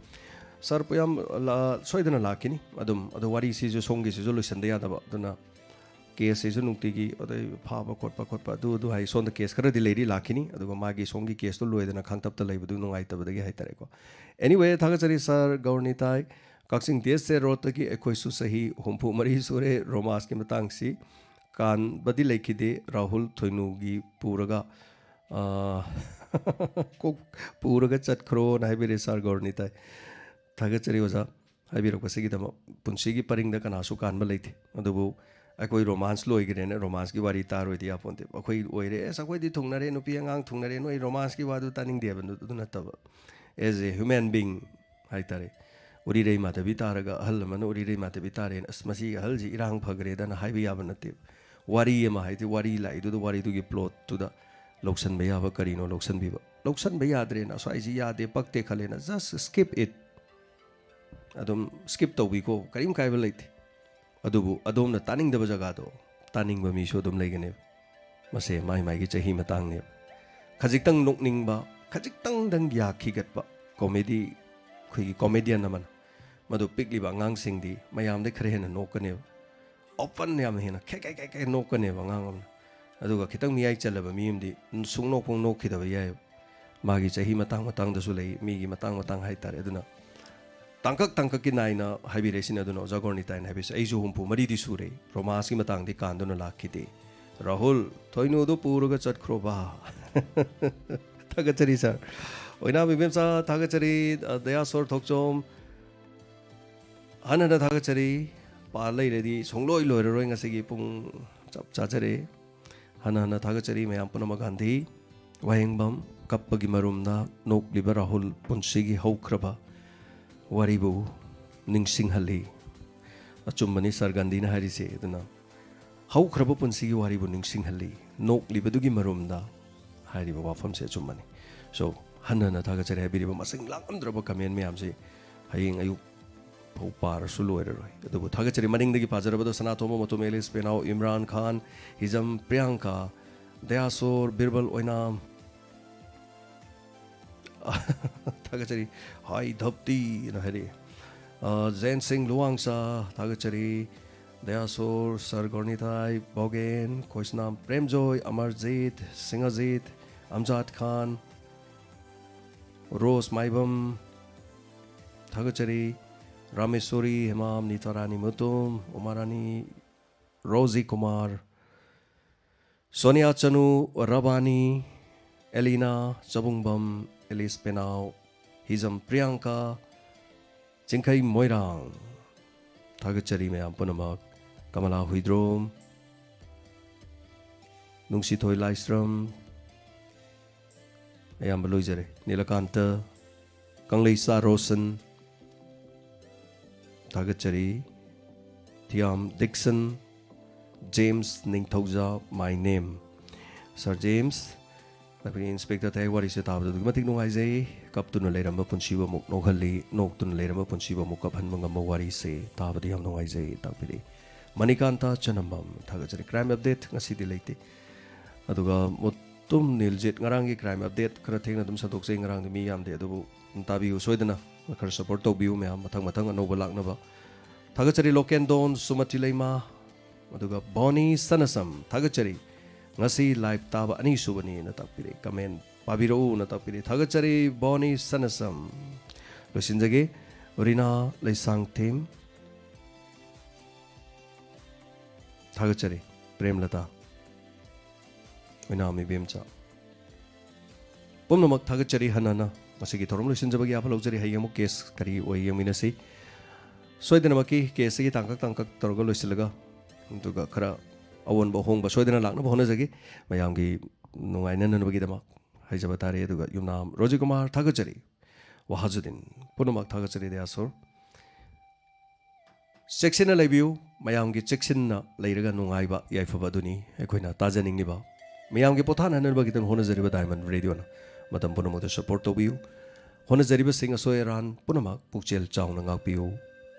ꯁꯥꯔ ꯄꯣꯌꯥꯝ, ꯂꯥ-, ꯁꯣꯏꯗꯅ ꯂꯥꯛꯈꯤꯅꯤ꯫ ꯑꯗꯨꯝ, ꯑꯗꯣ ꯋꯥꯔꯤꯁꯤꯁꯨ ꯁꯣꯝꯒꯤꯁꯤꯁꯨ ꯂꯣꯏꯁꯤꯟꯗ ꯌꯥꯗꯕ꯫ ꯑꯗꯨꯅ ꯀꯦꯁꯁꯤꯁꯨ ꯅꯨꯡꯇꯤꯒꯤ ꯑꯗꯩ ꯐꯥꯕ ꯈꯣꯠꯄ ꯈꯣꯠꯄ ꯑꯗꯨ, ꯑꯗꯨ ꯍꯥꯏ, ꯁꯣꯝꯗ ꯀꯦꯁ ꯈꯔꯗꯤ ꯂꯩꯔꯤ, ꯂꯥꯛꯈꯤꯅꯤ꯫ ꯑꯗꯨꯒ ꯃꯥꯒꯤ ꯁꯣꯝꯒꯤ ꯀꯦꯁꯇꯨ ꯂꯣꯏꯗꯅ ꯈꯥꯡꯇꯞꯇ ꯂꯩꯕꯗꯨ ꯅꯨꯡꯉꯥꯏꯇꯕꯗꯒꯤ ꯍꯥꯏꯇꯥꯔꯦꯀꯣ꯫ Anyway, ꯊꯥꯒꯠꯆꯔꯤ ꯁꯥꯔ ꯒꯧꯔꯅꯤꯇꯥꯏ꯫ ꯀꯛꯆꯤꯡ ꯇꯤ ꯑꯦꯁ ꯑꯦ ꯔꯣꯗꯇꯒꯤ ꯑꯩꯈꯣꯏꯁꯨ ꯆꯍꯤ ꯍꯨꯝꯐꯨ ꯃꯔꯤ ꯁꯨꯔꯦ꯫ ꯔꯣꯃꯥꯟꯁꯀꯤ ꯃꯇꯥꯡꯁꯤ ꯀꯥꯟꯕꯗꯤ ꯂꯩꯈꯤꯗꯦ꯫ ꯔꯥꯍꯨꯜ ꯊꯣꯏꯅꯨꯒꯤ ꯄꯨꯔꯒ, ꯑꯥ, ꯀꯣꯛ ꯄꯨꯔꯒ ꯆꯠꯈ꯭ꯔꯣꯅ ꯍꯥꯏꯕꯤꯔꯦ ꯁꯥꯔ ꯒꯧꯔꯅꯤꯇꯥꯏ꯫ ꯊꯥꯒꯠꯆꯔꯤ ꯑꯣꯖꯥ꯫ ꯍꯥꯏꯕꯤꯔꯛꯄꯁꯤꯒꯤꯗꯃꯛ꯫ ꯄꯨꯟꯁꯤꯒꯤ ꯄꯔꯤꯡꯗ ꯀꯅꯥꯁꯨ ꯀꯥꯟꯕ ꯂꯩꯇꯦ꯫ ꯑꯗꯨꯕꯨ ꯑꯩꯈꯣꯏ ꯔꯣꯃꯥꯟꯁ ꯂꯣꯏꯈ꯭ꯔꯦꯅ ꯔꯣꯃꯥꯟꯁꯀꯤ ꯋꯥꯔꯤ ꯇꯥꯔꯣꯏꯗꯤ ꯌꯥꯄꯣꯟꯇꯦ꯫ ꯑꯩꯈꯣꯏ ꯑꯣꯏꯔꯦ, "ꯑꯁ, ꯑꯩꯈꯣꯏꯗꯤ ꯊꯨꯡꯅꯔꯦ, ꯅꯨꯄꯤ ꯑꯉꯥꯡ ꯊꯨꯡꯅꯔꯦ, ꯅꯣꯏ ꯔꯣꯃꯥꯟꯁꯀꯤ ꯋꯥꯗꯨ ꯇꯥꯅꯤꯡꯗꯦ" ꯍꯥꯏꯕ ꯑꯗꯨ ꯅꯠꯇꯕ꯫ As a human being ꯍꯥꯏꯇꯥꯔꯦ, ꯎꯔꯤꯔꯩ ꯃꯥꯙꯕꯤ ꯇꯥꯔꯒ, ꯑꯍꯜ ꯑꯃꯅ ꯎꯔꯤꯔꯩ ꯃꯥꯙꯕꯤ ꯇꯥꯔꯦꯅ, "ꯑꯁ, ꯃꯁꯤ ꯑꯍꯜꯁꯤ ꯏꯔꯥꯡ ꯐꯈ꯭ꯔꯦꯗꯅ" ꯍꯥꯏꯕ ꯌꯥꯕ ꯅꯠꯇꯦ꯫ ꯋꯥꯔꯤ ꯑꯃ ꯍꯥꯏꯗꯤ ꯋꯥꯔꯤ ꯂꯥꯛꯏꯗꯨꯗ ꯋꯥꯔꯤꯗꯨꯒꯤ ꯄ꯭ꯂꯣꯠꯇꯨꯗ ꯂꯧꯁꯟꯕ ꯌꯥꯕ ꯀꯔꯤꯅꯣ ꯂꯧꯁꯟꯕꯤꯕ꯫ ꯂꯧꯁꯟꯕ ꯌꯥꯗ꯭ꯔꯦꯅ, "ꯑꯁ꯭ꯋꯥꯏꯁꯤ ꯌꯥꯗꯦ, ꯄꯛꯇꯦ" ꯈꯜꯂꯦꯅ, just skip it꯫ ꯑꯗꯨꯝ ꯁ꯭ꯀꯤꯞ ꯇꯧꯕꯤꯀꯣ, ꯀꯔꯤꯝ ꯀꯥꯏꯕ ꯂꯩꯇꯦ꯫ ꯑꯗꯨꯕꯨ ꯑꯗꯣꯝꯅ ꯇꯥꯅꯤꯡꯗꯕ ꯖꯒꯥꯗꯣ ꯇꯥꯅꯤꯡꯕ ꯃꯤꯁꯨ ꯑꯗꯨꯝ ꯂꯩꯒꯅꯦꯕ꯫ ꯃꯁꯦ ꯃꯥꯏ ꯃꯥꯏꯒꯤ ꯆꯍꯤ ꯃꯇꯥꯡꯅꯦꯕ꯫ ꯈꯖꯤꯛꯇꯪ ꯅꯣꯛꯅꯤꯡꯕ, ꯈꯖꯤꯛꯇꯪꯗꯪ ꯌꯥ ꯈꯤꯒꯠꯄ ꯀꯣꯃꯦꯗꯤ, ꯑꯩꯈꯣꯏꯒꯤ ꯀꯣꯃꯦꯗꯤꯌꯟ ꯑꯃꯅ ꯃꯗꯨ ꯄꯤꯛꯂꯤꯕ ꯑꯉꯥꯡꯁꯤꯡꯗꯤ ꯃꯌꯥꯝꯗꯩ ꯈꯔ ꯍꯦꯟꯅ ꯅꯣꯛꯀꯅꯦꯕ꯫ ꯑꯣꯄꯟ ꯌꯥꯝꯅ ꯍꯦꯟꯅ ꯈꯦꯛ ꯈꯦꯛ ꯈꯦꯛ ꯈꯦꯛ ꯅꯣꯛꯀꯅꯦꯕ ꯑꯉꯥꯡ ꯑꯃꯅ꯫ ꯑꯗꯨꯒ ꯈꯤꯇꯪ ꯃꯤꯌꯥꯏ ꯆꯜꯂꯕ ꯃꯤ ꯑꯃꯗꯤ ꯁꯨꯡꯅꯣꯛ ꯐꯥꯎ ꯅꯣꯛꯈꯤꯗꯕ ꯌꯥꯏꯑꯕ꯫ ꯃꯥꯒꯤ ꯆꯍꯤ ꯃꯇꯥꯡ ꯃꯇꯥꯡꯗꯁꯨ ꯂꯩ, ꯃꯤꯒꯤ ꯃꯇꯥꯡ ꯃꯇꯥꯡ ꯍꯥꯏꯇꯥꯔꯦ꯫ ꯑꯗꯨꯅ ꯇꯥꯡꯀꯛ ꯇꯥꯡꯀꯛꯀꯤ ꯅꯥꯏꯅ ꯍꯥꯏꯕꯤꯔꯛꯏꯁꯤꯅ꯫ ꯑꯗꯨꯅ ꯑꯣꯖꯥ ꯒꯣꯔꯅꯤꯇꯥꯏꯅ ꯍꯥꯏꯕꯤꯁꯦ ꯑꯩꯁꯨ ꯍꯨꯝꯐꯨ ꯃꯔꯤꯗꯤ ꯁꯨꯔꯦ꯫ ꯔꯣꯃꯥꯟꯁꯀꯤ ꯃꯇꯥꯡꯗꯤ ꯀꯥꯟꯗꯨꯅ ꯂꯥꯛꯈꯤꯗꯦ꯫ ꯔꯥꯍꯨꯜ, ꯊꯣꯏꯅꯨꯗꯨ ꯄꯨꯔꯒ ꯆꯠꯈ꯭ꯔꯣꯕ꯫ ꯊꯥꯒꯠꯆꯔꯤ ꯁꯥꯔ꯫ ꯑꯣꯏꯅꯥꯝ ꯏꯕꯦꯝꯆꯥ ꯊꯥꯒꯠꯆꯔꯤ꯫ ꯑ, ꯗꯌꯥꯁꯣꯔ ꯊꯣꯛꯆꯣꯝ, ꯍꯟꯅ ꯍꯟꯅ ꯊꯥꯒꯠꯆꯔꯤ꯫ ꯄꯥ ꯂꯩꯔꯗꯤ ꯁꯨꯡꯂꯣꯏ ꯂꯣꯏꯔꯔꯣꯏ ꯉꯁꯤꯒꯤ ꯄꯨꯡ ꯆꯞ ꯆꯥꯖꯔꯦ꯫ ꯍꯟꯅ ꯍꯟꯅ ꯊꯥꯒꯠꯆꯔꯤ ꯃꯌꯥꯝ ꯄꯨꯝꯅꯃꯛ꯫ ꯒꯥꯟꯙꯤ ꯋꯥꯍꯦꯡꯕꯝ, ꯀꯞꯄꯒꯤ ꯃꯔꯨꯝꯗ ꯅꯣꯛꯂꯤꯕ ꯔꯥꯍꯨꯜ ꯄꯨꯟꯁꯤꯒꯤ ꯍꯧꯈ꯭ꯔꯕ ꯋꯥꯔꯤꯕꯨ ꯅꯤꯡꯁꯤꯡꯍꯜꯂꯤ꯫ ꯑꯆꯨꯝꯕꯅꯤ ꯁꯥꯔ ꯒꯥꯟꯙꯤꯅ ꯍꯥꯏꯔꯤꯁꯦ꯫ ꯑꯗꯨꯅ ꯍꯧꯈ꯭ꯔꯕ ꯄꯨꯟꯁꯤꯒꯤ ꯋꯥꯔꯤꯕꯨ ꯅꯤꯡꯁꯤꯡꯍꯜꯂꯤ, ꯅꯣꯛꯂꯤꯕꯗꯨꯒꯤ ꯃꯔꯨꯝꯗ ꯍꯥꯏꯔꯤꯕ ꯋꯥꯐꯝꯁꯦ ꯑꯆꯨꯝꯕꯅꯤ꯫ So, ꯍꯟꯅ ꯍꯟꯅ ꯊꯥꯒꯠꯆꯔꯤ꯫ ꯍꯥꯏꯕꯤꯔꯤꯕ ꯃꯁꯤꯡ ꯂꯥꯛꯂꯝꯗ꯭ꯔꯕ ꯀꯃꯦꯟ ꯃꯌꯥꯝꯁꯤ ꯍꯌꯦꯡ ꯑꯌꯨꯛ ꯐꯥꯎ ꯄꯥꯔꯁꯨ ꯂꯣꯏꯔꯔꯣꯏ꯫ ꯑꯗꯨꯕꯨ ꯊꯥꯒꯠꯆꯔꯤ꯫ ꯃꯅꯤꯡꯗꯒꯤ ꯄꯥꯖꯔꯕꯗ ꯁꯅꯥꯇꯣꯝꯕ ꯃꯇꯨꯝ, ꯑꯦꯂꯤꯁ ꯄꯦꯅꯥꯎ, ꯏꯝꯔꯥꯟ ꯈꯥꯟ, ꯍꯤꯖꯝ ꯄ꯭ꯔꯤꯌꯥꯡꯀꯥ, ꯗꯌꯥꯁꯣꯔ, ꯕꯤꯔꯕꯜ ꯑꯣꯏꯅꯥꯝ, ꯊꯥꯒꯠꯆꯔꯤ꯫ ꯍꯥꯏ ꯙꯞꯇꯤꯅ ꯍꯥꯏꯔꯛꯑꯦ꯫ ꯑ, ꯖꯦꯟ ꯁꯤꯡ ꯂꯨꯋꯥꯡꯁꯥ, ꯊꯥꯒꯠꯆꯔꯤ꯫ ꯗꯌꯥꯁꯣꯔ, ꯁꯔ ꯒꯣꯔꯅꯤꯊꯥꯏ, ꯕꯣꯒꯦꯟ, ꯈꯣꯏꯁꯅꯥꯝ ꯄ꯭ꯔꯦꯝꯖꯣꯏ, ꯑꯃꯔꯖꯤꯠ, ꯁꯤꯡꯍꯖꯤꯠ, ꯑꯝꯖꯥꯗ ꯈꯥꯟ, ꯔꯣꯁ ꯃꯥꯏꯕꯝ, ꯊꯥꯒꯠꯆꯔꯤ꯫ ꯔꯥꯃꯦꯁꯣꯔꯤ ꯍꯦꯃꯥꯝ, ꯅꯤꯇꯥꯔꯥꯅꯤ ꯃꯨꯇꯨꯝ, ꯎꯃꯥꯔꯥꯅꯤ, ꯔꯣꯖꯤ ꯀꯨꯃꯥꯔ, ꯁꯣꯅꯤꯌꯥ ꯆꯅꯨ, ꯔꯕꯥꯅꯤ, ꯑꯦꯂꯤꯅꯥ ꯆꯕꯨꯡꯕꯝ, ꯑꯦꯂꯤꯁ ꯄꯦꯅꯥꯎ, ꯍꯤꯖꯝ ꯄ꯭ꯔꯤꯌꯥꯡꯀꯥ, ꯆꯤꯡꯈꯩ ꯃꯣꯏꯔꯥꯡ꯫ ꯊꯥꯒꯠꯆꯔꯤ ꯃꯌꯥꯝ ꯄꯨꯝꯅꯃꯛ꯫ ꯀꯃꯂꯥ ꯍꯨꯏꯗ꯭ꯔꯣꯝ, ꯅꯨꯡꯁꯤꯊꯣꯏ ꯂꯥꯏꯁ꯭ꯔꯝ, ꯑꯌꯥꯝꯕ ꯂꯣꯏꯖꯔꯦ꯫ ꯅꯤꯂꯀꯥꯟꯇ, ꯀꯪꯂꯩꯁꯥ ꯔꯣꯁꯟ, ꯊꯥꯒꯠꯆꯔꯤ꯫ Thiyam Dixon, James Ningthouja, my name꯫ Sir James, ꯑꯩꯈꯣꯏꯒꯤ ꯏꯟꯁꯄꯦꯛꯇꯔ ꯊꯌꯥꯏ ꯋꯥꯔꯤꯁꯦ ꯇꯥꯕꯗ ꯑꯗꯨꯛꯀꯤ ꯃꯇꯤꯛ ꯅꯨꯡꯉꯥꯏꯖꯩ꯫ ꯀꯞꯇꯨꯅ ꯂꯩꯔꯝꯕ ꯄꯨꯟꯁꯤꯕꯨ ꯑꯃꯨꯛ ꯅꯣꯛꯍꯜꯂꯤ, ꯅꯣꯛꯇꯨꯅ ꯂꯩꯔꯝꯕ ꯄꯨꯟꯁꯤꯕꯨ ꯑꯃꯨꯛ ꯀꯞꯍꯟꯕ ꯉꯝꯕ ꯋꯥꯔꯤꯁꯦ ꯇꯥꯕꯗ ꯌꯥꯝ ꯅꯨꯡꯉꯥꯏꯖꯩ, ꯇꯥꯛꯄꯤꯔꯤ꯫ ꯃꯅꯤꯀꯥꯟꯇ ꯆꯅꯝꯕꯝ, ꯊꯥꯒꯠꯆꯔꯤ꯫ ꯀ꯭ꯔꯥꯏꯝ ꯑꯞꯗꯦꯠ ꯉꯁꯤꯗꯤ ꯂꯩꯇꯦ꯫ ꯑꯗꯨꯒ ꯃꯨꯇꯨꯝ ꯅꯤꯜꯖꯤꯠ, ꯉꯔꯥꯡꯒꯤ ꯀ꯭ꯔꯥꯏꯝ ꯑꯞꯗꯦꯠ ꯈꯔ ꯊꯦꯡꯅ ꯑꯗꯨꯝ ꯁꯟꯗꯣꯛꯆꯩ, ꯉꯔꯥꯡꯗꯤ ꯃꯤ ꯌꯥꯝꯗꯦ, ꯑꯗꯨꯕꯨ ꯑꯗꯨꯝ ꯇꯥꯕꯤꯌꯨ ꯁꯣꯏꯗꯅ꯫ ꯈꯔ support ꯇꯧꯕꯤꯌꯨ ꯃꯌꯥꯝ, ꯃꯊꯪ ꯃꯊꯪ ꯑꯅꯧꯕ ꯂꯥꯛꯅꯕ꯫ ꯊꯥꯒꯠꯆꯔꯤ ꯂꯣꯀꯦꯟꯗꯣꯟ, ꯁꯨꯃꯇꯤ ꯂꯩꯃꯥ, ꯑꯗꯨꯒ ꯕꯣꯅꯤ ꯁꯅꯁꯝ, ꯊꯥꯒꯠꯆꯔꯤ꯫ ꯉꯁꯤ live ꯇꯥꯕ ꯑꯅꯤꯁꯨꯕꯅꯤꯅ ꯇꯥꯛꯄꯤꯔꯛꯏ, comment ꯄꯥꯕꯤꯔꯛꯎꯅ ꯇꯥꯛꯄꯤꯔꯛꯏ꯫ ꯊꯥꯒꯠꯆꯔꯤ ꯕꯣꯅꯤ ꯁꯅꯁꯝ꯫ ꯂꯣꯏꯁꯤꯟꯖꯒꯦ꯫ ꯔꯤꯅꯥ ꯂꯩꯁꯥꯡꯊꯦꯝ, ꯊꯥꯒꯠꯆꯔꯤ꯫ ꯄ꯭ꯔꯦꯝꯂꯇꯥ, ꯑꯣꯏꯅꯥꯝ ꯏꯕꯦꯝꯆꯥ, ꯄꯨꯝꯅꯃꯛ ꯊꯥꯒꯠꯆꯔꯤ꯫ ꯍꯟꯅ ꯍꯟꯅ ꯉꯁꯤꯒꯤ ꯊꯧꯔꯝ ꯂꯣꯏꯁꯤꯟꯖꯕꯒꯤ ꯌꯥꯐ ꯂꯧꯖꯔꯤ꯫ ꯍꯌꯦꯡ ꯑꯃꯨꯛ case ꯀꯔꯤ ꯑꯣꯏ ꯌꯦꯡꯃꯤꯟꯅꯁꯤ꯫ ꯁꯣꯏꯗꯅꯃꯛꯀꯤ case ꯑꯁꯤꯒꯤ ꯇꯥꯡꯀꯛ ꯇꯥꯡꯀꯛ ꯇꯧꯔꯒ ꯂꯣꯏꯁꯤꯜꯂꯒ, ꯑꯗꯨꯒ ꯈꯔ ꯑꯑꯣꯟꯕ ꯑꯍꯣꯡꯕ ꯁꯣꯏꯗꯅ ꯂꯥꯛꯅꯕ ꯍꯣꯠꯅꯖꯒꯦ꯫ ꯃꯌꯥꯝꯒꯤ ꯅꯨꯡꯉꯥꯏꯅꯅꯕꯒꯤꯗꯃꯛ ꯍꯥꯏꯖꯕ ꯇꯥꯔꯦ꯫ ꯑꯗꯨꯒ ꯌꯨꯝꯅꯥꯝ ꯔꯣꯖꯤꯀꯨꯃꯥꯔ ꯊꯥꯒꯠꯆꯔꯤ, ꯋꯥꯍꯖꯨꯗꯤꯟ ꯄꯨꯝꯅꯃꯛ ꯊꯥꯒꯠꯆꯔꯤ ꯗꯌꯥꯁꯨꯔ꯫ ꯆꯦꯛꯁꯤꯟꯅ ꯂꯩꯕꯤꯌꯨ꯫ ꯃꯌꯥꯝꯒꯤ ꯆꯦꯛꯁꯤꯟꯅ ꯂꯩꯔꯒ ꯅꯨꯡꯉꯥꯏꯕ ꯌꯥꯏꯐꯕ ꯑꯗꯨꯅꯤ ꯑꯩꯈꯣꯏꯅ ꯇꯥꯖꯅꯤꯡꯂꯤꯕ꯫ ꯃꯌꯥꯝꯒꯤ ꯄꯣꯊꯥꯅꯅꯕꯒꯤꯗꯃꯛ ꯍꯣꯠꯅꯖꯔꯤꯕ Diamond Radio ꯅ ꯃꯇꯝ ꯄꯨꯝꯅꯃꯛꯇ support ꯇꯧꯕꯤꯌꯨ꯫ ꯍꯣꯠꯅꯖꯔꯤꯕꯁꯤꯡ ꯑꯁꯣꯏ ꯑꯔꯥꯟ ꯄꯨꯝꯅꯃꯛ ꯄꯨꯛꯆꯦꯜ ꯆꯥꯎꯅ ꯉꯥꯛꯄꯤꯌꯨ꯫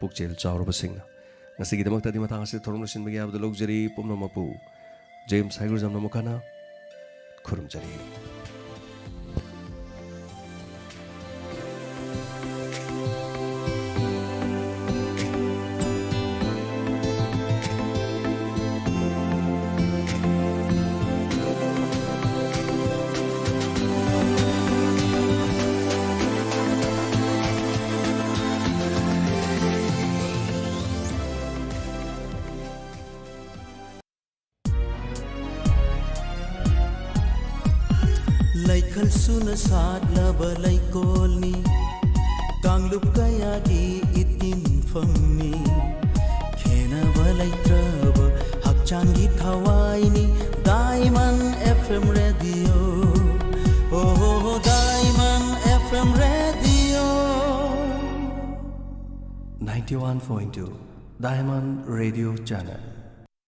ꯄꯨꯛꯆꯦꯜ ꯆꯥꯎꯔꯕꯁꯤꯡꯅ꯫ ꯉꯁꯤꯒꯤꯗꯃꯛꯇꯗꯤ ꯃꯇꯥꯡ ꯑꯁꯤꯗ ꯊꯧꯔꯝ ꯂꯣꯏꯁꯤꯟꯕꯒꯤ ꯌꯥꯕꯗ ꯂꯧꯖꯔꯤ꯫ ꯄꯨꯝꯅꯃꯛꯄꯨ ꯖꯦꯝꯁ ꯍꯥꯏꯒ꯭ꯔꯖꯝꯅ ꯑꯃꯨꯛ ꯍꯟꯅ ꯈꯨꯔꯨꯝꯖꯔꯤ꯫ ꯂꯩꯈꯜ ꯁꯨꯅ ꯁꯥꯠꯂꯕ ꯂꯩꯀꯣꯜꯅꯤ, ꯀꯥꯡꯂꯨꯞ ꯀꯌꯥꯒꯤ ꯏꯇꯤꯟꯐꯝꯅꯤ꯫ ꯈꯦꯅꯕ ꯂꯩꯇ꯭ꯔꯕ ꯍꯛꯆꯥꯡꯒꯤ ꯊꯋꯥꯏꯅꯤ, Diamond F M Radio꯫ ꯑꯣ, Diamond F M Radio꯫ Ninety one point two Diamond Radio Channel꯫